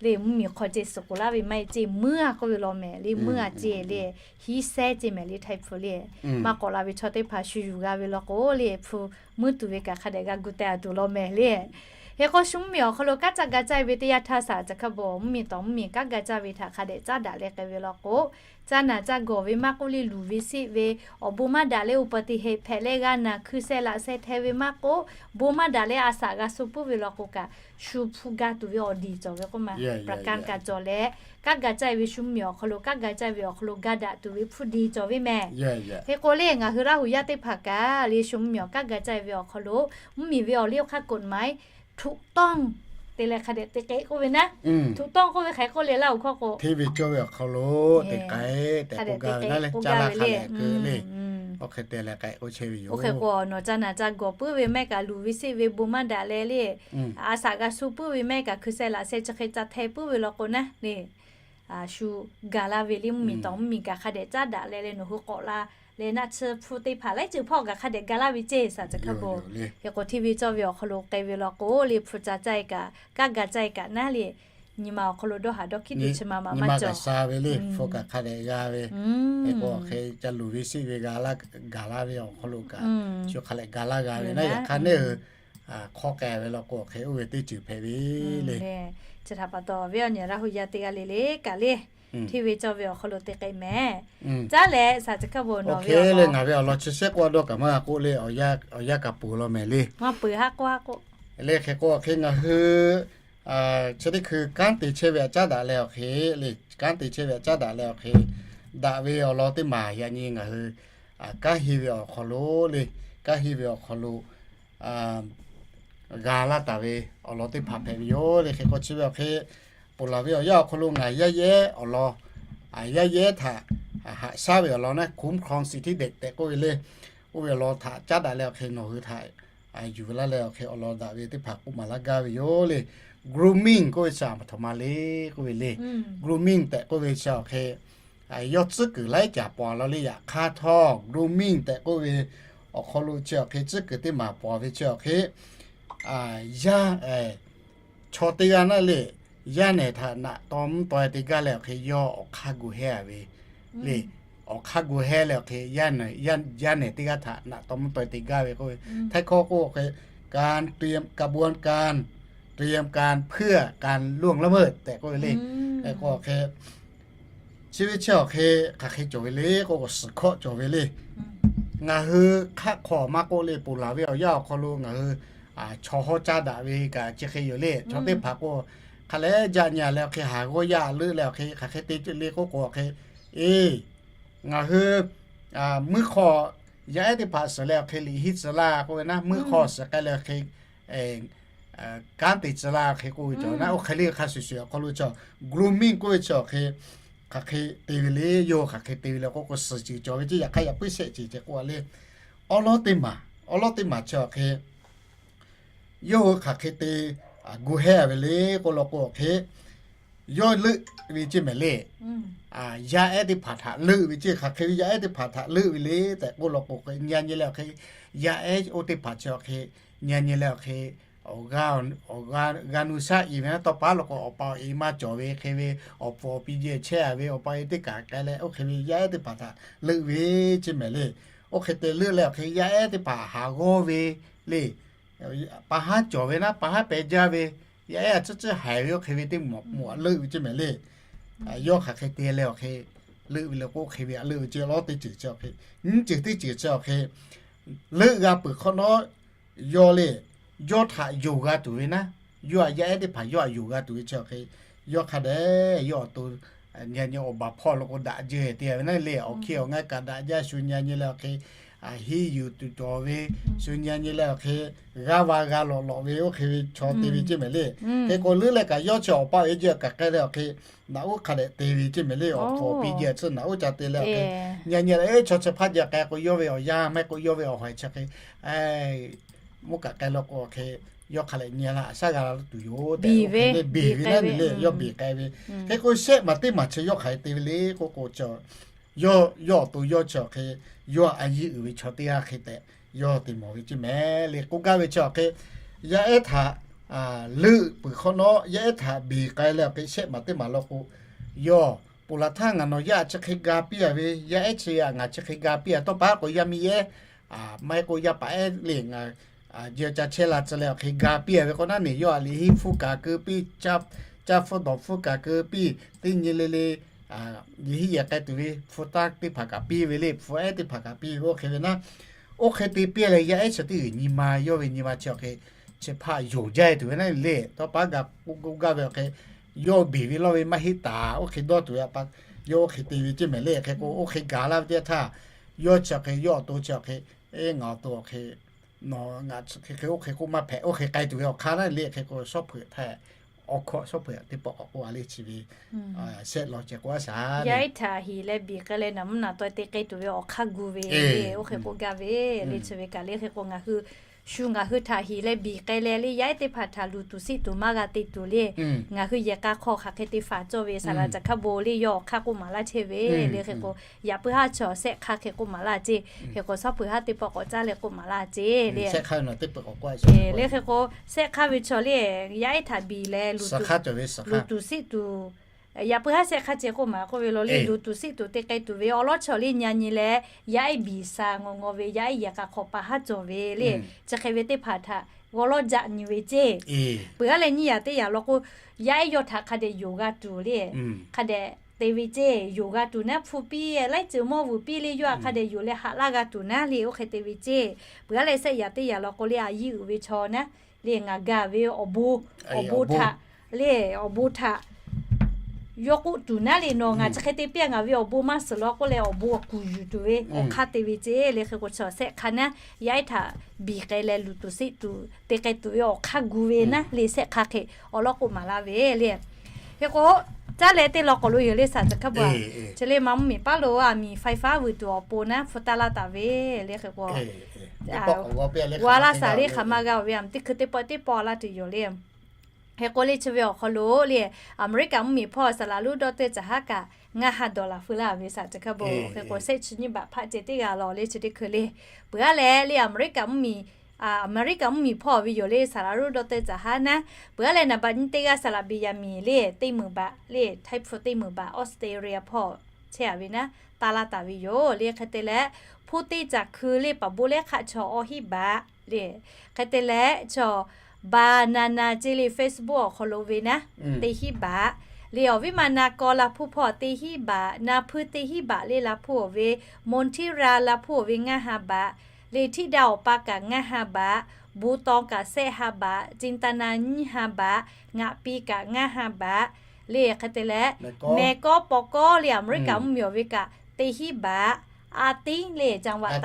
le mvuhˇmiˬ hk'aw ceh suhˍ k'oˍ laˇ ve maˇ heˆ ceˇ, meuˇ a k'oˆ ve law mehˍ le, meuˇ a ceˇ le, hiˇ sehˉ ceˇ mehˍ le Htaiˇ hpu le. Maˇ k'awꞈ la ve chaw teˇ hpaˍ shu yuˬ g'a ve law k'o le hpu meuˇ tuˬ ve kaꞈ hk'a dehꞈ g'a gu teh a tuˬ law mehˍ le. Hk'e k'o shu mvuhˇmiˬ awˬ hk'aw lo kanˉ caˇ ga caˇ ve teˇ yanˇ htaˇ saˍ caˬ hk'a bon mvuhˇmiˬ tawˍ mvuhˇmiˬ kanˉ ga caˇ ve htaꞈ hk'a dehꞈ caˉ daꞈ leh k'ai ve law k'o, caˇ naˬ caˇ gawˬ ve maˇ k'oˆ le luˬ ve seˆ ve awˬ bon maˇ daꞈ leh อุบัติเหตุ hpehꞈ leh g'a naˬ hkui sheh laꞈ sheh hte ve maˇ k'oˆ, bon maˇ daꞈ leh a shaꞈ g'a sho puiˉ ve law k'o kaꞈ shu hpu ga tuˬ ve awˬ diˬ cawˬ ve k'oˆ ma, ประกัน kaꞈ cawˬ leh, kanˉ ga caˇ ve shu mvuhˇmiˬ awˬ hk'aw lo kanˉ ga caˇ ve awˬ hk'aw lo ga daꞈ tuˬ ve hpu diˬ cawˬ ve mehˍ. Hk'e k'o le ngaˬ hui Laˇ hu yaˇ teˇ hpaˍ kaꞈ le shu mvuhˇmiˬ awˬ kanˉ ga caˇ ve awˬ hk'aw lo mvuhˇmiˬ ve awˬ liˇ awˬ hk'aˇ กฎหมาย ถูกต้อง te leh hk'a dehꞈ te k'ai k'oˆ ve naˉ. ถูกต้อง k'oˆ ve hk'aˬ hk'e k'oˆ le Laˇ hu hkawˇ k'o, hteˇ ve cawˇ ve awˬ hk'aw lo te k'ai tehꞈ k'oˆ ga ve naˉ le, caˇ laˇ hk'a leh keu le, oˇ hk'e te leh k'ai k'oˆ chehˇ ve yoˬ. Oˇ hk'e k'o nawˬ caˇ naˬ caˇ gawˬ puiˉ ve mehˆ kaꞈ luˬ ve seˆ ve bon maˇ daꞈ leh le, a shaꞈ g'a sho puiˉ ve mehˆ kaꞈ hkui sheh laꞈ sheh chi hk'e ca hte puiˉ ve law k'o naˉ le, shu ga laˇ ve le mvuhˇmiˬ tawˍ mvuhˇmiˬ kaꞈ hk'a dehꞈ caˉ daꞈ leh leh nawˬ hui k'awꞈ la leh naˆ tsuhˇ hpu teˇ hpaˍ laiˉ ceuˬ hpawˇ kaꞈ hk'a dehꞈ ga laˇ ve ceˇ saˍ caˬ hk'a bon. Hk'e k'o hteˇ ve cawˇ ve awˬ hk'aw lo k'ai ve law k'o le hpu ca caˇ e kaꞈ, kanˉ ga caˇ e kaꞈ naˉ le, nyi ma awˬ hk'aw lo dawˇ haˍ dawˇ hkiˉ tuˬ chi ma ma maˇ cawˬ. Sha ve le hpu kaꞈ hk'a dehꞈ g'a ve, hk'e k'o hk'e ca luˬ ve seˆ ve g'a laˇ gaˬ laˇ ve awˬ hk'aw lo kaꞈ shu hk'a lehꞈ ga laˇ g'a ve naˉ. Yaꞈ hk'aˇ neˇ hui hk'awˇ k'ai ve law k'o hk'e oˇ ve teˇ ceuˬ hpehꞈ ve le. Chi htaꞈ pa taw awˬ viˉ awˬ nyi Laˇ hu yaˇ teˇ g'aˇ le le kaꞈ le, hteˇ ve cawˇ ve awˬ hk'aw lo te k'ai mehˍ. Caˉ leh saˍ caˬ hk'a bon nawˬ ve le ngaˬ ve awˬ lawn chi shehˆ k'oˆ a dawˇ kaꞈ maˇ g'a k'oˆ le, awˬ yanˇ kaꞈ ponˬ law mehˍ le. Maˇ peuˬ haˆ k'oˆ haˆ k'oˆ le. Hk'e k'o hk'e ngaˬ hui chi teˇ hkui kanˉ te chehˇ ve htaꞈ caˉ daꞈ leh awˬ hk'e le, kanˉ te chehˇ ve htaꞈ caˉ daꞈ leh awˬ hk'e, daꞈ ve awˬ lawn teˇ maˬ yaꞈ nyi ngaˬ hui kanˉ heˆ ve awˬ hk'aw lo le, kanˉ heˆ ve awˬ hk'aw lo g'a laˇ taˍ ve awˬ lawn teˇ hpaˍ hpehꞈ ve yoˬ le. Hk'e k'o chi ve awˬ hk'e ponˬ laˬ ve awˬ yanˇ awˬ hk'aw lo ngaˬ yaˇ yehˉ awˬ lawn, yaˇ yehˉ htaꞈ haꞈ shaˉ ve awˬ lawn naˉ คุ้มครองสิทธิเด็ก tehꞈ k'oˆ ve le. Oˇ ve awˬ lawn htaꞈ caˉ daꞈ leh awˬ hk'e nawˬ hui htaꞈ yuˬ ve laˇ leh awˬ hk'e awˬ lawn daꞈ ve teˇ hpaˍ k'oˆ maˍ laˇ gaˇ ve yoˬ le. Grooming k'oˆ ve chi a ma htaꞈ ma le k'oˆ ve le. Grooming tehꞈ k'oˆ ve chi awˬ hk'e yawˇ tcuhˉ kuiˬ laiˉ caˬ pawnˍ la le. Yaꞈ hk'aˇ htawˇ grooming tehꞈ k'oˆ ve awˬ hk'aw lo chi awˬ hk'e tcuhˉ kuiˬ teˇ maˬ pawnˍ ve chi awˬ hk'e, yaˇ chaw teˇ g'aˇ naˉ le, yaˇ nehˬ htaꞈ naꞈ taw mvuhˇ taw te gaˇ leh awˬ hk'e yawˇ awˬ hk'aˇ gu hehˉ ve le. Awˬ hk'aˇ gu hehˉ leh awˬ hk'e yaˇ nehˬ teˇ g'aˇ htaꞈ naꞈ taw mvuhˇ taw te gaˇ ve k'oˆ ve, htaiˇ hkawˇ k'oˆ awˬ hk'e การเตรียม กระบวนการ เตรียมการเพื่อการล่วงละเมิด tehꞈ k'oˆ ve le. K'o awˬ hk'e chi ve chi awˬ hk'e hk'aˬ hk'e cawˬ ve le k'o, suhˍ hkawˇ cawˬ ve le. Ngaˬ hui hk'aˆ hk'aw maˇ k'oˆ le, ponˬ laˬ ve awˬ yanˇ awˬ hk'aw lo ngaˬ hui chaw hawˉ caˇ daꞈ ve kaꞈ chi hk'e yoˬ le. Chaw teˇ hpaˍ k'o, hk'a lehˬ jaˆ nyi leh awˬ hk'e haˍ g'awˇ yaˇ leuˆ leh awˬ hk'e hk'aˬ hk'e te le k'oˆ k'o awˬ hk'e, e, ngaˬ hui mvuhˇ hk'aw yaˇ ehˉ teˇ hpaˍ suhˍ leh awˬ hk'e liꞈ henˇ tcuh laˇ k'oˆ ve naˉ, mvuhˇ hk'aw suhˍ k'ai leh awˬ hk'e kanˉ te tcuh laˇ hk'e k'oˆ ve cawˬ naˉ, oˇ hk'e le hk'a shuˍ shuˍ awˬ hk'aw lo chaw grooming k'oˆ ve chi awˬ hk'e hk'aˬ hk'e te ve le. Yawˇ hui hk'aˬ hk'e te ve le k'oˆ k'o, suhˍ ceuˬ cawˬ ve ceˇ. Yaꞈ hk'aˇ yaꞈ puiˉ shehˆ ceuˬ ceh k'oˆ a le. Awˉ lawˉ teˇ maˬ, awˉ lawˉ teˇ maˬ chi awˬ hk'e yawˇ hui hk'aˬ hk'e te gu hehˉ ve le k'oˆ law k'o awˬ hk'e, yawˇ leuˆ ve ceˇ mehˍ le. Yaˇ ehˉ teˇ hpaˍ htaꞈ leuˆ ve ceˇ. Hk'aˬ hk'e ve yaˇ ehˉ teˇ hpaˍ htaꞈ leuˆ ve le tehꞈ k'oˆ law k'o, nyi nyi leh awˬ hk'e yaˇ ehˉ oˇ teˇ hpaˍ chi awˬ hk'e nyi nyi leh awˬ hk'e awˬ g'a, awˬ g'a nu shaˉ i ve naˉ, tawˇ pa law k'o awˬ pa awˬ e maˇ cawˬ ve hk'e ve, awˬ pfuhˍ awˬ pi jehˬ chehˇ a ve, awˬ pa awˬ e teˇ kaꞈ k'ai leh oˇ hk'e ve yaˇ ehˉ teˇ hpaˍ htaꞈ leuˆ ve ceˇ mehˍ le. Oˇ hk'e te leuˆ leh awˬ hk'e yaˇ ehˉ teˇ hpaˍ haˍ g'awˇ ve le. Pa haˉ cawˬ ve naˉ, pa haˉ peh jaˇ ve, yaˇ ehˉ a tcuhˉ tcuhˉ haiˬ ve oˇ hk'e ve teˇ maˬ maw leuˆ ve ceˇ mehˍ le. Yawˇ hk'aˬ hk'e te leh awˬ hk'e leuˆ ve le k'o, oˇ hk'e ve a leuˆ ve ceˇ. Lawˉ teˇ ceuˬ chi awˬ hk'e, nyiˇ ceuˬ teˇ ceuˬ chi awˬ hk'e leuˆ g'a peuˬ hk'awꞈ nawˉ, yawˇ le, yawˇ htaꞈ yonˍ g'a tuˬ ve naˉ, yawˇ htaꞈ yaˇ ehˉ teˇ hpaˍ yawˇ htaꞈ yonˍ g'a tuˬ ve chi awˬ hk'e, yawˇ hk'a dehꞈ yawˇ awˬ to nyi nyi awˬ baˬ hpawˇ law k'o daꞈ jehˬ te ve naˉ le. Awˬ hkiˇ awˬ ngaˇ kaꞈ daꞈ jaˇ, shu nyi nyi leh awˬ hk'e hiˇ yuˬ tuˬ cawˬ ve, shu nyi nyi leh awˬ hk'e g'aˇ va g'a lawꞈ lawꞈ ve oˇ hk'e ve chaw te ve ceˇ mehˍ le. Hk'e k'o leuˆ leh kaꞈ yawˇ chi awˬ pa awˬ e jehˬ kaꞈ k'ai leh awˬ hk'e naꞈ uˉ hk'a dehꞈ te ve ceˇ mehˍ le. Awˬ pfuhˍ awˬ pi jehˬ tcuhˉ naꞈ uˉ ca te leh awˬ hk'e nyi nyi leh, e, chaw chi hpaˇ jehˬ k'ai k'o yawˇ ve awˬ yanˇ maˇ heˆ k'o yawˇ ve awˬ hawehˬ chi hk'e mvuhˇ kaꞈ k'ai law k'o awˬ hk'e yawˇ hk'a leh nyi la shaˉ g'a la tuˬ yoˬ tehꞈ, beˬ ve naˉ le, yawˇ beˬ k'ai ve. Hk'e k'o shehˆ maˬ teˇ maˬ chi yawˇ hk'aˬ hk'e te ve le k'oˆ k'o, yawˇ, yawˇ awˬ to yawˇ chi awˬ hk'e yawˇ a yiˇ uiˍ ve chaw teˇ g'aˇ hk'e tehꞈ yawˇ te mawˬ ve ceˇ mehˍ le. K'oˆ gaˇ ve chi awˬ hk'e yaˇ ehˉ htaꞈ leuˆ peuˬ hk'awꞈ nawˉ, yaˇ ehˉ htaꞈ beˬ k'ai leh awˬ hk'e shehˆ maˬ teˇ maˬ law k'o, yawˇ ponˬ laˬ htaˇ ngaˬ nawˬ yaˇ chi hk'e ga piˇ a ve, yaˇ ehˉ chi ngaˬ chi hk'e ga piˇ a, tawˇ pa k'o yaˇ miˇ yehˉ maˇ heˆ k'o yaˇ paˍ ehˉ le ngaˬ jehˬ ca chehˇ la tcuh leh awˬ hk'e ga piˇ a ve k'o naˉ ne, yawˇ a liꞈ henˇ hpfuhˇ kaꞈ keu piˇ, caˇ hpfuhˇ dawˬ hpfuhˇ kaꞈ keu piˇ, teˇ nyi le le liꞈ henˇ yehˬ k'ai tuˬ ve hpu taˇ teˇ hpaˍ kaꞈ piˇ ve le, hpu ehˉ teˇ hpaˍ kaꞈ piˇ ve oˇ hk'e ve naˉ. Oˇ hk'e te piˇ leh yaˇ ehˉ chi teˇ g'uiˬ nyi ma yawˇ ve nyi ma chi awˬ hk'e chi hpaˇ yonˍ jaˇ tuˬ ve naˉ le. Tawˇ pa gaˬ k'oˆ gaˇ ve awˬ hk'e yawˇ beˬ ve lawˇ ve maˇ heˆ taˍ, oˇ hk'e dawˇ tuˬ ve pa yawˇ oˇ hk'e te ve ceˇ mehˍ le. Hk'e k'o oˇ hk'e gaˬ laˇ ve teˇ htaˇ yawˇ chi awˬ hk'e yawˇ awˬ to chi awˬ hk'e, e, ngaˬ awˬ to awˬ hk'e nawˬ ngaˬ chi hk'e hk'e oˇ hk'e k'oˆ maˇ hpehꞈ, oˇ hk'e k'ai tuˬ ve awˬ hk'aˇ naˉ le. Hk'e k'o shawˉ hpeuꞈ htaˇ awˬ hkawꞈ shawˉ hpeuꞈ teˇ pawˆ k'awꞈ k'oˆ a le chi ve shehˆ law ceh k'o a shaˍ le. Yaˇ ehˉ htaꞈ hiˍ leh biˬ k'ai leh naˬ mvuhˇ naˬ taweh te k'ai tuˬ ve awˬ hk'aˇ gu ve le, oˇ hk'e k'oˆ gaˇ ve le chi ve kaꞈ le. Hk'e k'o ngaˬ hui shu ngaˬ hui htaꞈ hiˍ leh biˬ k'ai leh le yaˇ ehˉ teˇ hpaˍ htaꞈ luˬ tuˬ siˆ tuˬ maˇ g'a te tuˬ le. Ngaˬ hui yehˬ k'a hk'aw hk'aˬ hk'e te faˍ cawˇ ve saˍ laꞈ caˬ hk'a bon le yawˇ awˬ hk'aˇ k'oˆ maˍ laˇ chehˇ ve le. Hk'e k'o yaꞈ puiˉ haˉ chi awˬ shehˆ hk'aˇ hk'e k'oˆ maˍ laˇ ceˇ. Hk'e k'o shawˉ peuˬ haˉ teˇ pawˆ k'awꞈ caˇ leh k'oˆ maˍ laˇ ceˇ le. Le hk'e k'o shehˆ hk'aˇ ve chaw le yaˇ ehˉ htaꞈ biˬ leh luˬ tuˬ siˆ tuˬ, yaꞈ puiˉ haˉ shehˆ hk'aˇ ceh k'oˆ maˍ k'oˆ ve law le, luˬ tuˬ siˆ tuˬ te k'ai tuˬ ve awˬ lawn chaw le nyi nyi leh yaˇ ehˉ biˬ sha ngawˬ ngawˬ ve, yaˇ ehˉ yehˬ k'a hk'aw pa haˉ cawˬ ve le. Chi hk'e ve teˇ hpaˍ htaꞈ g'aw lawˉ jaˆ nyi ve ceˇ. Peuˬ haˉ leh nyiˇ yaꞈ teˇ yaꞈ law k'o, yaˇ ehˉ yawˇ htaꞈ hk'a dehꞈ yonˍ g'a tuˬ le. Hk'a dehꞈ te ve ceˇ. Yonˍ g'a tuˬ naˉ, hpu piˇ laiˉ ceuˬ mawˇ vuiˬ piˇ le yawˇ htaꞈ hk'a dehꞈ yonˍ leh haꞈ laˇ g'a tuˬ naˉ le, oˇ hk'e te ve ceˇ. Peuˬ haˉ leh shehˆ yaꞈ teˇ yaꞈ law k'o le, a yiˇ uiˍ ve chaw naˉ le ngaˬ ga ve awˬ bon, awˬ bon htaꞈ le, awˬ bon htaꞈ yawˇ k'oˆ tuˬ naˉ le, nawˬ ngaˬ chi hk'e te piˇ a, ngaˬ ve awˬ bon maˇ suhˍ law k'oˆ leh awˬ bon kuˬ yuˬ tuˬ ve awˬ hk'aˇ te ve ceˇ. Le hk'e k'o chi shehˆ hk'aˇ naˉ yaˇ ehˉ htaꞈ biˬ k'ai leh luˬ tuˬ siˆ tuˬ te k'ai tuˬ ve awˬ hk'aˇ gu ve naˉ le, shehˆ hk'aˇ hk'e awˬ lawn k'oˆ maˍ laˇ ve le. Hk'e k'o caˉ leh teˇ law k'awꞈ lo yoˬ le saˍ caˬ hk'a bon a. Chi le ma mvuhˇ miˬ paˉ lo a miˬ faiˍ faˉ vuiˬ tuˬ awˬ pon naˉ hpu taˇ laˇ taˍ ve le. Hk'e k'o g'a laˇ shaˍ le, hk'aˬ ma g'a oˬ ve a miˬ teˇ hkui teˇ pawˆ teˇ pawˆ laˇ tuˬ yoˬ le. Hk'e k'o le chi ve awˬ hk'aw lo le, Aˍmeˍriˆkaꞈ mvuhˇmiˬ hpawˇ saˍ laˍ lonˉ dawˇ teuˇ caˬ haˉ kaꞈ ngaˇ ha dollar feu laˇ ve saˍ ceˬ hk'a bvuhꞈ. Hk'e k'o shehˆ chi nyiˇ baꞈ hpaˆ ceh teˇ g'aˇ lawˬ le chi teˇ hkui le. Peuˬ aˉ leh le Aˍmeˍriˆkaꞈ mvuhˇmiˬ, Aˍmeˍriˆkaꞈ mvuhˇmiˬ hpawˇ ve yoˬ le saˍ laˍ lonˉ dawˇ teuˇ caˬ haˉ naˉ. Peuˬ aˉ leh naˍ baꞈ nyi teˇ g'aˇ saˍ laˍ Beˍyaˍmiˍ le teˇ meunˍ baꞈ le htaiˇ hpu teˇ meunˍ baꞈ Australia hpawˇ chehˇ a ve naˉ taˇ laˇ taˍ ve yoˬ le. Hk'e te leh hpu teˇ caˬ hkui le paˍ bon lehˉ hk'aˆ chaw awˇ hiˉ baꞈ le. Hk'e te leh chaw Banana ce le Facebook awˬ hk'aw lo ve naˉ teˇ hiˉ baꞈ le. Awˬ viˉ ma na kaw la hpuˇ hpawˇ teˇ hiˉ baꞈ, na hpuiˇ teˇ hiˉ baꞈ le la hpuˇ awˬ ve, Montreal la hpuˇ awˬ ve ngaˇ ha baꞈ le. Htiˆ daˇ awˬ pa kaꞈ ngaˇ ha baꞈ, Bhutan kaꞈ shehˆ ha baꞈ, Chin Tana nyiˇ ha baꞈ, ngaꞈ pi kaꞈ ngaˇ ha baꞈ le. Hk'e te leh mehˬ kawˇ pawˍ kawˇ le Aˍmeˍriˆkaꞈ mvuhˇmiˬ awˬ ve kaꞈ teˇ hiˉ baꞈ, a tiˉ le caˍ vaꞈ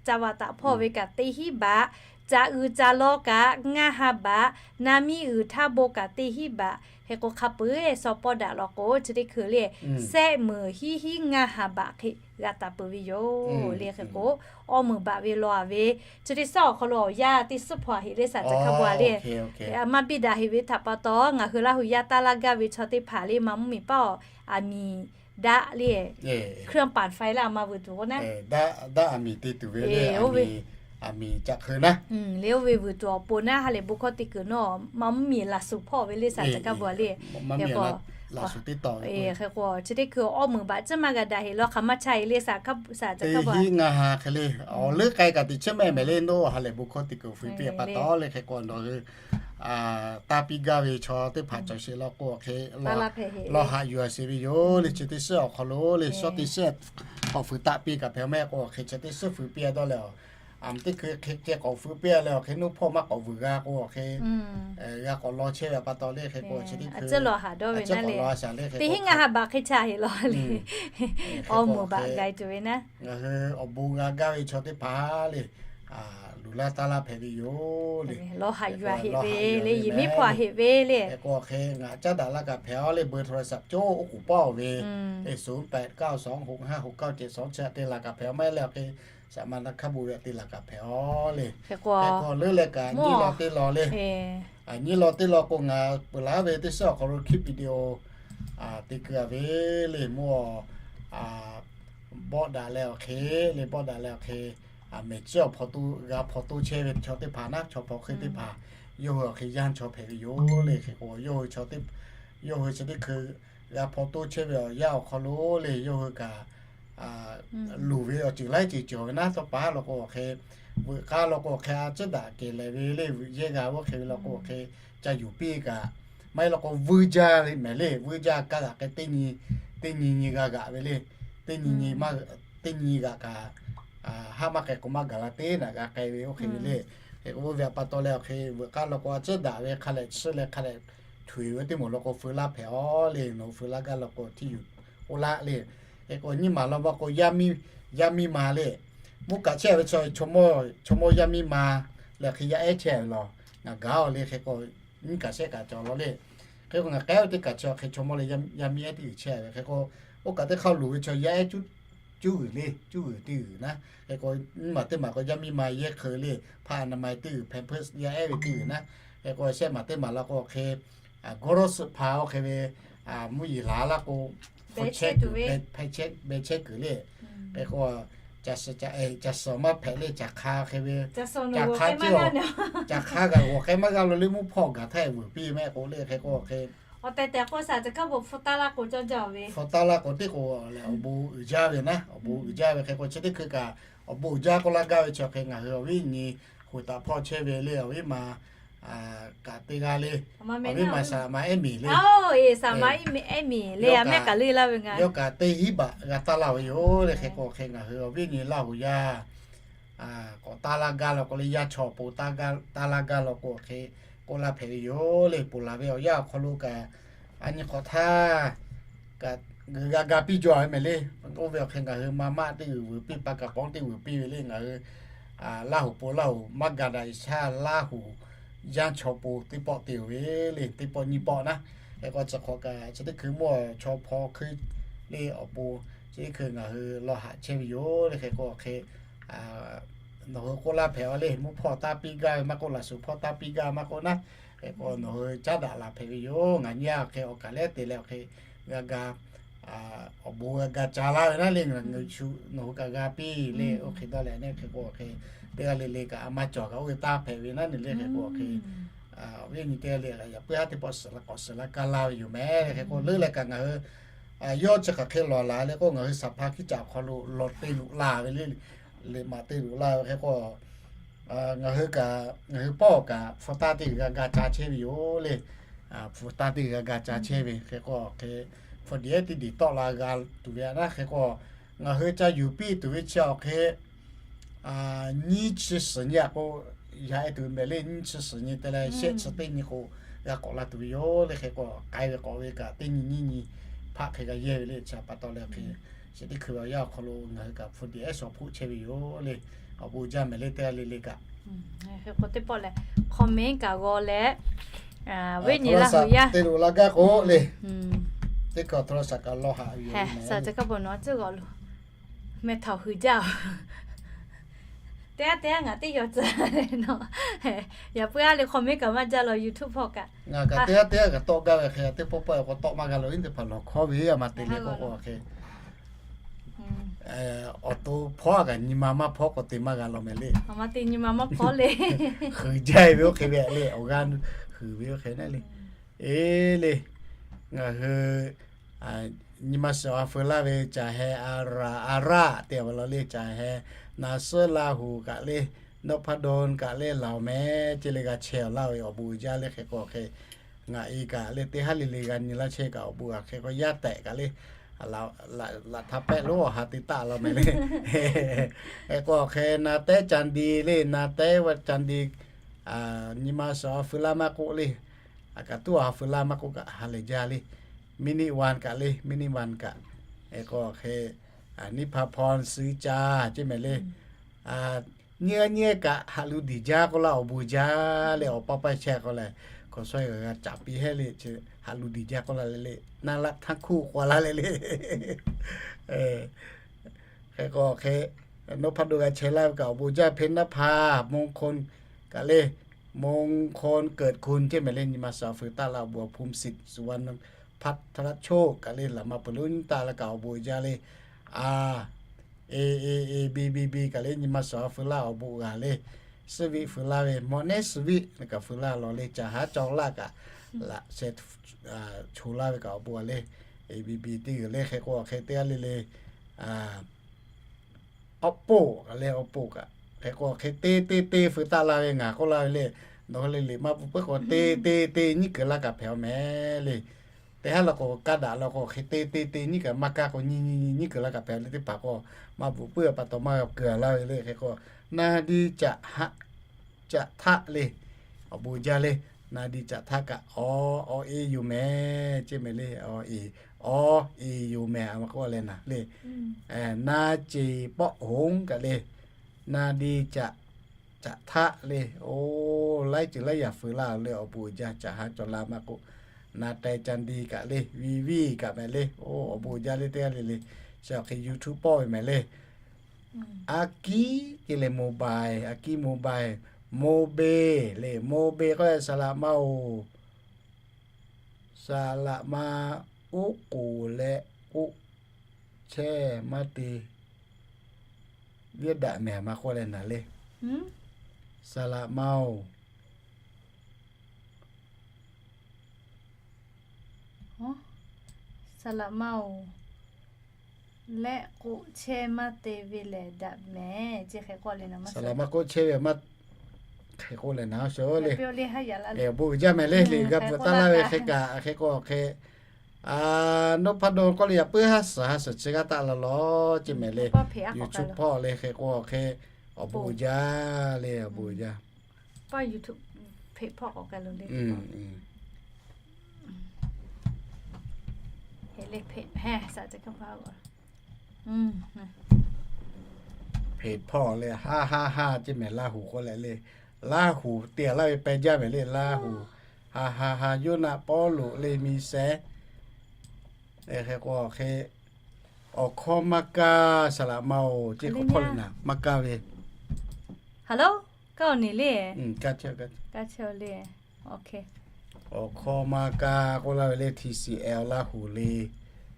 taꞈ hpawˇ ve kaꞈ teˇ hiˉ baꞈ, caꞈ uiˍ caˍ law kaꞈ ngaˇ ha baꞈ, na miˇ uiˍ htaˇ bon kaꞈ teˇ hiˉ baꞈ. Hk'e k'o hk'a peu-eˬ saw pawˇ daꞈ law k'o chi teˇ hkui le sehˆ meunˍ hiˉ hiˉ ngaˇ ha baꞈ hk'e g'a taˍ peuˬ ve yoˬ le. Hk'e k'o awˇ meunˍ baꞈ ve law a ve chi teˇ suhˉ awˬ hk'aw lo awˬ yanˇ teˇ suhˉ hpaw a heꞈ le saˍ ceˬ hk'a bvuhꞈ a le. A maˇ biˇ daꞈ heꞈ ve htaꞈ pa taw ngaˬ hui Laˇ hu yaˇ taˇ laˇ gaˇ ve chaw teˇ hpaˍ le ma mvuhˇmiˬ paˇ awˬ aˬ miˍ daꞈ le เครื่องปั่นไฟ laˇ a ma vuiˬ tuˬ k'o naˉ, aˬ miˍ te tuˬ ve le, aˬ miˍ caꞈ hk'eu naˉ le oˇ ve vuiˬ tuˬ awˬ pon naˉ ha lehˬ bon hkawˇ te kuiˬ nawˉ ma mvuhˇmiˬ laˬ suhˍ hpawˇ ve le saˍ ceˬ hk'a bvuhꞈ a le. Hk'e k'o chi teˇ hkui awˇ meunˍ baꞈ ciˉ maˇ g'a daꞈ heꞈ law hk'aˬ maˇ chaˇ e le saˍ ceˬ hk'a bvuhꞈ a. Hiˉ ngaˇ ha hk'e le awˬ leuˉ k'ai kaꞈ teꞈ chiˉ mehˆ mehˍ le nawˉ ha lehˬ bon hkawˇ te kuiˬ fuiˍ piˇ a pa taw le. Hk'e k'o nawˬ hui taˇ piˇ gaˇ ve chaw teˇ hpaˍ cawˬ sheˍ law k'o hk'e lawˇ haꞈ yuˬ a sheˍ ve yoˬ le. Chi teˇ suhˉ awˬ hk'aw lo le shawˉ teˇ suhˉ k'awꞈ fuiˍ taˆ piˇ kaꞈ hpehꞈ mehˆ k'o awˬ hk'e chi teˇ suhˉ fuiˍ piˇ a dawˇ leh a, aˬ miˍ teˇ hkui hk'e ceh k'awꞈ fuiˍ piˇ a leh awˬ hk'e nuˇ hpawˇ maˇ k'awꞈ vuiˬ g'a k'o awˬ hk'e g'a k'awꞈ law chehˇ ve a pa taw le. Hk'e k'o chi teˇ hkui a ciˉ k'awꞈ law a shaˍ le. Teˇ hinˉ ngaˇ ha baꞈ hk'e chaˇ heꞈ law le. Awˇ meunˍ baꞈ g'a tuˬ ve naˉ, ngaˬ hui awˬ bon g'a gaˇ ve chaw teˇ hpaˍ le luˬ laˇ taˇ laˇ hpehꞈ ve yoˬ le. Lawˇ haꞈ yuˬ a heꞈ ve le, yehˬ miˉ hpaw a heꞈ ve le. Hk'e k'o awˬ hk'e ngaˬ caˉ daꞈ laˇ kaꞈ hpehꞈ a le, เบอร์โทรศัพท์ coˇ oˉ k'oˍ paˇ awˬ ve le ศูนย์แปดเก้าสองหกห้าหกเก้าเจ็ดสอง chi te laˬ kaꞈ hpehꞈ a maˇ heˆ le awˬ hk'e saˍ ma na hk'a bvuhꞈ ve te laˬ kaꞈ hpehꞈ a le. Hk'e k'o leuˉ leh kaꞈ nyiˇ law teˇ law le, nyiˇ law teˇ law k'o ngaˬ peuˬ laˬ ve teˇ suhˉ awˬ hk'aw lo คลิปวิดีโอ te keu a ve le mvuhˇ bawˆ daꞈ leh awˬ hk'e le, bawˆ daꞈ leh awˬ hk'e mehˬ ciˉ awˬ hpaw to g'a hpaw to chehˇ ve chaw teˇ hpaˍ naˉ, chaw hpaw hk'e teˇ hpaˍ yawˇ hui awˬ hk'e yanˇ chaw hpehꞈ ve yoˬ le. Hk'e k'o yawˇ hui chi teˇ hkui g'a hpaw to chehˇ ve awˬ yanˇ awˬ hk'aw lo le yawˇ hui kaꞈ luˬ ve awˬ ceuˬ laiˉ ceuˬ cawˬ ve naˉ, tawˇ pa law k'o awˬ hk'e veuꞈ k'aˇ law k'o awˬ hk'e a ciˉ daꞈ kehˬ lehˬ ve le, veuꞈ yehˇ g'a oˇ hk'e ve law k'o awˬ hk'e ca yuˬ piˇ kaꞈ maˇ heˆ law k'o vuiˇ jaˇ ve mehˍ le, vuiˇ jaˇ kaˇ g'aꞈ k'ai teˇ nyi, teˇ nyi nyi g'a g'aꞈ ve le. Teˇ nyi nyi maˇ, teˇ nyi g'aꞈ kaꞈ haˆ maˇ k'ai k'o maˇ gaˬ la teˇ naꞈ g'a k'ai ve oˇ hk'e ve le. Hk'e k'o oˇ ve a pa taw leh awˬ hk'e veuꞈ k'aˇ law k'o a ciˉ daꞈ ve hk'a lehˬ chi leh hk'a lehˬ htoꞈ e ve teˇ moˍ law k'o feu laˇ hpehꞈ a le. Nawˬ hui feu laˇ gaˇ law k'o hteˇ yuˬ oˇ laˇ le. Hk'e k'o nyiˇ maˬ law maˇ k'o yaˇ miˇ, yaˇ miˇ ma le, mvuhˇ kaꞈ chehˇ ve chaw, chaw mawˇ yaˇ miˇ ma leh hk'e yaˇ ehˉ chehˇ ve law ngaˬ gaˬ a le. Hk'e k'o nyiˇ kaꞈ shehˆ kaꞈ cawˬ law le. Hk'e k'o ngaˬ k'ehˉ ve teˇ kaꞈ chi hk'e chaw mawˇ leh yaˇ miˇ ehˉ teˇ g'uiˬ chehˇ ve. Hk'e k'o oˇ kaꞈ teˇ hk'aˇ luˬ ve chaw yaˇ ehˉ cuˇ g'uiˬ le, cuˇ g'uiˬ teˇ g'uiˬ naˉ. Hk'e k'o nyiˇ maˬ teˇ maˬ k'o yaˇ miˇ ma yehˇ hk'eu le, hpaˇ อนามัย teˇ g'uiˬ, Pampers yaˇ ehˉ ve teˇ g'uiˬ naˉ. Hk'e k'o shehˆ maˬ teˇ maˬ law k'o hk'e g'awˇ rawˇ suhˍ hpa oˇ hk'e ve mvuhˇ yeˬ laˬ laˇ k'o hpu chehˇ kuiˬ, hpu chehˇ kuiˬ le. Hk'e k'o caˬ suhˍ maˇ hpehꞈ le, caˬ hk'a hk'e ve, caˬ hk'a g'awˬ k'ai maˇ g'a lo le mvuhˇ hpawˇ gaˬ htaˇ vuiˬ piˇ mehˆ k'o le. Hk'e k'o hk'e awˬ tehˬ tehˬ k'o shaˍ ceˬ hkaˉ bvuhꞈ hpu taˇ laˇ k'o cawˇ jaˇ ve, hpu taˇ laˇ k'o teˇ k'o lehˬ awˬ bon uiˍ jaˇ ve naˉ, awˬ bon uiˍ jaˇ ve. Hk'e k'o chi teˇ hkui kaꞈ awˬ bon uiˍ jaˇ k'oˆ laˇ gaˇ ve chi hk'e ngaˬ hui awˬ viˉ nyi hoꞈ taˍ hpawˇ chehˇ ve le, awˬ viˉ ma kaꞈ teˇ g'aˇ le, awˬ viˉ ma saˍ laˍ ma ehˉ miˬ le, ehˉ miˬ le, a mehˆ kaꞈ le laˇ ve ngaˬ yawˇ kaꞈ teˇ hinˉ baꞈ g'a taˇ laˇ ve yoˬ le. Hk'e k'o hk'e ngaˬ hui awˬ viˉ nyi Laˇ huˍ yaˇ k'awꞈ taˇ laˇ gaˇ law k'o le, yaˇ chaw awˬ pon taˇ laˇ gaˇ law k'o hk'e k'oˆ laˇ hpehꞈ ve yoˬ le. Ponˬ laˬ ve awˬ yanˇ awˬ hk'aw lo kaꞈ a nyi hk'awꞈ htaˇ kaꞈ g'a ga piˇ jaw ve mehˍ le. Oˇ ve awˬ hk'e ngaˬ hui ma maˆ teˇ g'uiˬ vuiˬ piˇ, pa kaꞈ pawˉ teˇ g'uiˬ piˇ ve le. Ngaˬ hui Laˇ huˍ pon Laˇ huˍ maˇ ga daꞈ shaˉ Laˇ huˍ yanˇ chaw pon teˇ pawˆ te ve le, teˇ pawˆ nyiˇ pawˆ naˉ. Hk'e k'o chi hk'awꞈ kaꞈ chi teˇ hkui mawˇ chaw hpaw hk'e le awˬ pon chi teˇ hkui ngaˬ hui lawˇ haꞈ chehˇ ve yoˬ le. Hk'e k'o hk'e nawˬ hui k'oˆ laˇ hpehꞈ a le, mvuhˇ hpawˇ taˇ piˇ gaˇ ve maˇ k'oˆ, laꞈ shuˍ hpawˇ taˇ piˇ gaˇ maˇ k'oˆ naˉ, hk'e k'o nawˬ hui caˉ daꞈ la hpehꞈ ve yoˬ. Ngaˬ nyi a hk'e awˬ kaˍ leh te leh awˬ hk'e g'a ga, awˬ bon g'a ga ca laˇ ve naˉ le, ngaˬ shu nawˬ hui kaꞈ g'a piˇ le. Oˇ hk'e dawˇ leh neˇ hk'e k'o awˬ hk'e teˇ g'aˇ le le kaꞈ a maˇ cawˬ kaꞈ oˇ ve taˇ hpehꞈ ve naˉ ne le. Hk'e k'o awˬ hk'e awˬ viˉ awˬ nyi teˇ g'aˇ le kaꞈ yaꞈ puiˉ haˉ teˇ pawˆ suhˍ la k'awꞈ suhˍ la kaˇ laˇ ve yoˬ mehˍ. Hk'e k'o leuˉ leh kaꞈ ngaˬ hui yawˇ chi hk'aˬ hk'e lawˬ laˬ le k'o, ngaˬ hui saˍ hpaˇ hkiˉ caꞈ awˬ hk'aw lo lawˬ te luꞈ la ve le, liꞈ maꞈ te luꞈ la ve. Hk'e k'o ngaˬ hui kaꞈ, ngaˬ hui pawˆ kaꞈ hpu taˇ teˇ g'uiˬ g'a ga ca chehˇ ve yoˬ le. Hpu taˇ teˇ g'uiˬ g'a ga ca chehˇ ve. Hk'e k'o hk'e hpu diꞈ ehˉ teˇ diˬ tawˆ la g'a tuˬ ve a naˉ. Hk'e k'o ngaˬ hui ca yuˬ piˇ tuˬ ve chi awˬ hk'e nyiˇ chi suhˍ nyi a k'o, yaꞈ e tuˬ mehˍ le, nyiˇ chi suhˍ nyi te leh shehˆ chi teˇ nyi k'o g'a k'awꞈ la tuˬ ve yoˬ le. Hk'e k'o k'ai ve k'awꞈ ve kaꞈ teˇ nyi nyiˇ nyi hpaˆ hk'e g'a yehˇ ve le. Chi pa taw leh hk'e chi teˇ hkui ve awˬ yanˇ awˬ hk'aw lo ngaˬ hui kaꞈ hpu diꞈ ehˉ shawˍ hpoˆ chehˇ ve yoˬ le. Awˬ bon jaˇ mehˍ le teˇ g'aˇ le le kaꞈ. Hk'e k'o teˇ pawˆ leh comment kaꞈ g'aw leh, viˉ nyi laˇ hui yaˇ te loꞈ la gaˇ k'o le, teˇ hkui awˬ hto la shaˍ kaꞈ lawˇ haꞈ ve yoˬ. Meh htaoˍ hui jaˇ-oˬ. Teˇ g'aˇ teˇ g'aˇ ngaˬ teˇ yaw tcuh le nawˬ, yaꞈ puiˉ a le comment kaꞈ maˇ jaˇ law YouTube hpawˇ kaꞈ. Ngaˬ kaꞈ teˇ g'aˇ teˇ g'aˇ kaꞈ tawˆ gaˇ ve hk'e, teˇ pawˆ pawˆ k'o tawˆ maˇ g'a law, iˉ teˇ hpaˍ lawˬ hkawˇ ve a ma te le k'o k'o hk'e awˬ to hpawˇ a kaꞈ nyi ma maˇ hpawˇ k'o te maˇ g'a law mehˍ le. Nyi ma maˇ hpawˇ le. Huiˍ jaˇ ve oˇ hk'e ve le, awˬ g'aˇ huiˍ ve oˇ hk'e naˉ le. Eˬ le, ngaˬ hui nyi ma suhˍ a feu laˇ ve caˬ heh a raꞈ a raꞈ te a ve law le, caˬ heh naˍ suhˉ Laˇ huˍ kaꞈ le, Nawˇ hpaˇ dawˇ kaꞈ le laˬ mehˍ ce le g'a chehˇ awˬ laˇ ve awˬ bon uiˍ jaˇ le. Hk'e k'o hk'e ngaˬ e kaꞈ le teˇ haˉ le le g'a nyi laˇ chehˇ kaꞈ awˬ bon a hk'e k'o yaˇ tehꞈ kaꞈ le laꞈ htaꞈ pehˆ lonˉ awˬ ha te taˆ law mehˍ le. Hk'e k'o hk'e na tehˉ ca di le, na tehˉ va ca di, nyi ma suhˍ a feu laˇ maˇ k'oˆ le, a kaꞈ tuˉ awˬ ha feu laˇ maˇ k'oˆ kaꞈ ha lehˬ jaˇ le. Minute one kaꞈ le, minute one kaꞈ. Hk'e k'o hk'e niˇ hpa hpaw suh caˇ ce mehˍ le. Nyiˇ g'aˇ nyiˇ g'aˇ kaꞈ haꞈ lu diˬ jaˇ k'oˆ laˇ awˬ bon jaˇ le. Awˬ paˇ paˇ chehˇ k'o lehˬ, hkaw sawˉ g'a g'a caˍ piˇ hehˉ le, haꞈ lu diˬ jaˇ k'oˆ laˇ le le, naˇ laˆ htaˇ hkuˆ k'oˆ laˇ le le. Hk'e k'o hk'e, nawˇ hpaˇ dawˇ g'a chehˇ laˇ ve kaꞈ awˬ bon jaˇ. เพชรนภา มงคล kaꞈ le, มงคลเกิดคุณ ce mehˍ le, nyi ma suhˍ a feu taˆ laˇ awˬ bon a ภูมิสิทธิ์ สุวรรณพัฒน์ ธนโชค kaꞈ le, laꞈ ma peuˬ lonˉ nyiˇ taˆ laˇ kaꞈ awˬ bon jaˇ le. A, e e e, bi bi bi kaꞈ le, nyi ma suhˍ a feu laˇ awˬ bon g'a le. Suhˉ viˆ feu laˇ ve, mawꞈ nehˉ suhˉ viˆ kaꞈ feu laˇ law le. Caˬ haˉ cawˬ laˇ kaꞈ laꞈ sheh cho laˇ ve kaꞈ awˬ bon a le. A bi bi teˇ g'uiˬ le. Hk'e k'o hk'e teˇ g'aˇ le le, awˉ poˆ kaꞈ le, awˉ poˆ kaꞈ hk'e k'o hk'e te te te feu taˆ laˇ ve ngaˬ k'oˆ laˇ ve le. Nawˬ hui le liꞈ maˇ bvuhꞈ puiˉ k'o te te te nyiˉ kuiˬ laˇ kaꞈ hpehꞈ a mehˍ le. Teˇ haˉ law k'o kaˇ daꞈ law k'o hk'e te te te nyiˉ kaꞈ maˇ kaˇ k'o nyi nyi nyi nyiˉ kuiˬ laˇ kaꞈ hpehꞈ le. Teˇ hpaˍ k'o maˇ bvuhꞈ puiˉ pa taw maˇ g'a kuiˬ a laˇ ve le. Hk'e k'o naˇ diˇ caꞈ haˆ caꞈ htaˆ le, awˬ bon jaˇ le. Naˇ diˇ caꞈ htaˆ kaꞈ awˬ awˬ e yoˬ mehˍ ce mehˍ le. Awˬ e, awˬ e yoˬ mehˍ a ma k'oˆ leh naˍ le. Naˇ ceˬ pawˆ hoˉ kaꞈ le, naˇ diˇ caꞈ caꞈ htaˆ le. Oˇ laiˉ ceuˬ laiˉ yaꞈ feu laˇ le, awˬ bon uiˍ jaˇ. Caˬ haˉ cawˬ laˇ maˇ k'oˆ, na teh ca di kaꞈ le, viˇ viˇ kaꞈ mehˍ le. Oˇ awˬ bon uiˍ jaˇ le teˇ g'aˇ le le. Chi awˬ hk'e YouTube pawˆ ve mehˍ le. Aꞈ kiˉ ce leh mobile, aꞈ kiˉ mobile, mobe le, mobe k'oˆ leh saˍ laꞈ ma oˬ, saˍ laꞈ ma oˉ k'oˍ leh k'oˆ chehˇ maˇ te viˉ daꞈ mehˍ ma k'oˆ leh naˍ le. Saˍ laꞈ ma oˬ, saˍ laꞈ ma oˬ, leh k'oˆ chehˇ maˇ te ve lehˬ daꞈ mehˍ ce hk'e k'oˆ leh naˍ. Saˍ laꞈ ma k'oˆ chehˇ ve maˇ hk'e k'oˆ leh naˍ sho le. Awˬ bon uiˍ jaˇ mehˍ le. Liꞈ g'a bvuhꞈ taˍ laˇ ve hk'e kaꞈ hk'e k'o hk'e, nawˇ hpaˇ dawˇ k'oˆ le, yaꞈ puiˉ haˉ suhˍ haˉ suhˍ chi g'aˇ taˆ la lawˬ ce mehˍ le. YouTube pawˆ le hk'e k'o hk'e, awˬ bon uiˍ jaˇ le, awˬ bon uiˍ jaˇ. Paˇ YouTube hpeꞈ hpawˇ k'awꞈ k'ai lo le. Hpeꞈ hpawˇ le, ha ha ha ce mehˍ Laˇ huˍ k'oˆ leh le. Laˇ huˍ te laˇ ve peh jaˇ mehˍ le, Laˇ huˍ. Ha ha ha, Yoˇnaˆ, Pawˇluꞈ le, mi sehˉ. Hk'e k'o hk'e, awˬ hkawˇ maˇ kaˇ saˍ laꞈ ma oˬ ce k'awꞈ hpawˇ le naˍ, maˇ kaˇ ve. Hello, kaˇ awˬ nyi le. Awˬ hkawˇ maˇ kaˇ k'oˆ laˇ ve le, T C L Laˇ huˍ le.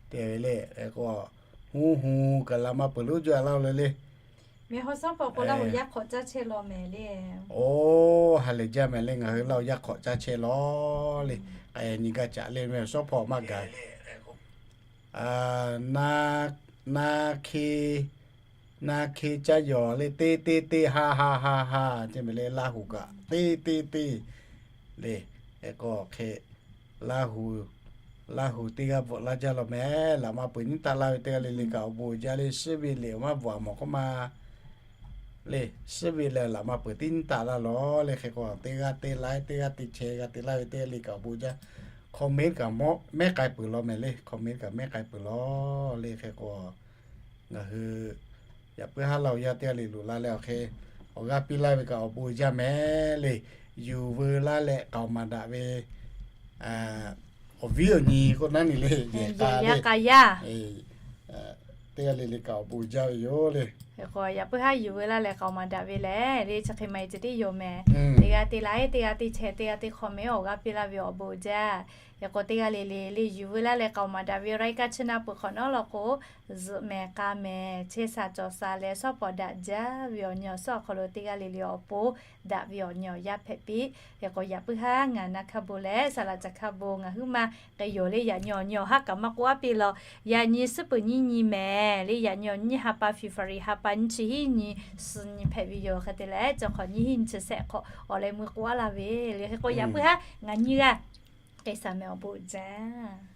Te ve le, k'o, huˉ hu kaꞈ laꞈ ma peuˬ lonˉ juˇ a laˇ le le. Oˇ, ha lehˬ jaˇ mehˍ le, ngaˬ hui Laˇ huˍ yaˇ hk'awꞈ caˇ chehˇ lawˬ le. K'ai nyi gaˇ caꞈ le meh, shawˉ hpawˇ maˇ gaˬ. Na hke, na hke caˇ yawˬ le, teˇ teˇ teˇ ha ha ha ha, ce mehˍ le, Laˇ huˍ kaꞈ teˇ teˇ teˇ le. Hk'e k'o hk'e, Laˇ huˍ, Laˇ huˍ teˇ g'aˇ bvuhꞈ laˇ jaˇ lawˬ mehˍ. Laꞈ ma peuˬ nyiˉ taˆ laˇ ve teˇ g'aˇ le le kaꞈ awˬ bon uiˍ jaˇ le. Suhˉ ve liꞈ awˬ maˇ bvuhꞈ a mawˬ k'oˆ ma le. Suhˉ ve lehˬ laꞈ ma peuˬ teˇ nyiˉ taˆ laˇ lawˬ le. Hk'e k'o teˇ g'aˇ teˇ laiˉ, teˇ g'aˇ teˇ chehˇ g'a te laˇ ve teˇ g'aˇ le kaꞈ awˬ bon uiˍ jaˇ. Comment kaꞈ mehˉ k'ai peuˬ lawˬ mehˍ le. Comment kaꞈ mehˉ k'ai peuˬ lawˬ le. Hk'e k'o ngaˬ hui yaꞈ puiˉ haˉ Laˇ huˍ yaˇ teˇ g'aˇ le loꞈ la leh awˬ hk'e awˬ g'aˇ piˇ laˇ ve kaꞈ awˬ bon uiˍ jaˇ mehˍ le. Yuˬ veu laˇ leh k'aoˍ maˍ daꞈ ve awˬ viˉ awˬ nyi k'oˆ naˉ nyi le, yehˬ k'a yaˇ, teˇ g'aˇ le le kaꞈ awˬ bon uiˍ jaˇ ve yoˬ le. Hk'e k'o yaꞈ puiˉ haˉ yuˬ veu laˇ leh k'aoˍ maˍ daꞈ ve lehˬ le, chi hk'e maˇ heˆ ceh tiˉ yoˬ mehˍ. Teˇ g'aˇ teˇ laiˉ, teˇ g'aˇ teˇ chehˇ, teˇ g'aˇ teˇ comment awˬ g'aˇ piˇ laˇ ve awˬ bon uiˍ jaˇ. Hk'e k'o teˇ g'aˇ le le le yuˬ veu laˇ leh k'aoˍ maˍ daꞈ ve รายการ chi na peuˬ hk'awꞈ nawˉ law k'o, zuhꞈ mehˍ k'a mehˍ chehˇ sha cawˬ sha leh shawˉ pawˍ daꞈ jaˇ ve awˬ nyi awˬ suhˉ awˬ hk'aw lo teˇ g'aˇ le le awˬ pon daꞈ ve awˬ nyi awˬ yanˇ hpehꞈ piˇ. Hk'e k'o yaꞈ puiˉ haˉ ngaˬ na hk'a bon leh saˍ laꞈ ca hk'a bon ngaˬ huiˉ ma k'ai yonˍ le. Yaꞈ nyi awˬ nyi awˬ haˉ kaꞈ maˇ k'oˆ aˉ piˇ lawˬ. Yaꞈ nyi suhˉ peuˬ nyiˇ nyi mehˍ le. Yaꞈ nyi awˬ nyi ha pa February ha pa nyiˇ chi hiˉ nyi suh nyi hpehꞈ ve yoˬ. Hk'e te leh chi hk'awꞈ nyiˇ hiˉ nyi chi shehˆ hk'awꞈ awˬ leh mui k'oˆ aˉ laˇ ve le. Hk'e k'o yaꞈ puiˉ haˉ ngaˬ nyi g'aˇ k'ai shaˍ mehˍ awˬ bon uiˍ jaˇ.